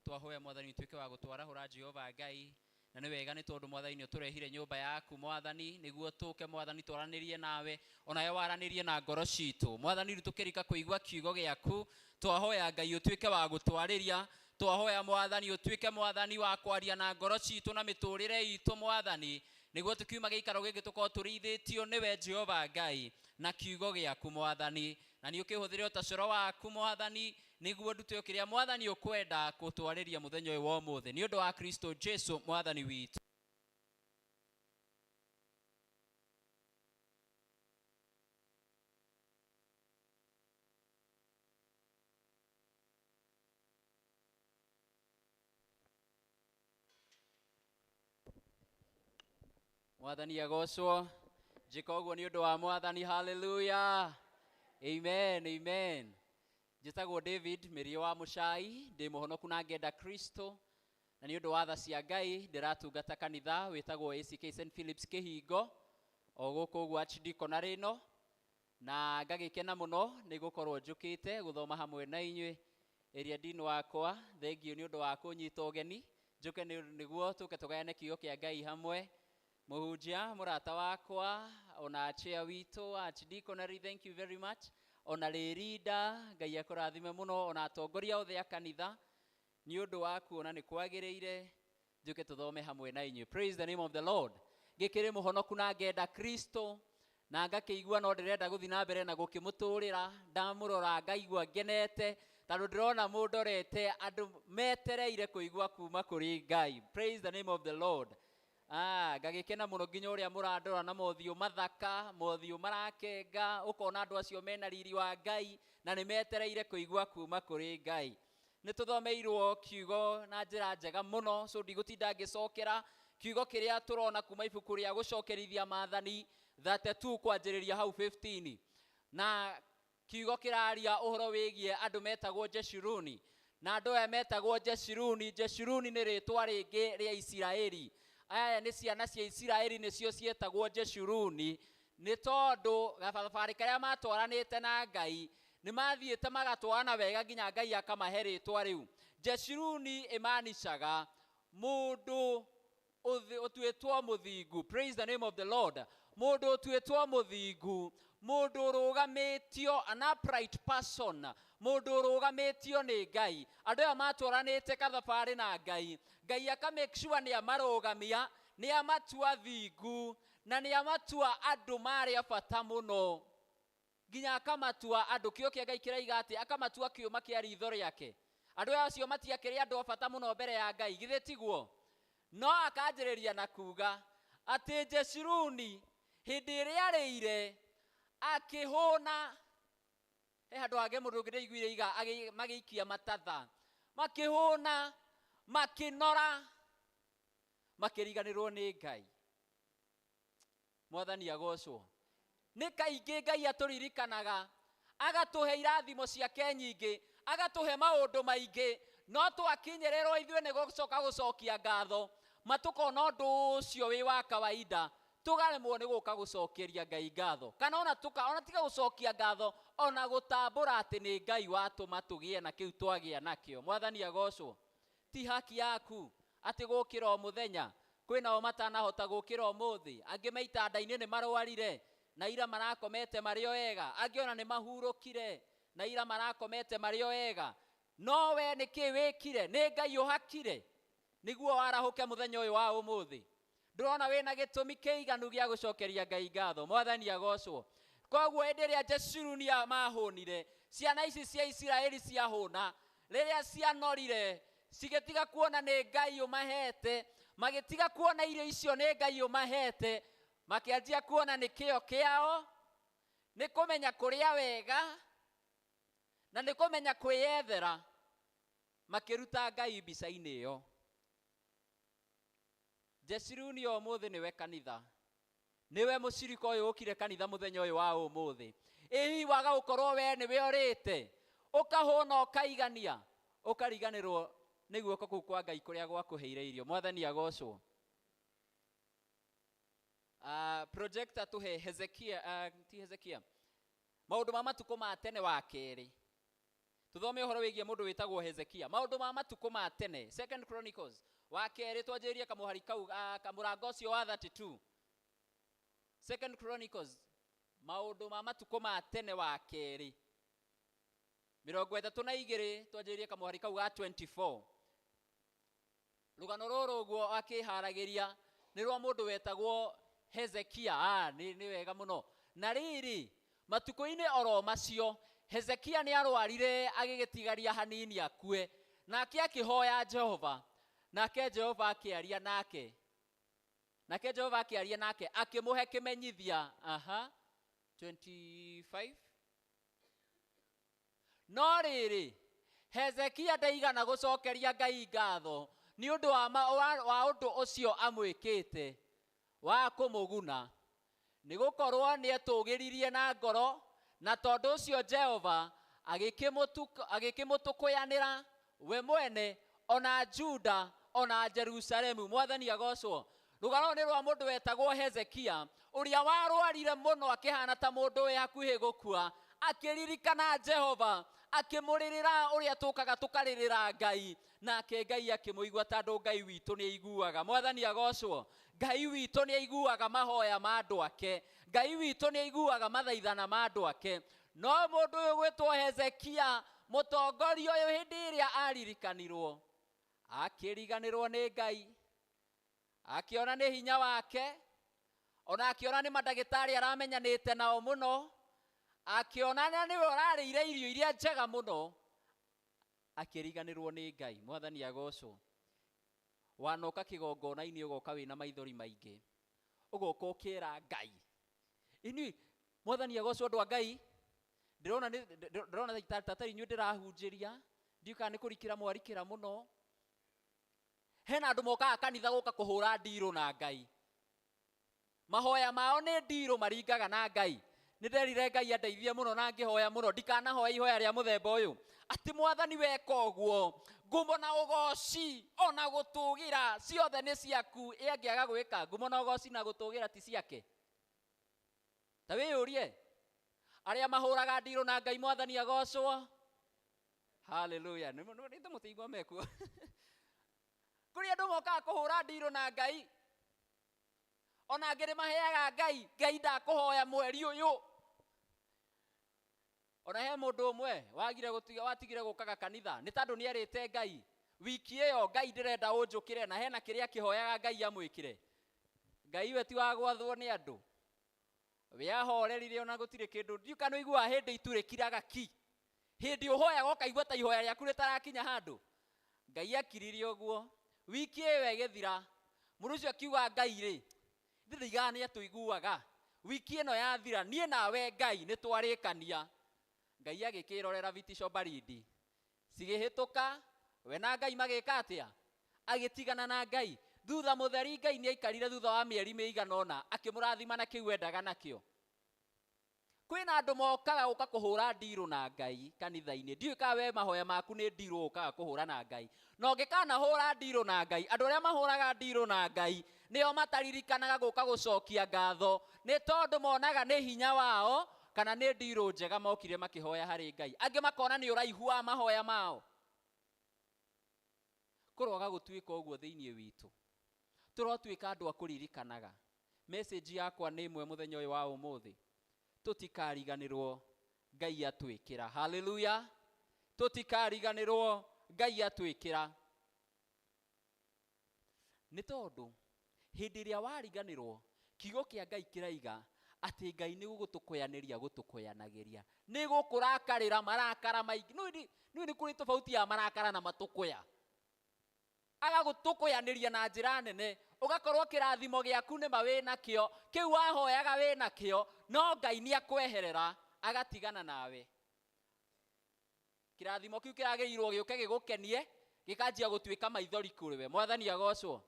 twahoya Mwathani utuike wa gutwarahura Jehova Ngai na nĩ wega nĩ tondũ Mwathani nĩ ũtũrehire nyũmba yaku Mwathani nĩguo tũke Mwathani twaranĩrie nawe onawe waranĩrie na ngoro citũ Mwathani rĩu tũkĩrika kũigua kiugo gĩaku twahoya Ngai ũtuĩke wa gũtwarĩria twahoya Mwathani ũtuĩke Mwathani wa kwaria na ngoro citũ na mĩtũrĩre itũ Mwathani nĩguo tũkiuma gĩikaro gĩkĩ tũkorwo tũrĩithĩtio nĩwe Jehova Ngai na kiugo gĩaku Mwathani na nĩ ũkĩhũthĩre ũtacũro waku Mwathani nĩguo ndute o kĩrĩa Mwathani ũkwenda gũtwarĩria mũthenya ũyũ wa ũmũthĩ nĩ ũndũ wa Kristo Jesu Mwathani witũ. Mwathani agocwo njĩka ũguo nĩ ũndũ wa Mwathani haleluya amen amen. Njĩtagwo David Mĩrio wa Mũcai ndĩ mũhonoku na ngenda Kristo na nĩ ũndũ wa tha cia Ngai ndĩratungata kanitha wĩtagwo ACK St Philips Kĩhingo o gũkũ ũguo Archdeaconry ĩno na ngagĩkena mũno nĩ gũkorwo njũkĩte gũthoma hamwe na inyuĩ ĩrĩa ndini wakwa thengiũ nĩ ũndũ wa kũnyita ũgeni njũke nĩguo tũke tũgayane kiugo kĩa Ngai hamwe mũhunjia mũrata wakwa ona chair witũ Archdeaconry thank you very much ona rĩrinda Ngai akũrathime mũno ona atongoria othe a kanitha nĩ ũndũ wa kuona nĩ kwagĩrĩire njũke tũthome hamwe na inyuĩ praise the name of the Lord. Ngĩkĩrĩ mũhonoku na ngenda Kristo na ngakĩigua no ndĩrenda gũthiĩ na mbere na gũkĩmũtũrĩra ndamũrora ngaigua ngenete tondũ ndĩrona mũndorete andũ metereire kũigua kuma kũrĩ Ngai praise the name of the Lord. Ngagĩkena mũno nginya ũrĩa mũrandora na mothiũ mathaka mothiũ marakenga ũkona andũ acio mena riri wa Ngai na nĩ metereire kũigua kuma kũrĩ Ngai. Nĩ tũthomeirwo kiugo na njĩra njega mũno so ndigũtinda ngĩcokera kiugo kĩrĩa tũrona kuma ibuku rĩa gũcokerithia maathani 32 kwanjĩrĩria hau 15 na kiugo kĩraria ũhoro wĩgiĩ andũ metagwo Jeshuruni na andũ aya metagwo Jeshuruni. Jeshuruni nĩ rĩtwa rĩngĩ rĩa Isiraeli. Aya nĩ ciana cia Isiraeli nĩcio cietagwo Jeshuruni nĩ tondũ gabathabarĩ karĩa matwaranĩte na Ngai nĩ mathiĩte magatwarana wega nginya Ngai akamahe rĩtwa rĩu. Jeshuruni ĩmanicaga mũndũ ũtuĩtwo mũthingu. Praise the name of the Lord. Mũndũ ũtuĩtwo mũthingu, mũndũ ũrũgamĩtio, an upright person, mũndũ ũrũgamĩtio nĩ Ngai. Andũ aya matwaranĩte kathabarĩ na Ngai, Ngai aka make sure nĩ amarũgamia, nĩ amatua thingu, na nĩ amatua andũ marĩ a bata mũno, nginya akamatua andũ. Kĩo kĩa Ngai kĩraiga atĩ akamatua kĩũma kĩa ritho rĩake. Andũ aya acio matiakĩrĩ andũ a bata mũno mbere ya Ngai, githĩ tiguo? No akanjĩrĩria na kuga atĩ Jeshuruni hĩndĩ ĩrĩa arĩire akĩhũna. He handũ hangĩ mũndũ ũngĩ ndaiguire iga magĩikia matatha, makĩhũna, makĩnora, makĩriganĩrwo nĩ Ngai. Mwathani agocwo. Nĩ kaingĩ Ngai atũririkanaga, agatũhe irathimo ciake nyingĩ, agatũhe maũndũ maingĩ, no twakinyĩrĩrwo ithuĩ nĩ gũcoka gũcokia ngatho, matũkona ũndũ ũcio wĩ wa kawaida, tũkaremwo nĩ gũka gũcokeria Ngai ngatho, kana ona tuka ona tiga gũcokia ngatho, ona gũtambũra atĩ nĩ Ngai watũma tũgĩe na kĩu twagĩa nakĩo. Mwathani agocwo. Ti haki yaku atĩ gũkĩra o mũthenya, kwĩna o matanahota gũkĩra ũmũthĩ, angĩ me itanda-inĩ nĩ marwarire na ira marakomete marĩ o ega, angĩ ona nĩ mahurũkire na ira marakomete marĩ o ega. No we nĩ kĩ wĩkire? Nĩ Ngai ũhakire nĩguo warahũke mũthenya ũyũ wa ũmũthĩ. Ndũrona wĩna gĩtũmi kĩiganu gĩa gũcokeria Ngai ngatho. Mwathani agocwo. Koguo hĩndĩ ĩrĩa Jeshuruni mahũnire, ciana ici cia Isiraeli ciahũna, rĩrĩa cianorire cigĩtiga kuona nĩ Ngai ũmahete, magĩtiga kuona irio icio nĩ Ngai ũmahete, makĩanjia kuona nĩ kĩo kĩao, nĩ kũmenya kũrĩa wega, na nĩ kũmenya kwĩyethera, makĩruta Ngai mbica-inĩ ĩyo. Jeshuruni ũmũthĩ nĩwe kanitha, nĩwe mũcirika ũyũ ũkire kanitha mũthenya ũyũ wa ũmũthĩ. Ĩ hihi waga gũkorwo we nĩwe ũrĩte, ũkahũna ũkaigania, ũkariganĩrwo nĩ guoko kũu kwa Ngai kũrĩa gwakũheire irio. Mwathani agocwo. Projector tũhe Hezekia, ti Hezekia, maũndũ ma matukũ ma tene wa kerĩ. Tuthome ũhoro wĩgiĩ mũndũ wĩtagwo Hezekia. Maũndũ ma matukũ ma tene, Second Chronicles wa kerĩ, twanjĩrĩrie kamũhari kau, kamũrango ũcio wa 32. Second Chronicles, maũndũ ma matukũ ma tene wa kerĩ, 32, twanjĩrĩrie kamũhari kau ga 24. Rũgano rũrũ ũguo akĩharagĩria nĩ rwa mũndũ wetagwo Hezekia. Nĩ wega mũno. Na rĩrĩ, matukũ-inĩ oro macio Hezekia nĩ arwarire agĩgĩtigaria hanini akue, nake akĩhoya Jehova, nake Jehova akĩaria nake, nake Jehova akĩaria nake akĩmũhe kĩmenyithia. 25. No rĩrĩ, Hezekia ndaigana gũcokeria Ngai ngatho nĩ ũndũ wa ũndũ ũcio amwĩkĩte wa kũmũguna, nĩ gũkorwo nĩetũgĩririe na ngoro, na tondũ ũcio Jehova agĩkĩmũtũkũyanĩra we mwene, ona Juda ona Jerusalemu. Mwathani agocwo. Rũgano nĩ rwa mũndũ wetagwo Hezekia, ũrĩa warwarire mũno akĩhana ta mũndũ wĩ hakuhĩ gũkua, akĩririkana Jehova, akĩmũrĩrĩra ũrĩa tũkaga tũkarĩrĩra Ngai, nake Ngai akĩmũigua, tondũ Ngai witũ nĩ aiguaga. Mwathani agocwo. Ngai witũ nĩ aiguaga mahoya ma andũ ake, Ngai witũ nĩ aiguaga mathaithana ma andũ ake. No mũndũ ũyũ gwĩtwo Hezekia, mũtongoria ũyũ, hĩndĩ ĩrĩa aririkanirwo, akĩriganĩrwo nĩ Ngai, akĩona nĩ hinya wake, ona akĩona nĩ mandagĩtarĩ aramenyanĩte nao mũno, akĩona na nĩwe ũrarĩire irio iria njega mũno, akĩriganĩrwo nĩ Ngai. Mwathani agocwo. Wanoka kĩgongona-inĩ ũgoka wĩna maithori maingĩ, ũgoka ũkĩra Ngai, inyuĩ Mwathani agocwo. Andũ a Ngai, ndĩrona ndĩrona ta inyuĩ ndĩrahunjĩria, ndiũĩ kana nĩ kũrikĩra mwarikĩra mũno. Hena andũ mokaga kanitha gũka kũhũra ndirũ na Ngai, Mahoya mao nĩ ndirũ maringaga na Ngai. Nĩ nderire Ngai andeithie mũno na ngĩhoya mũno ndikanahoe ihoya rĩa mũthemba ũyũ atĩ mwathani weka ũguo ngumo na ũgoci ona gũtũgĩra ciothe nĩ ciaku. Ĩ angĩaga gwĩka ngumo na ũgoci na gũtũgĩra ti ciake? Ta wĩyũrie arĩa mahũraga ndirũ na Ngai mwathani agocwo. Haleluya. Nĩ mũtigua mekuo. Kũrĩ andũ mokaga kũhũra ndirũ na Ngai ona angĩ nĩ maheaga Ngai Ngai ndakũhoya mweri ũyũ. Ona he mũndũ ũmwe wagire gũtiga watigire gũkaga kanitha nĩ tondũ nĩ erĩte Ngai wiki ĩyo Ngai ndĩrenda ũnjũkĩre na hena kĩrĩa kĩhoyaga Ngai amwĩkĩre. Ngai we ti wa gwathwo nĩ andũ. We ahorerire ona gũtirĩ kĩndũ. Ndiũ kana ũiguaga hĩndĩ itu rĩkiraga ki. Hĩndĩ ũhoyaga ũkaigua ta ihoya rĩaku rĩtarakinya handũ. Ngai akiririe ũguo. Wiki ĩyo ĩgĩthira. Mũndũ ũcio akiuga Ngai rĩ, ndĩrĩigaga nĩ atũiguaga. Wiki ĩno yathira niĩ nawe Ngai nĩ twarĩkania. Ngai agĩkĩrorera vitisho baridi. Cigĩhĩtũka we na Ngai magĩka atĩa? Agĩtigana na Ngai. Thutha mũtheri Ngai nĩ aikarire thutha wa mĩeri mĩigana ũna akĩmũrathima na kĩu endaga nakĩo. Kwĩna andũ mokaga gũka kũhũra ndirũ na Ngai kanitha-inĩ. Ndiũĩ kana we mahoya maku nĩ ndirũ ũkaga kũhũra na Ngai. Na ũngĩkanahũra ndirũ na Ngai, andũ arĩa mahũraga ndirũ na Ngai nĩo mataririkanaga gũka gũcokia ngatho nĩ tondũ monaga nĩ hinya wao kana nĩ ndirũ njega mokire makĩhoya harĩ Ngai. Angĩ makona nĩ ũraihu wa mahoya mao. Kũroga gũtuĩka ũguo thĩinĩ witũ. Tũrotuĩka andũ a kũririkanaga. Message yakwa nĩ ĩmwe mũthenya ũyũ wa ũmũthĩ. Tũtikariganĩrwo Ngai atwĩkĩra. Haleluya. Tũtikariganĩrwo Ngai atwĩkĩra. Nĩ tondũ hĩndĩ ĩrĩa wariganĩrwo kiugo kĩa Ngai kĩraiga atĩ Ngai nĩ gũgũtũkũyanĩria gũtũkũyanagĩria. Nĩ gũkũrakarĩra marakara maingĩ. Nĩ nĩ kũrĩ tofauti ya marakara na matũkũya. Agagũtũkũyanĩria na njĩra nene ũgakorwo kĩrathimo gĩaku nĩma wĩnakĩo kĩu wahoyaga wĩnakĩo no Ngai nĩ akweherera agatigana nawe. Kĩrathimo kĩu kĩragĩrĩirwo gĩũke gĩgũkenie gĩkanjia gũtuĩka maithori kũrĩ we. Mwathani agocwo.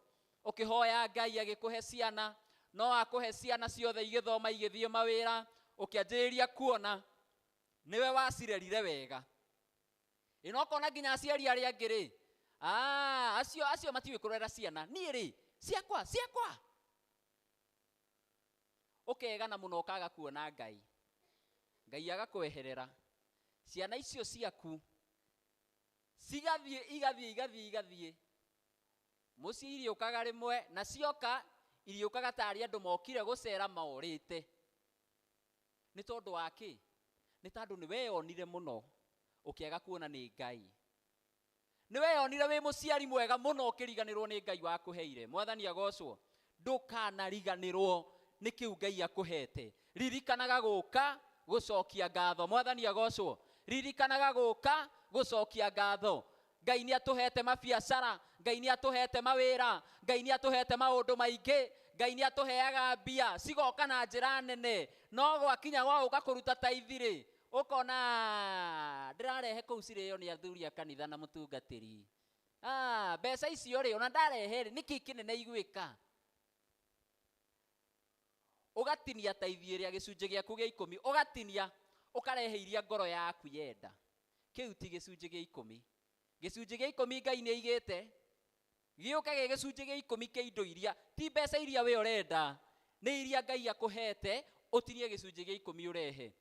Ũkĩhoya Ngai agĩkũhe ciana no akũhe ciana ciothe igĩthoma igĩthiĩ mawĩra ũkĩanjĩrĩria kuona nĩwe wacirerire wega. Ĩno ũkona nginya aciari arĩa angĩ rĩ, acio acio matiũĩ kũrera ciana. Niĩ rĩ, ciakwa ciakwa. Ũkegana mũno ũkaga kuona Ngai. Ngai agakweherera. Ciana icio ciaku cigathiĩ igathiĩ igathiĩ igathiĩ. Mũciĩ iriũkaga rĩmwe na cioka iriũkaga tarĩ andũ mokire gũcera morĩte. Nĩ tondũ wa kĩ? Nĩ tondũ nĩ weyonire mũno ũkĩaga kuona nĩ Ngai. Nĩ weyonire wĩ mũciari mwega mũno ũkĩriganĩrwo nĩ Ngai wakũheire. Mwathani agocwo. Ndũkanariganĩrwo nĩ kĩu Ngai akũhete. Ririkanaga gũka gũcokia ngatho. Mwathani agocwo. Ririkanaga gũka gũcokia ngatho. Ngai nĩ atũhete mabiacara, Ngai nĩ atũhete mawĩra, Ngai nĩ atũhete maũndũ maingĩ, Ngai nĩ atũheaga mbia cigoka na njĩra nene. No gwakinya gwa gũka kũruta taithi rĩ, ũkona ndĩrarehe kũu cirĩo nĩ athuri a kanitha na mũtungatĩri. Mbeca icio rĩ, ona ndarehe rĩ, nĩkĩ kĩnene igwĩka? Ũgatinia taithi ĩrĩa gĩcunjĩ gĩaku gĩa ikũmi, ũgatinia ũkarehe iria ngoro yaku yenda. Kĩu ti gĩcunjĩ gĩa ikũmi. Gĩcunjĩ gĩa ikũmi Ngai nĩ aigĩte gĩũke gĩ gĩcunjĩ gĩa ikũmi kĩa indo iria ti mbeca iria we ũrenda, nĩ iria Ngai akũhete ũtinie gĩcunjĩ gĩa ikũmi ũrehe.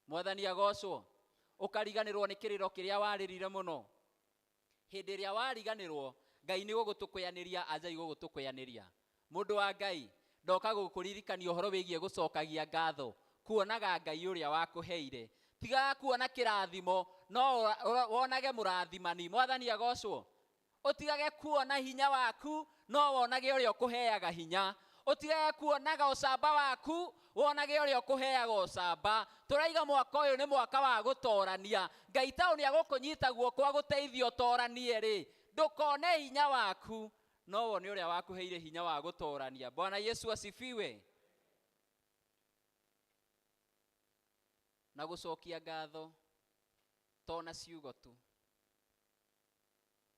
Mwathani agocwo. Ũkariganĩrwo nĩ kĩrĩro kĩrĩa warĩrire mũno. Hĩndĩ ĩrĩa wariganĩrwo Ngai nĩ gũgũtũkũyanĩria anjai gũgũtũkũyanĩria. Mũndũ wa Ngai ndoka gũkũririkania ũhoro wĩgiĩ gũcokagia ngatho, kuonaga Ngai ũrĩa wakũheire. Tigaga kuona kĩrathimo no wonage mũrathimani. Mwathani agocwo. Ũtigage kuona hinya waku no wonage ũrĩa ũkũheaga hinya. Ũtigage kuonaga ũcamba waku wonage ũrĩa ũkũheaga ũcamba. Tũraiga mwaka ũyũ nĩ mwaka wa gũtorania. Ngai taũ nĩ agũkũnyita guoko agũteithie ũtoranie rĩ, ndũkone hinya waku no wone ũrĩa wakũheire hinya wa gũtorania. Bwana Yesu asifiwe. Na gũcokia ngatho to na ciugo tu.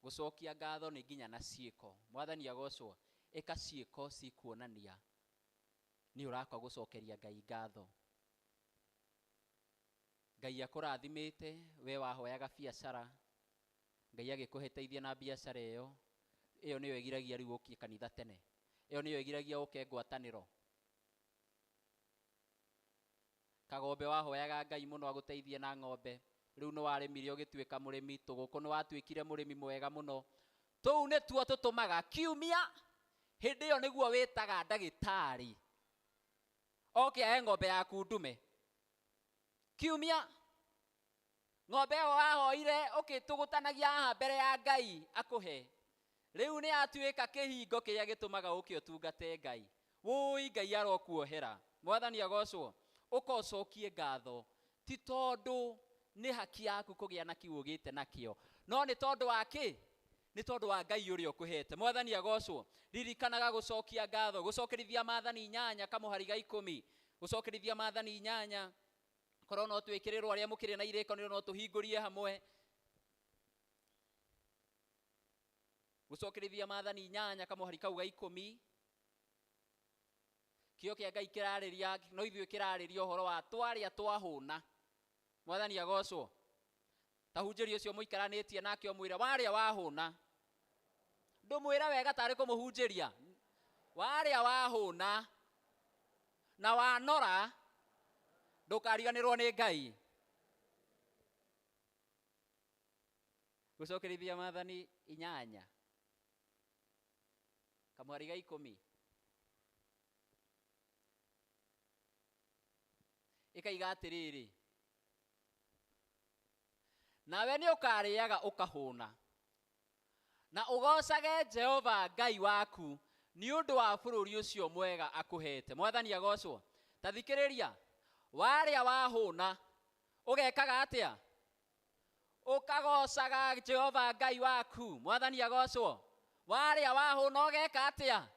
Gũcokia ngatho nĩ nginya na ciĩko. Mwathani agocwo. Ĩka ciĩko cikuonania Nĩ ũrakwa gũcokeria Ngai ngatho. Ngai akũrathimĩte, we wahoyaga biacara, Ngai agĩkũhĩteithia na biacara ĩyo. Ĩyo nĩyo ĩgiragia rĩu ũkie kanitha tene. Ĩyo nĩyo ĩgiragia ũke ngwatanĩro. Kagombe wahoyaga Ngai mũno agũteithie na ng'ombe, rĩu nĩ warĩmire ũgĩtuĩka mũrĩmi, tũgũkũ nĩ watuĩkire mũrĩmi mwega mũno. Tũu nĩtuo tũtũmaga kiumia hĩndĩ ĩyo nĩguo wĩtaga ndagĩtarĩ oke ahe ng'ombe yaku ndume. Kiumia ng'ombe ĩyo wahoire ũkĩtũgũtanagia haha mbere ya Ngai akũhe, rĩu nĩ yatuĩka kĩhingo kĩrĩa gĩtũmaga ũke ũtungate Ngai. Wũi Ngai arokuohera. Mwathani agocwo. Ũkocokie ngatho ti tondũ nĩ haki yaku kũgĩa na kiu ũgĩte nakĩo, no nĩ tondũ wa kĩ? Nĩ tondũ wa Ngai ũrĩa ũkũhete. Mwathani agocwo. Ririkanaga gũcokia ngatho, gũcokerithia maathani 8 kamũhari ga 10, gũcokerithia maathani 8. Korwo no twĩkĩrĩrwo arĩa mũkĩrĩ na irĩkanĩro no tũhingũrie hamwe. Gũcokerithia maathani 8 kamũhari kau ga 10. Kĩo kĩa Ngai kĩrarĩria, no ithuĩ kĩrarĩria ũhoro wa twarĩa twahũna. Mwathani agocwo. Ta hunjĩria ũcio mũikaranĩtie nake ũmwĩre warĩa wahũna. Ndũmwĩre wega tarĩ kũmũhunjĩria. Warĩa wahũna na wanora ndũkariganĩrwo nĩ Ngai. Gũcokerithia maathani 8 kamũhari ga 10. Ĩkaiga atĩrĩrĩ, nawe nĩ ũkarĩaga ũkahũna na ũgocage Jehova Ngai waku nĩ ũndũ wa bũrũri ũcio mwega akũhete. Mwathani agocwo. Ta thikĩrĩria, warĩa wahũna ũgekaga atĩa? Ũkagocaga Jehova Ngai waku. Mwathani agocwo. Warĩa wahũna ũgeka atĩa?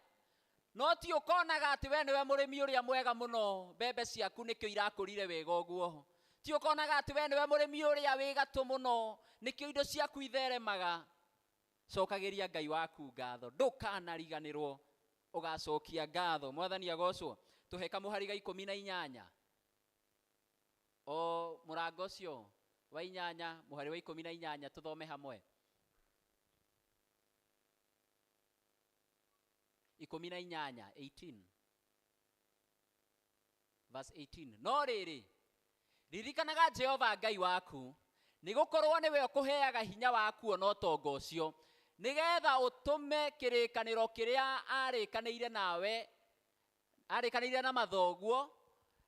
No ti ũkonaga atĩ we nĩwe mũrĩmi ũrĩa mwega mũno, mbembe ciaku nĩkĩo irakũrire wega ũguo. Ti ũkonaga atĩ we nĩwe mũrĩmi ũrĩa wĩ gatũ mũno, nĩkĩo indo ciaku itheremaga. Cokagĩria Ngai waku ngatho, ndũkanariganĩrwo, ũgacokia ngatho. Mwathani agocwo. Tũhe kamũhari ga 18. O mũrango ũcio wa 8, mũhari wa 18, tũthome hamwe. 18, 18. Verse 18. No rĩrĩ, ririkanaga Jehova Ngai waku, nĩgũkorwo nĩwe ũkũheaga hinya wa kuona ũtonga ũcio, nĩgetha ũtũme kĩrĩkanĩro kĩrĩa arĩkanĩire nawe, arĩkanĩire na mathoguo,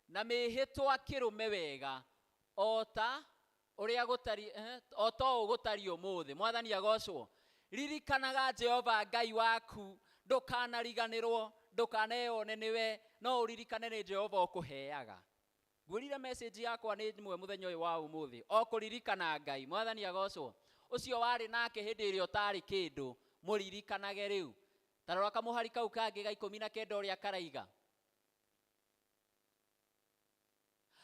na mĩĩhĩtwa kĩrũme wega, o ta ũrĩa gũtari, o ta ũũ gũtariĩ ũmũthĩ. Mwathani agocwo. Ririkanaga Jehova Ngai waku, ndũkanariganĩrwo, ndũkaneyone nĩwe, no ũririkane nĩ Jehova ũkũheaga. Ngwĩrire message yakwa nĩ ĩmwe mũthenya ũyũ wa ũmũthĩ, o kũririkana Ngai. Mwathani agocwo. Ũcio warĩ nake hĩndĩ ĩrĩa ũtarĩ kĩndũ, mũririkanage rĩu. Ta rora kamũhari kau kangĩ ga 19 ũrĩa karaiga.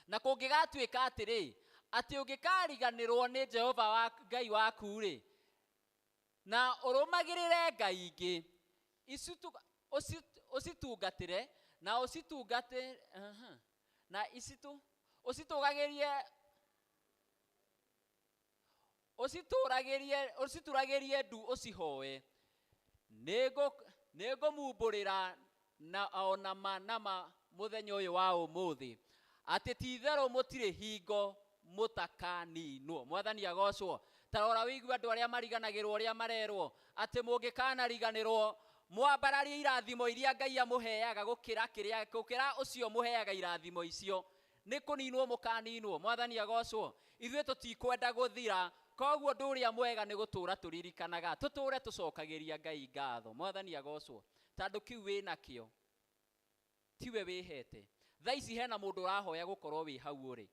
Na kũngĩgatuĩka atĩrĩ, atĩ ũngĩkariganĩrwo nĩ Jehova wa Ngai waku rĩ, na ũrũmagĩrĩre ngai ingĩ, ũcitungatĩre na ũcitungate, na ũcitũgagĩrie, ũcitũragĩrie, ũcituragĩrie ndu ũcihoe. Nĩngũmumbũrĩra na ona ma na ma mũthenya ũyũ wa ũmũthĩ, atĩ ti-itherũ mũtirĩ hingo mũtakaninwo. Mwathani agocwo. Ta rora wĩigue andũ arĩa mariganagĩrwo ũrĩa marerwo atĩ mũngĩkanariganĩrwo mwambararie irathimo iria Ngai amũheaga gũkĩra kĩrĩa, gũkĩra ũcio mũheaga irathimo icio, nĩ kũninwo mũkaninwo. Mwathani agocwo. Ithuĩ tũtikwenda gũthira, koguo ũndũ ũrĩa mwega nĩ gũtũra tũririkanaga, tũtũre tũcokagĩria Ngai ngatho. Mwathani agocwo. Tondũ kĩu wĩnakĩo tiwe wĩhete. Thaa ici hena mũndũ ũrahoya gũkorwo wĩ hau ũrĩ.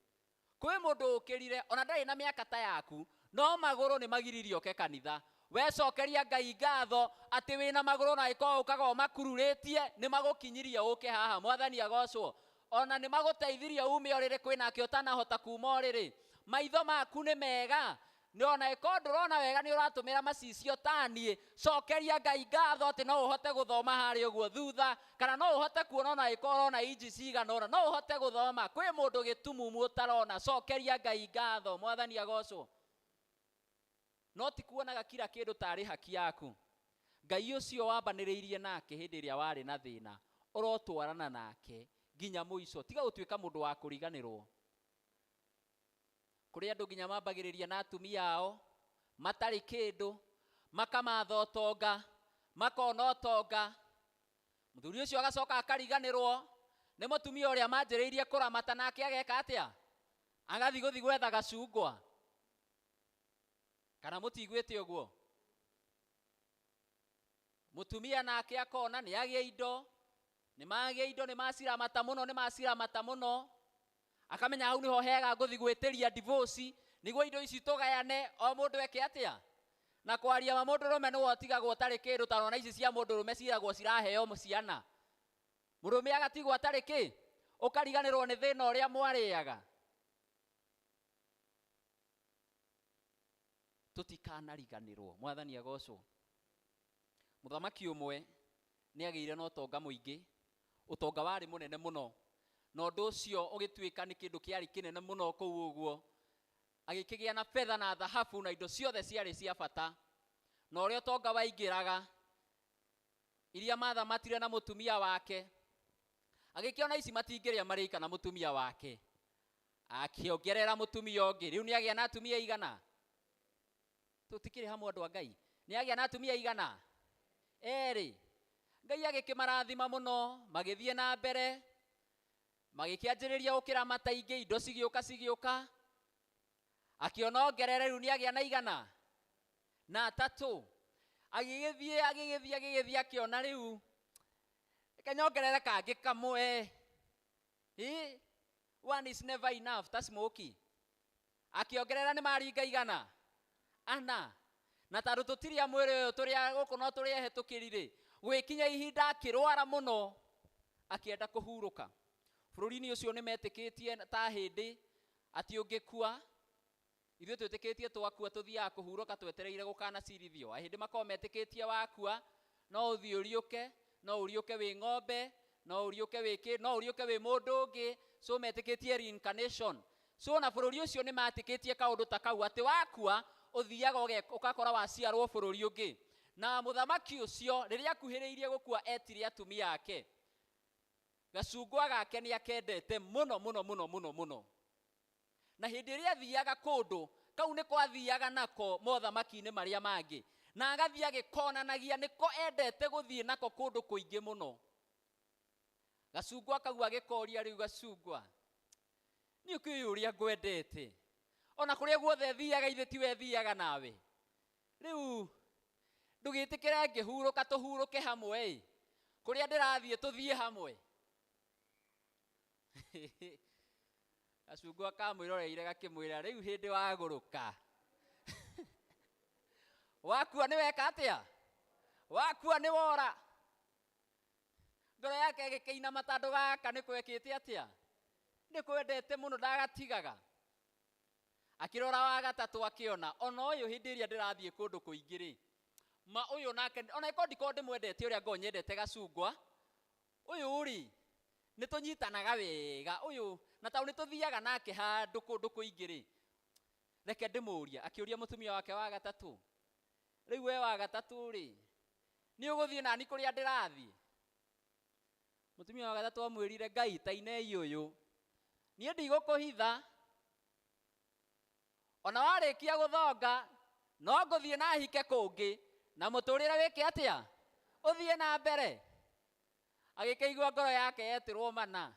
Kwĩ mũndũ ũkĩrire ona ndarĩ na mĩaka ta yaku, no magũrũ nĩ magiririe oke kanitha. Wecokeria Ngai ngatho atĩ wĩna magũrũ na ĩkorwo ũkaga ũmakururĩtie, nĩ magũkinyirie ũke haha. Mwathani agocwo. Ona nĩ magũteithirie ume ũrĩrĩ, kwĩnake ũtanahota kuma ũrĩrĩ. Maitho maku nĩ mega, Nĩ ona ĩkorwo ndũrona wega nĩ ũratũmĩra macicio ta niĩ, cokeria Ngai ngatho atĩ no ũhote gũthoma harĩa ũguo thutha, kana no ũhote kuona ona ĩkorwo ũrona inji cigana ũna, no ũhote gũthoma. Kwĩ mũndũ gĩtumumu ũtarona, cokeria Ngai ngatho. Mwathani agocwo. No ti kuonaga kila kĩndũ tarĩ haki yaku. Ngai ũcio wambanĩrĩirie nake hĩndĩ ĩrĩa warĩ na thĩna, ũrotwarana nake nginya mũico. Tiga gũtuĩka mũndũ wa kũriganĩrwo. Kũrĩ andũ nginya mambagĩrĩria na atumia ao matarĩ kĩndũ, makamatha ũtonga, makona ũtonga. Mũthuri ũcio agacoka akariganĩrwo nĩ mũtumia ũrĩa manjĩrĩirie kũramata, nake ageka atĩa? Agathiĩ gũthiĩ gwetha gacungwa. Kana mũtiguĩte ũguo? Mũtumia nake akona nĩ agĩa indo, nĩ magĩa indo, nĩ maciramata mũno, nĩ maciramata mũno. Akamenya hau nĩho hega ngũthiĩ gwĩtĩria divorce, nĩguo indo ici tũgayane, o mũndũ eke atĩa? Na kwaria ma mũndũrũme nĩwe ũtigagwo ũtarĩ kĩndũ, tondũ ona ici cia mũndũrũme ciragwo ciraheo ciana. Mũrũme agatigwo atarĩ kĩ? Ũkariganĩrwo nĩ thĩna ũrĩa mwarĩaga. Tũtikanariganĩrwo. Mwathani agocwo. Mũthamaki ũmwe nĩ agĩire na ũtonga mũingĩ, ũtonga warĩ mũnene mũno, na ũndũ ũcio ũgĩtuĩka nĩ kĩndũ kĩarĩ kĩnene mũno kũu ũguo. Agĩkĩgĩa na betha na thahabu na indo ciothe ciarĩ cia bata. Na ũrĩa ũtonga waingĩraga, iria mathamatire na mũtumia wake, agĩkĩona ici matingĩrĩa marĩ ika na mũtumia wake, akĩongerera mũtumia ũngĩ. Rĩu nĩ agĩa na atumia igana? Tũtikĩrĩ hamwe andũ a Ngai. Nĩ agĩa na atumia igana? Erĩ. Ngai agĩkĩmarathima mũno, magĩthiĩ na mbere, magĩkĩanjĩrĩria gũkĩramata ingĩ, indo cigĩũka cigĩũka. Akĩona ongerere, rĩu nĩ agĩa na igana na atatũ. Agĩgĩthiĩ agĩgĩthiĩ agĩgĩthiĩ, akĩona rĩu reke nyongerere kangĩ kamwe. Ĩ, one is never enough, ta smoky. Akĩongerera nĩ maringa igana ana. Na tondũ tũtirĩ a mwĩrĩ ũyũ, tũrĩ a gũkũ no tũrĩ ehĩtũkĩri rĩ, gwĩkinya ihinda akĩrwara mũno, akĩenda kũhurũka. Bũrũri-inĩ ũcio nĩ metĩkĩtie ta hĩndĩ atĩ ũngĩkua, ithuĩ twĩtĩkĩtie twakua tũthiaga kũhurũka twetereire gũkanacirithio. Ahĩndĩ makoragwo metĩkĩtie wakua no ũthiĩ ũriũke, no ũriũke wĩ ng'ombe, no ũriũke wĩ kĩ, no ũriũke wĩ mũndũ ũngĩ. So metĩkĩtie reincarnation. So na bũrũri ũcio nĩ metĩkĩtie kaũndũ ta kau atĩ wakua ũthiaga ũgakora waciarwo bũrũri ũngĩ. Na mũthamaki ũcio rĩrĩa akuhĩrĩirie gũkua etire atumia ake. Gacungwa gake nĩ akendete mũno mũno mũno mũno mũno. Na hĩndĩ ĩrĩa athiaga kũndũ kau nĩko athiaga nako mothamaki-inĩ marĩa mangĩ, na agathiĩ agĩkonanagia nĩko endete gũthiĩ nako kũndũ kũingĩ mũno. Gacungwa kau agĩkoria, rĩu gacungwa, niĩ ũkĩũĩ ũrĩa ngwendete, ona kũrĩa guothe thiaga ithe tiwe thiaga nawe, rĩu ndũgĩtĩkĩre ngĩhurũka tũhurũke hamwe ĩ, kũrĩa ndĩrathiĩ tũthiĩ hamwe. Gacungwa kamwĩroreire gakĩmwĩra, rĩu hĩndĩ wagũrũka wakua nĩ weka atĩa? Wakua nĩ wora. Ngoro yake ĩgĩkĩinama tondũ gaka nĩ kwekĩte atĩa? Nĩ kwendete mũno ndagatigaga. Akĩrora wa gatatũ akĩona ona ũyũ hĩndĩ ĩrĩa ndĩrathiĩ kũndũ kũingĩ rĩ, ma ũyũ nake ona ĩkorwo ndikorwo ndĩmwendete ũrĩa ngorwo nyendete gacungwa, ũyũ rĩ nĩ tũnyitanaga wega ũyũ, na tondũ nĩ tũthiaga nake handũ kũndũ kũingĩ rĩ, reke ndĩmũrie. Akĩũria mũtumia wake wa gatatũ, rĩu we wa gatatũ rĩ, nĩ ũgũthiĩ nani kũrĩa ndĩrathiĩ? Mũtumia wa gatatũ amwĩrire, Ngai ta inei ũyũ, niĩ ndigũkũhitha, ona warĩkia gũthonga no ngũthiĩ na hike kũngĩ, na mũtũrĩre wĩke atĩa? Ũthiĩ na mbere. Agĩkĩigua ngoro yake yetirwo mana,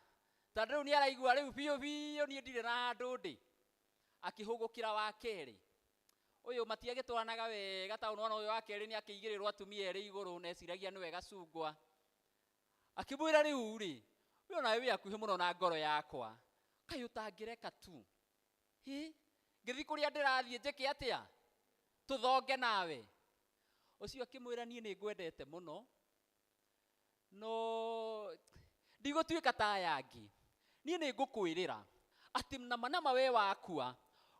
tondũ rĩu nĩ araigua rĩu biũ biũ niĩ ndirĩ na handũ ndĩ. Akĩhũgũkĩra wa kerĩ. Ũyũ matiagĩtwaranaga wega, tondũ nĩwona ũyũ wa kerĩ nĩ akĩigĩrĩrwo atumia erĩ igũrũ na eciragia nĩwe gacungwa. Akĩmwĩra, rĩu rĩ, we onawe wĩ hakuhĩ mũno na ngoro yakwa, kaĩ ũtangĩreka tu hi ngĩthiĩ kũrĩa ndĩrathiĩ njĩke atĩa? Tũthonge nawe. Ũcio akĩmwĩra, niĩ nĩ ngwendete mũno, no ndigũtuĩka ta aya angĩ. Niĩ nĩ ngũkwĩrĩra atĩ nama nama we wakua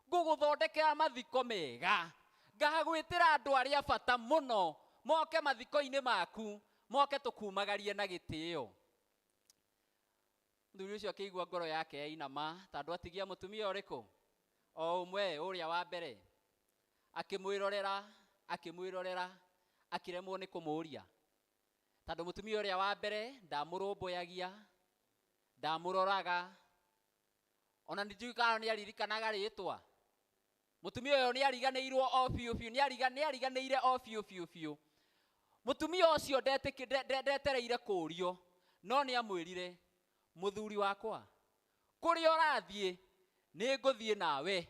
Ngũgũthondekera mathiko mega, ngagwĩtĩra andũ arĩa bata mũno moke mathiko-inĩ maku, moke tũkumagarie na gĩtĩo. Mũthuri ũcio akĩigua ngoro yake yainama, tondũ atigia mũtumia ũrĩkũ? O ũmwe ũrĩa wa mbere. Akĩmwĩrorera, akĩmwĩrorera, akĩremwo nĩ kũmũũria. Tondũ mũtumia ũrĩa wa mbere ndamũrũmbũyagia, ndamũroraga, ona ndiũĩ kana nĩ aririkanaga rĩtwa. Mũtumia ũyũ nĩ ariganĩirwo o biũ biũ, nĩ ariganĩire o biũ biũ biũ. Mũtumia ũcio ndetereire kũũrio, no nĩ amwĩrire, mũthuri wakwa, kũrĩa ũrathiĩ, nĩ ngũthiĩ nawe,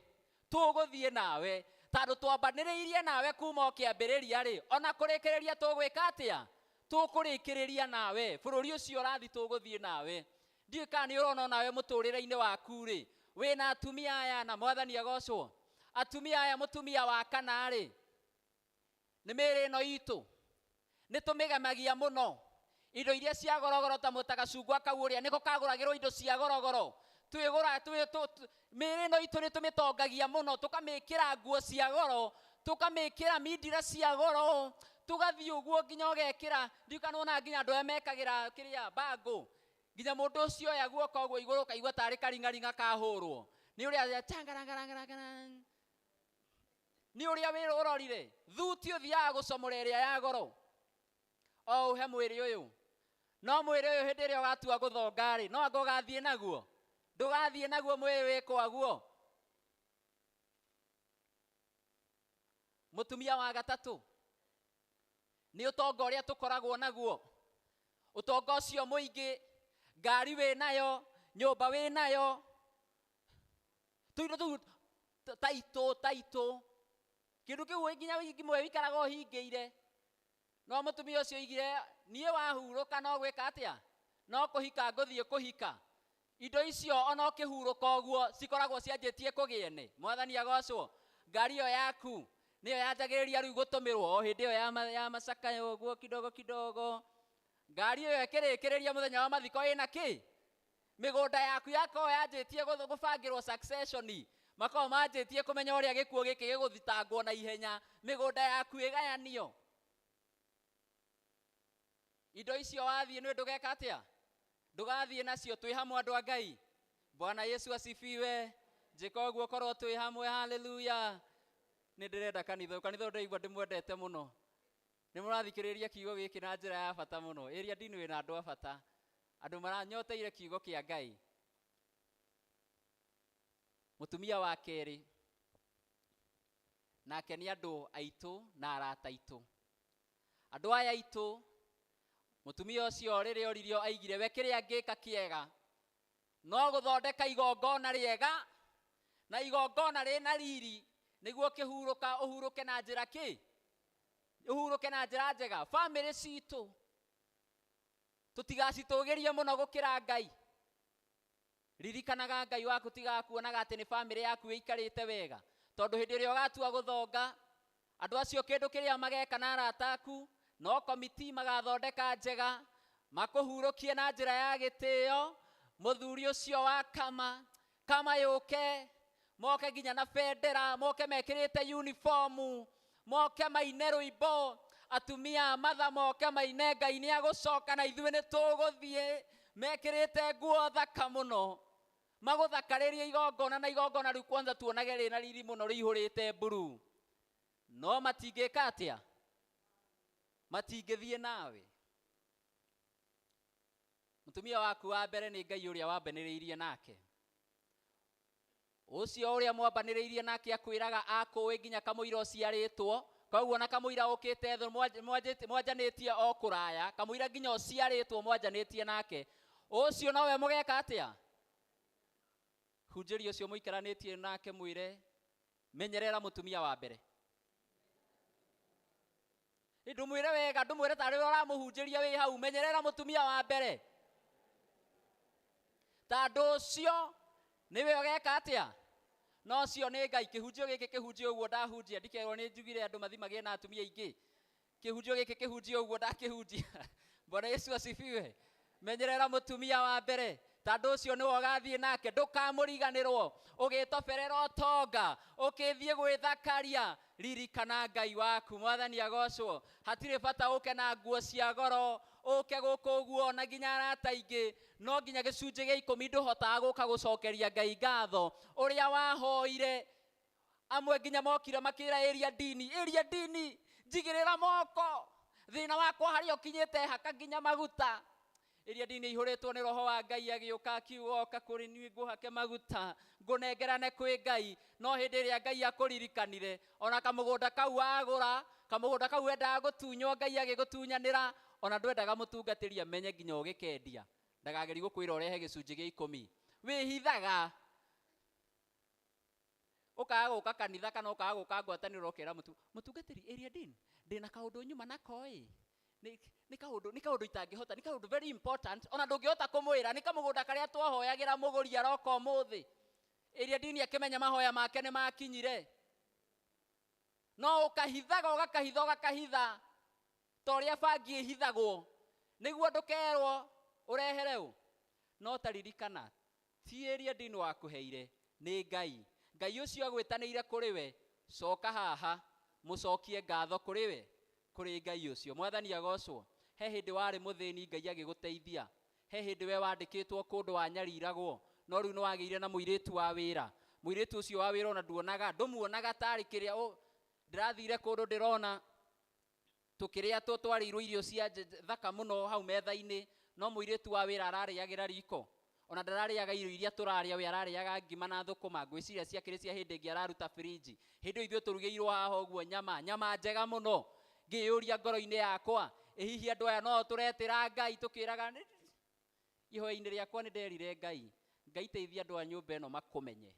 tũgũthiĩ nawe, tondũ twambanĩrĩirie nawe kuma o kĩambĩrĩria rĩ, ona kũrĩkĩrĩria tũgwĩka atĩa? Tũkũrĩkĩrĩria nawe, bũrũri ũcio ũrathiĩ tũgũthiĩ nawe. Ndiũĩ kana nĩ ũrona onawe mũtũrĩre-inĩ waku rĩ, wĩna atumia aya na Mwathani agocwo. Atumia aya, mũtumia wa kana rĩ, nĩ mĩĩrĩ ĩno itũ, nĩ tũmĩgemagia mũno. Indo iria cia gorogoro ta mũtagacungwa kau ũrĩa nĩko kagũragĩrwo indo cia gorogoro. Twĩgũra, twĩ, tũ, tũ, mĩĩrĩ ĩno itũ nĩ tũmĩtongagia mũno, tũkamĩkĩra nguo cia goro, tũkamĩkĩra mindira cia goro, tũgathiĩ ũguo nginya ũgekĩra, ndiũĩ kana wona nginya andũ arĩa mekagĩra kĩrĩa bangũ, nginya mũndũ ũcio oya guoko ũguo igũrũ ũkaigua tarĩ karing'aring'a kahũrwo. Nĩ ũrĩa changarang'arang'arang. Nĩ ũrĩa wĩra ũrorire, thuti ũthiaga gũcomora ĩrĩa ya goro. O ũhe mwĩrĩ ũyũ. No mwĩrĩ ũyũ hĩndĩ ĩrĩa ũgatua gũthonga rĩ, no anga ũgathiĩ naguo? Ndũgathiĩ naguo mwĩrĩ wĩ kwaguo. Mũtumia wa gatatũ nĩ ũtonga ũrĩa tũkoragwo naguo. Ũtonga ũcio mũingĩ, ngari wĩ nayo, nyũmba wĩ nayo, tũindo tũu taitũ, taitũ. Kĩndũ kĩu nginya imwe wĩikaraga ũhingĩire. No mũtumia ũcio oigire, niĩ wahurũka no gwĩka atĩa? No kũhika ngũthiĩ kũhika. Indo icio ona ũkĩhurũka ũguo cikoragwo cianjĩtie kũgĩene. Mwathani agocwo. Ngari ĩyo yaku nĩyo yanjagĩrĩria rĩu gũtũmĩrwo o hĩndĩ ĩyo ya macakaya ũguo kidogo kidogo. Ngari ĩyo ĩkĩrĩkĩrĩria mũthenya wa mathiko ĩna kĩ? Mĩgũnda yaku yakorwo yanjĩtie gũbangĩrwo succession. Makorwo manjĩtie kũmenya ũrĩa gĩkuũ gĩkĩ gĩgũthitangwo na ihenya. Mĩgũnda yaku ĩgayanio. Indo icio wathiĩ nĩ ndũgeka atĩa? Ndũgathiĩ nacio. Twĩ hamwe andũ a Ngai. Bwana Yesu asifiwe. Njĩka ũguo korwo twĩ hamwe. Haleluya. Nĩ ndĩrenda kanitha ũyũ. Kanitha ũyũ ndĩraigua ndĩmwendete mũno. Nĩ mũrathikĩrĩria kiugo gĩkĩ na njĩra ya bata mũno. Ĩria ndini wĩna andũ a bata. Andũ maranyoteire kiugo kĩa Ngai. Mũtumia wa kerĩ nake nĩ andũ aitũ na arata aitũ. Andũ aya aitũ, mũtumia ũcio rĩrĩa oririo aigire we kĩrĩa angĩka kĩega no gũthondeka igongona rĩega na igongona rĩna riri nĩguo kĩhurũka ũhurũke na njĩra kĩ? Ũhurũke na njĩra njega. Bamĩrĩ citũ tũtigacitũgĩrie mũno gũkĩra Ngai. Ririkanaga Ngai waku, tigakuonaga atĩ nĩ bamĩrĩ yaku ĩikarĩte wega, tondũ hĩndĩ ĩrĩa ũgatua gũthonga andũ acio kĩndũ kĩrĩa mageka na arata aku no komiti magathondeka njega makũhurũkie na njĩra ya gĩtĩo. Mũthuri ũcio wa kama kama yũke, moke nginya na bendera, moke mekĩrĩte uniformu, moke maine rwĩmbo, atumia a matha moke maine Ngai nĩ agũcoka na ithuĩ nĩ tũgũthiĩ, mekĩrĩte nguo thaka mũno, magũthakarĩrie igongona na igongona rĩu kwanza tuonage rĩna riri mũno rĩihũrĩte mburu. No matingĩka atĩa? Matingĩthiĩ nawe. Mũtumia waku wa mbere nĩ Ngai ũrĩa wambanĩrĩirie nake. Ũcio ũrĩa mwambanĩrĩirie nake akwĩraga akũĩ nginya kamũira ũciarĩtwo, koguo na kamũira ũkĩte thũ mwanjanĩtie o kũraya, kamũira nginya ũciarĩtwo mwanjanĩtie nake. Ũcio nowe mũgeka atĩa? Hunjĩria ũcio mũikaranĩtie nake mwĩre, menyerera mũtumia wa mbere. Ndũmwĩre wega, ndũmwĩre tarĩ ũrĩa ũramũhunjĩria wĩ hau, menyerera mũtumia wa mbere. Tondũ ũcio nĩwe ũgeka atĩa? No ũcio nĩ Ngai. Kĩhunjio gĩkĩ kĩhunjio ũguo ndahunjia, ndikerwo nĩ njugire andũ mathiĩ magĩe na atumia aingĩ. Kĩhunjio gĩkĩ kĩhunjio ũguo ndakĩhunjia. Bwana Yesu asifiwe. Menyerera mũtumia wa mbere. Tondũ ũcio nĩwe ũgathiĩ nake, ndũkamũriganĩrwo. Ũgĩtoberera ũtonga, ũkĩthiĩ gwĩthakaria, ririkana Ngai waku. Mwathani agocwo. Hatirĩ bata ũke na nguo cia goro, ũke gũkũ ũguo na nginya arata aingĩ, no nginya gĩcunjĩ gĩa ikũmi ndũhotaga gũka gũcokeria Ngai ngatho ũrĩa wahoire. Amwe nginya mokire makĩra ĩria dini, ĩria dini, njigĩrĩra moko, thĩna wakwa harĩa ũkinyĩte haka nginya maguta. Ĩria dini ĩihũrĩtwo nĩ roho wa Ngai agĩũka akiuga oka kũrĩ niĩ ngũhake maguta, ngũnengerane kwĩ Ngai. No hĩndĩ ĩrĩa Ngai akũririkanire, ona kamũgũnda kau wagũra, kamũgũnda kau wendaga gũtunywo, Ngai agĩgũtunyanĩra, ona ndwendaga mũtungatĩri amenye nginya ũgĩkendia. Ndakagerie gũkwĩra ũrehe gĩcunjĩ gĩa ikũmi. Wĩhithaga. Ũkaga gũka kanitha kana ũkaga gũka ngwatanĩro ũkera mũtungatĩri ĩria dini, ndĩna kaũndũ nyuma nako ĩ. Nĩ kaũndũ, nĩ kaũndũ itangĩhota, nĩ kaũndũ very important, ona ndũngĩhota kũmwĩra, nĩ kamũgũnda karĩa twahoyagĩra mũgũri aroka ũmũthĩ. Ĩria dini akĩmenya mahoya make nĩ makinyire. No ũkahithaga, ũgakahitha, ũgakahitha, ta ũrĩa bangi ĩhithagwo, nĩguo ndũkerwo ũrehere ũ. No ta ririkana, ti ĩria dini wakũheire, nĩ Ngai. Ngai ũcio agwĩtanĩire kũrĩ we, coka haha, mũcokie ngatho kũrĩ we, kũrĩ Ngai ũcio. Mwathani agocwo. He hĩndĩ warĩ mũthĩni Ngai agĩgũteithia. He hĩndĩ we wandĩkĩtwo kũndũ wanyariragwo, no rĩu nĩwagĩire na mũirĩtu wa wĩra. Mũirĩtu ũcio wa wĩra ona nduonaga, ndũmuonaga tarĩ kĩrĩa ndĩrathire kũndũ ndĩrona tũkĩrĩa twarĩirwo irio cia thaka mũno hau metha-inĩ, no mũirĩtu wa wĩra ararĩagĩra riko. Ona ndararĩaga irio iria tũrarĩa, we ararĩaga ngima na thũkũma, ngwĩciria ciakĩrĩ cia hĩndĩ ĩngĩ araruta fridge. Hĩndĩ ĩyo ithuĩ tũrugĩirwo haha ũguo nyama, nyama njega mũno. Ngĩyũria ngoro-inĩ yakwa, ĩ hihi andũ aya no tũretĩra Ngai tũkĩraga, ihoya-inĩ rĩakwa nĩ nderire Ngai, Ngai teithia andũ a nyũmba ĩno makũmenye,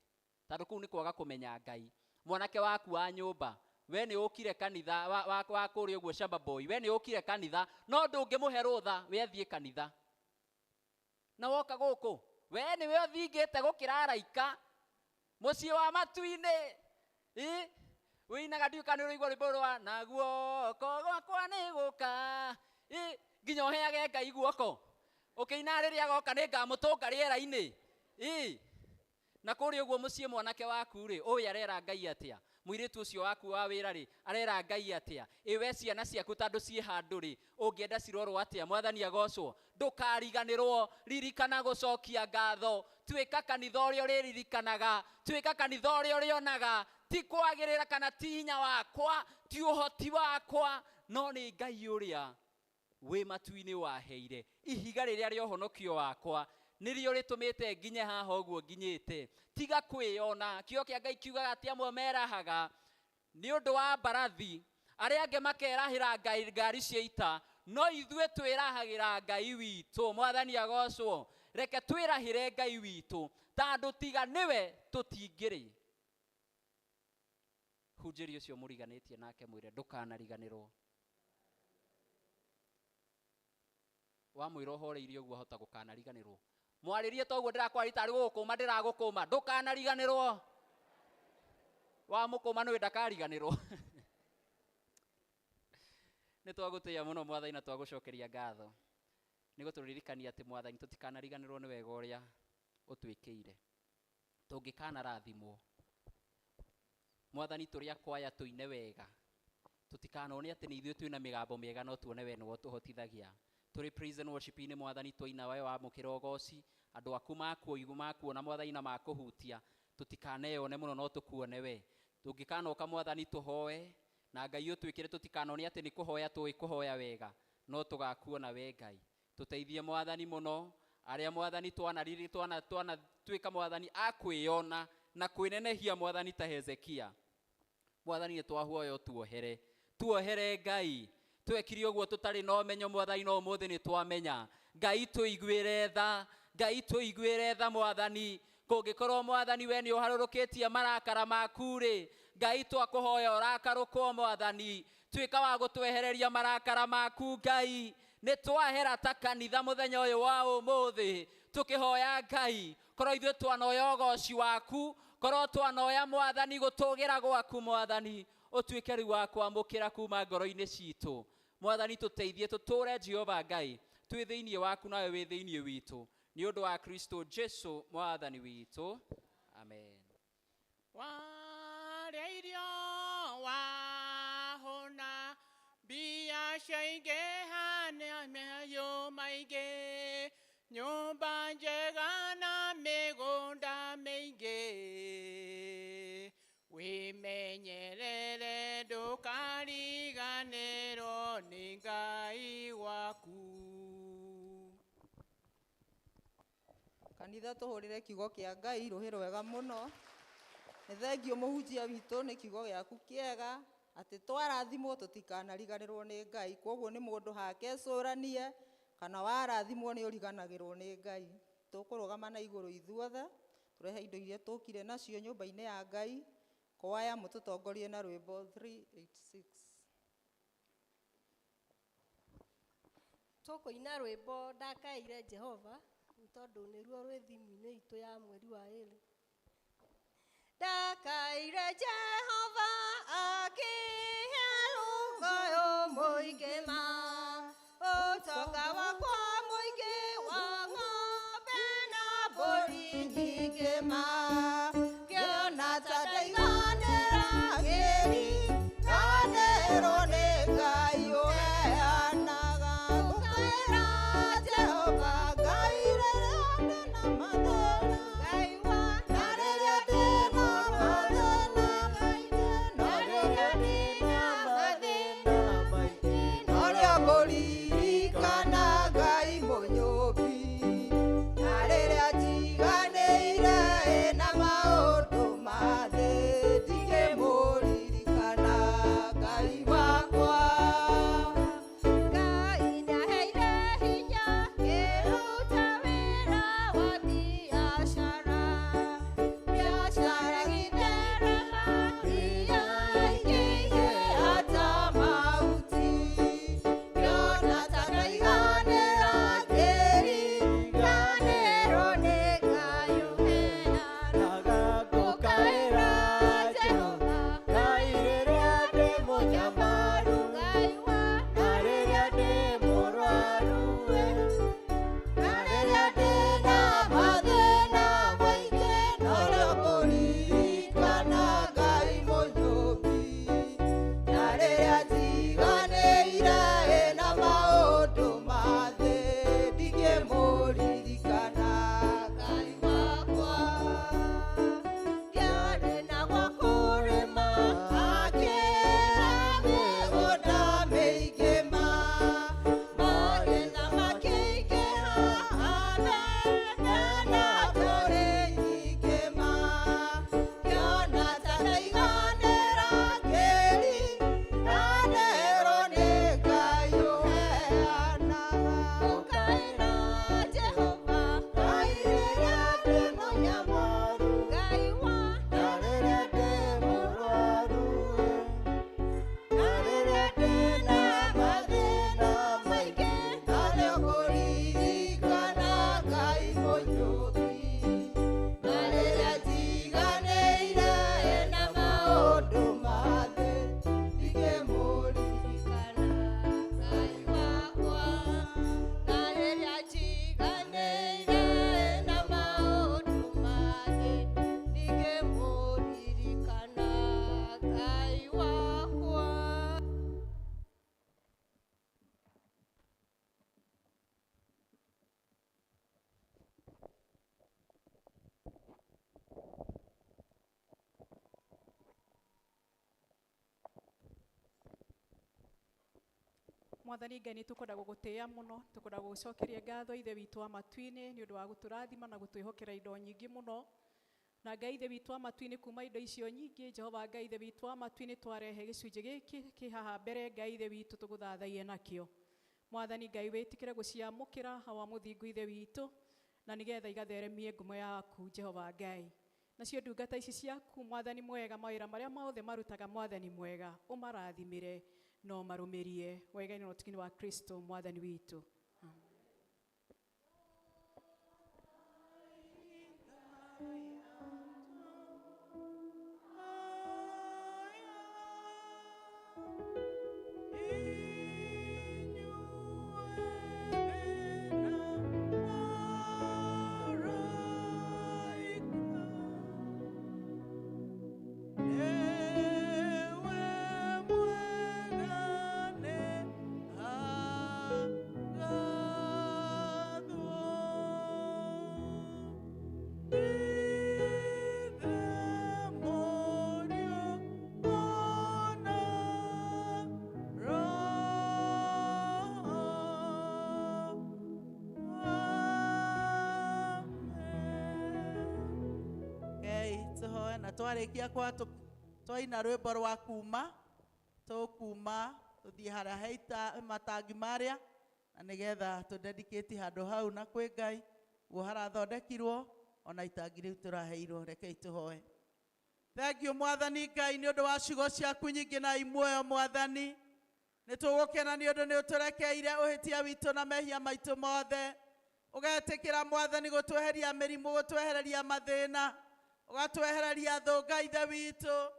tondũ kũu nĩ kwaga kũmenya Ngai. Mwanake waku wa nyũmba, we nĩ ũkire kanitha, wa kũrĩa ũguo shamba boy, we nĩ ũkire kanitha, no ndũngĩmũhe rũtha, we athiĩ kanitha. Na woka gũkũ, we nĩwe ũthingĩte gũkĩra araika, mũciĩ wa matu-inĩ. Ĩ, wĩinaga ndiũĩ kana nĩ ũraigua rwĩmbo rwa, na guoko gwakwa nĩ gũka. Ĩ, nginya ũheage Ngai guoko. Ũkĩina rĩrĩa agoka nĩ ngamũtũnga rĩera-inĩ. Ĩ, na kũrĩa ũguo mũciĩ mwanake waku rĩ, ũyũ arera Ngai atĩa? Mũirĩtu ũcio waku wa wĩra rĩ, arera Ngai atĩa? Ĩ we ciana ciaku tondũ ciĩ handũ rĩ, ũngĩenda cirorwo atĩa? Mwathani agocwo. Ndũkariganĩrwo, ririkana gũcokia ngatho. Tuĩka kanitha ũrĩa ũrĩririkanaga, tuĩka kanitha ũrĩa ũrĩonaga, ti kwagĩrĩra kana ti hinya wakwa, ti ũhoti wakwa, no nĩ Ngai ũrĩa wĩ matu-inĩ waheire. Ihiga rĩrĩa rĩa ũhonokio wakwa nĩrĩo rĩtũmĩte nginye haha ũguo nginyĩte. Tiga kwĩyona. Kiugo kĩa Ngai kiugaga atĩ amwe merahaga nĩ ũndũ wa mbarathi, arĩa angĩ makerahĩra ngari cia ita, no ithuĩ twĩrahagĩra Ngai witũ. Mwathani agocwo. Reke twĩrahĩre Ngai witũ, tondũ tiga nĩwe tũtingĩrĩ. Hunjĩria ũcio mũriganĩtie nake mwĩre ndũkanariganĩrwo. Wamwĩra ũhoreirie ũguo ahota gũkanariganĩrwo. Mwarĩrie toguo ndĩrakwarĩria tarĩ gũgũkũma ndĩragũkũma, ndũkanariganĩrwo. Wamũkũma nĩwe ndakariganĩrwo. Nĩ twagũtĩĩa mũno Mwathani na twagũcokeria ngatho. Nĩ gũtũririkania atĩ Mwathani tũtikanariganĩrwo nĩ wega ũrĩa ũtwĩkĩire. Tũngĩkanarathimwo, Mwathani tũrĩ akwaya tũine wega, tũtikanone atĩ nĩ ithuĩ twĩna mĩgambo mĩega no tuone we nĩwe ũtũhotithagia. Tũrĩ praise and worship-inĩ Mwathani twaina we wamũkĩra ũgoci, andũ aku makuona Mwathani na makũhutia, tũtikaneyone mũno no tũkuone we. Tũngĩkanoka Mwathani tũhoe, na Ngai ũtwĩkĩre tũtikanone atĩ nĩ kũhoya tũĩ kũhoya wega, no tũgakuona we Ngai. Tũteithie Mwathani mũno, arĩa Mwathani twanatuĩka Mwathani a kwĩyona na kwĩnenehia Mwathani ta Hezekia. Mwathani nĩ twahoya ũtuohere, tuohere Ngai. Twekire ũguo tũtarĩ na ũmenyo Mwathani, no ũmũthĩ nĩ twamenya. Ngai tũiguĩre tha, Ngai tũiguĩre tha Mwathani. Kũngĩkorwo Mwathani we nĩ ũharũrũkĩtie marakara maku rĩ, Ngai twakũhoya ũrakarũkwo Mwathani. Tuĩka wa gũtwehereria marakara maku Ngai. Nĩ twahera ta kanitha mũthenya ũyũ wa ũmũthĩ, tũkĩhoya Ngai, korwo ithuĩ twanoya ũgoci waku, korwo twanoya Mwathani gũtũgĩra gwaku Mwathani, ũtuĩke rĩu wa kwamũkĩra kuma ngoro-inĩ citũ. Mwathani tũteithie tũtũre Jehova Ngai, twĩ thĩinĩ waku nawe wĩ thĩinĩ witũ. Nĩ ũndũ wa Kristo Jesu mwathani witũ, amen. Warĩa irio wahũna, mbia ciaingĩha nĩ mahiũ maingĩ, nyũmba njega na mĩgũnda mĩingĩ. Wĩmenyerere ndũkariganĩrwo nĩ Ngai waku. Kanitha tũhũrĩre kiugo kĩa Ngai rũhĩ rwega mũno. Nĩ thengio mũhunjia witũ nĩ kiugo gĩaku kĩega atĩ twarathimwo tũtikanariganĩrwo nĩ Ngai. Kwoguo nĩ mũndũ hake ecũranie kana warathimwo nĩ ũriganagĩrwo nĩ Ngai. Tũkũrũgama na igũrũ ithuothe tũrehe indo iria tũkire nacio nyũmba-inĩ ya Ngai. Kwaya mũtũtongorie na rwĩmbo 386. Tũkũina rwĩmbo ndakaĩire Jehova nĩ tondũ nĩruo rwĩ thimũ-inĩ itũ ya mweri wa ĩrĩ. Ndakaĩire Jehova akĩhe rũgũyũ mũingĩ ma, ũtonga wakwa mũingĩ wa ng'ombe na mbũri nyingĩ ma. Ngĩona ta ndaiganĩra ngĩriganĩrwo nĩ Ngai ũheanaga. Ngũkaĩra Jehova Ngai rĩrĩa ndĩna mathĩna, na rĩrĩa ndĩna mathĩna, na rĩrĩa ndĩna mathĩna maingĩ, norĩo ngũririkana Ngai mũnyũmbi. Na rĩrĩa njiganĩire na maũndũ ma thĩ, ndingĩmũririkana Ngai wakwa. Ngai nĩaheire hinya ngĩruta wĩra wa biacara, biacara ĩgĩtherema, mbia ikĩingĩha ta mahuti. Ngĩona ta ndaiganĩra ngĩriganĩrwo nĩ Ngai ũheanaga. Ngũkaĩra Jehova Ngai rĩrĩa ndĩ mũnyamaru, na rĩrĩa ndĩ mũrwaru, na rĩrĩa ndĩna mathĩna maingĩ, norĩo ngũririkana Ngai mũnyũmbi. Na rĩrĩa njiganĩire na maũndũ ma thĩ, ndingĩmũririkana Ngai wakwa. Ndiarĩ na gwa kũrĩma, akĩra mĩgũnda mĩingĩ ma, magetha makĩingĩha, mbembe na mbũri nyingĩ ma. Ngĩona ta ndaiganĩra ngĩriganĩrwo nĩ Ngai ũheanaga. Ngũkaĩra Jehova Ngai rĩrĩa ndĩ mũnyamaru, na rĩrĩa ndĩ mũrwaru, na rĩrĩa ndĩna mathĩna maingĩ, norĩo ngũririkana Ngai mũnyũmbi. Na rĩrĩa njiganĩire na maũndũ ma thĩ, ndingĩmũririkana Ngai wakwa. Na rĩrĩa njiganĩire na maũndũ ma thĩ, ndingĩmũririkana Ngai wakwa. Mwathani Ngai nĩ tũkwenda gũgũtĩĩa mũno, tũkwenda gũgũcokeria ngatho Ithe witũ wa matu-inĩ nĩ ũndũ wa gũtũrathima na gũtwĩhokera indo nyingĩ mũno. Na Ngai Ithe witũ wa matu-inĩ, kuma indo icio nyingĩ, Jehova Ngai Ithe witũ wa matu-inĩ, twarehe gĩcunjĩ gĩkĩ kĩ haha mbere Ngai Ithe witũ tũgũthathaiye nakĩo. Mwathani Ngai wĩtĩkĩre gũciamũkĩra hawa mũthingu Ithe witũ, na nĩgetha igatheremie ngumo yaku Jehova Ngai. Nacio ndungata ici ciaku Mwathani mwega, mawĩra marĩa mothe marutaga Mwathani mwega, ũmarathimĩre no marũmĩrie wega-inĩ na ũtugi-inĩ wa Kristo Mwathani witũ. Twarĩkia kwa twaina rwĩmbo rwa kuma, tũkuma tũthiĩ harĩa he matangi marĩa, na nĩgetha tũ dedicate handũ hau na kwĩ Ngai guo harathondekirwo ona itangi rĩu tũraheirwo. Rekei tũhoe. Thank you Mwathani Ngai nĩ ũndũ wa ciugo ciaku nyingĩ na imuoyo. Mwathani, nĩ tũgũkena nĩ ũndũ nĩ ũtũrekeire ũhĩtia witũ na mehia maitũ mothe, ũgetĩkĩra Mwathani gũtweheria mĩrimũ, gũtwehereria mathĩna, ũgatwehereria thũ. Ngai Ithe witũ,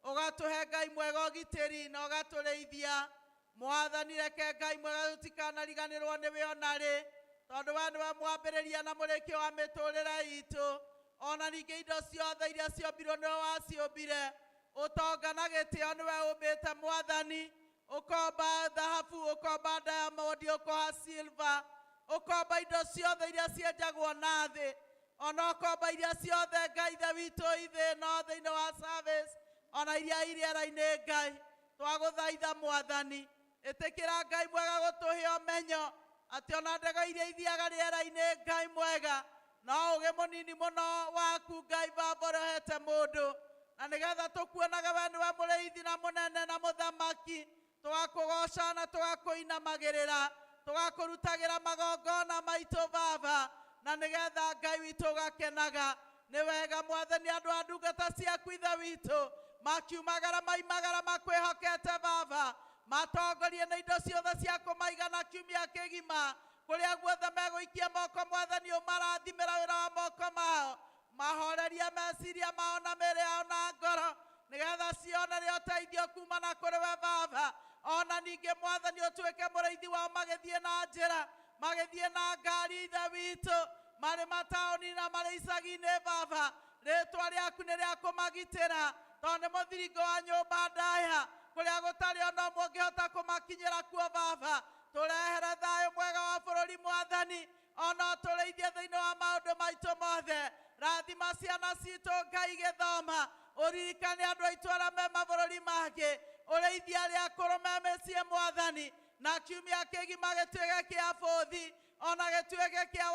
ũgatũhe Ngai mwega ũgitĩri na ũgatũrĩithia. Mwathani, reke Ngai mwega tũtikanariganĩrwo nĩwe ona rĩ, tondũ we nĩwe mwambĩrĩria na mũrĩkio wa mĩtũrĩre itũ. Ona ningĩ indo ciothe iria ciombirwo nĩwe waciũmbire, ũtonga na gĩtĩo nĩwe ũmbĩte. Mwathani, ũkomba thahabu, ũkomba diamond, ũkoha silver, ũkomba indo ciothe iria cienjagwo na thĩ, ona ũkomba iria ciothe Ngai Ithe witũ ithĩ no thĩinĩ wa service, ona iria irĩera-inĩ. Ngai, twagũthaitha Mwathani, ĩtĩkĩra Ngai mwega gũtũhe ũmenyo atĩ ona ndege iria ithiaga rĩera-inĩ, Ngai mwega, no ũgĩ mũnini mũno waku Ngai Baba ũrĩa ũhete mũndũ, na nĩgetha tũkuonaga we nĩwe mũrĩithi na mũnene na mũthamaki, tũgakũgoca na tũgakũinamagĩrĩra, tũgakũrutagĩra magongona maitũ Baba, na nĩgetha Ngai witũ ũgakenaga. Nĩ wega Mwathani, andũ a ndungata ciaku Ithe witũ makiumagara maimagara makwĩhokete Baba, matongorie na indo ciothe cia kũmaigana kiumia kĩgima, kũrĩa guothe megũikia moko. Mwathani, ũmarathimĩra wĩra wa moko mao, mahorerie meciria mao na mĩĩrĩ yao na ngoro, nĩgetha cionere ũteithio kuma na kũrĩ we Baba. Ona ningĩ Mwathani, ũtuĩke mũrĩithi wao magĩthiĩ na njĩra, magĩthiĩ na ngari, Ithe witũ, marĩ mataũni na marĩ icagi-inĩ. Baba, rĩtwa rĩaku nĩ rĩa kũmagitĩra, tondũ nĩ mũthiringo wa nyũmba ndaya kũrĩa gũtarĩ ona ũmwe ũngĩhota kũmakinyĩra kuo. Baba, tũrehere thayũ mwega wa bũrũri. Mwathani, ona ũtũrĩithie thĩinĩ wa maũndũ maitũ mothe. Rathima ciana citũ Ngai gĩthoma, ũririkane andũ aitũ arĩa me mabũrũri mangĩ, ũrĩithie arĩa akũrũ me mĩciĩ. Mwathani, na kiumia kĩgima gĩtuĩke kĩa bũthi, ona gĩtuĩke kĩa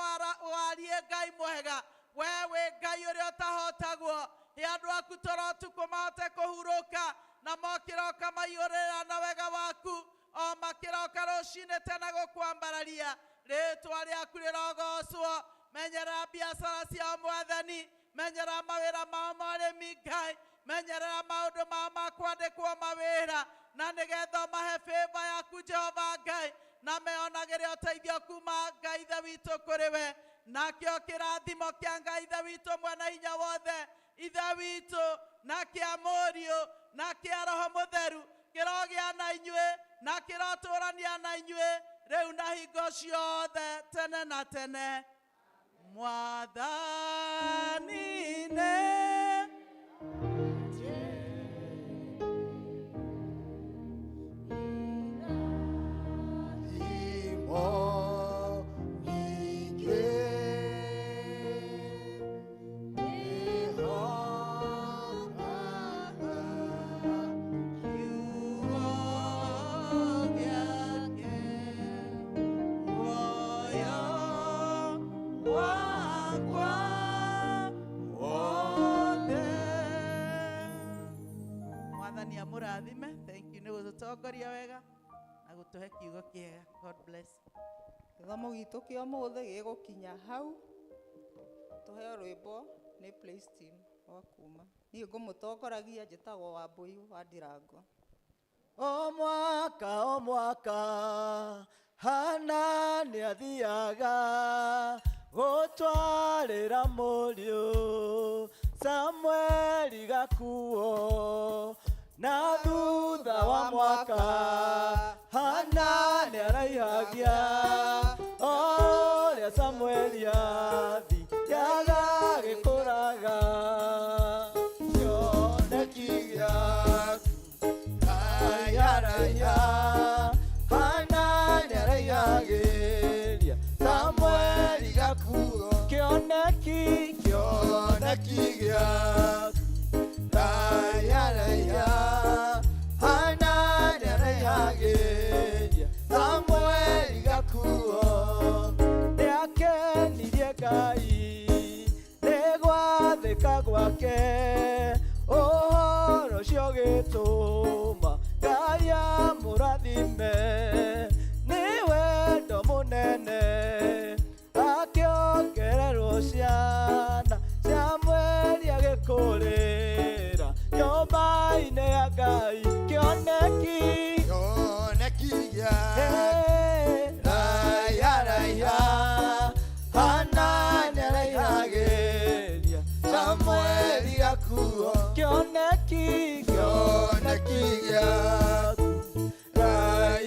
wariĩ. Ngai mwega, we wĩ Ngai ũrĩa ũtahotagwo. He andũ aku toro ũtukũ mahote kũhurũka, na mokĩroka maiyũrĩra na wega waku, o makĩroka rũcinĩ tene gũkwambararia. Rĩtwa rĩaku rĩrogocwo. Menyerera biacara ciao Mwathani, menyerera mawĩra mao ma ũrĩmi. Ngai, menyerera maũndũ mao ma kwandĩkwo mawĩra, na nĩgetha ũmahe favor yaku Jehova Ngai, na meonagĩre ũteithio kuma Ngai Ithe witũ kũrĩ we. Nakĩo kĩrathimo kĩa Ngai Ithe witũ mwene hinya wothe, Ithe witũ, na kĩa Mũriũ, na kĩa Roho Mũtheru kĩrogĩa na inyuĩ na kĩrotũrania na inyuĩ rĩu na hingo ciothe tene na tene. Mwathani nĩ Imo nyingĩ nĩhokaga kiugo gĩake, muoyo wakwa wothe. Mwathani amũrathime. Thank you nĩ gũtũtongoria wega na gũtũhe kiugo kĩega. God bless. Gĩthomo gitũ kĩa ũmũthĩ gĩgũkinya hau. Tũheo rwĩmbo nĩ praise team rwa kuma. Niĩ ngũmũtongoragia njĩtagwo Wambũi wa Ndirango. O mwaka, o mwaka, Hana nĩathiaga gũtwarĩra mũriũ Samueli gakuo, na thutha wa mwaka Hana nĩaraihagia o ũrĩa Samueli athiaga gĩkũraga. Kĩoneki gĩaku raya raya, Hana nĩaraihagĩria Samueli gakuo. Kĩoneki. Kĩoneki gĩaku raya raya, Hana nĩaraihagĩria Samueli gakuo. Nĩakenirie Ngai nĩ gwathĩka gwake. Ũhoro ũcio ũgĩtũma Ngai amũrathime.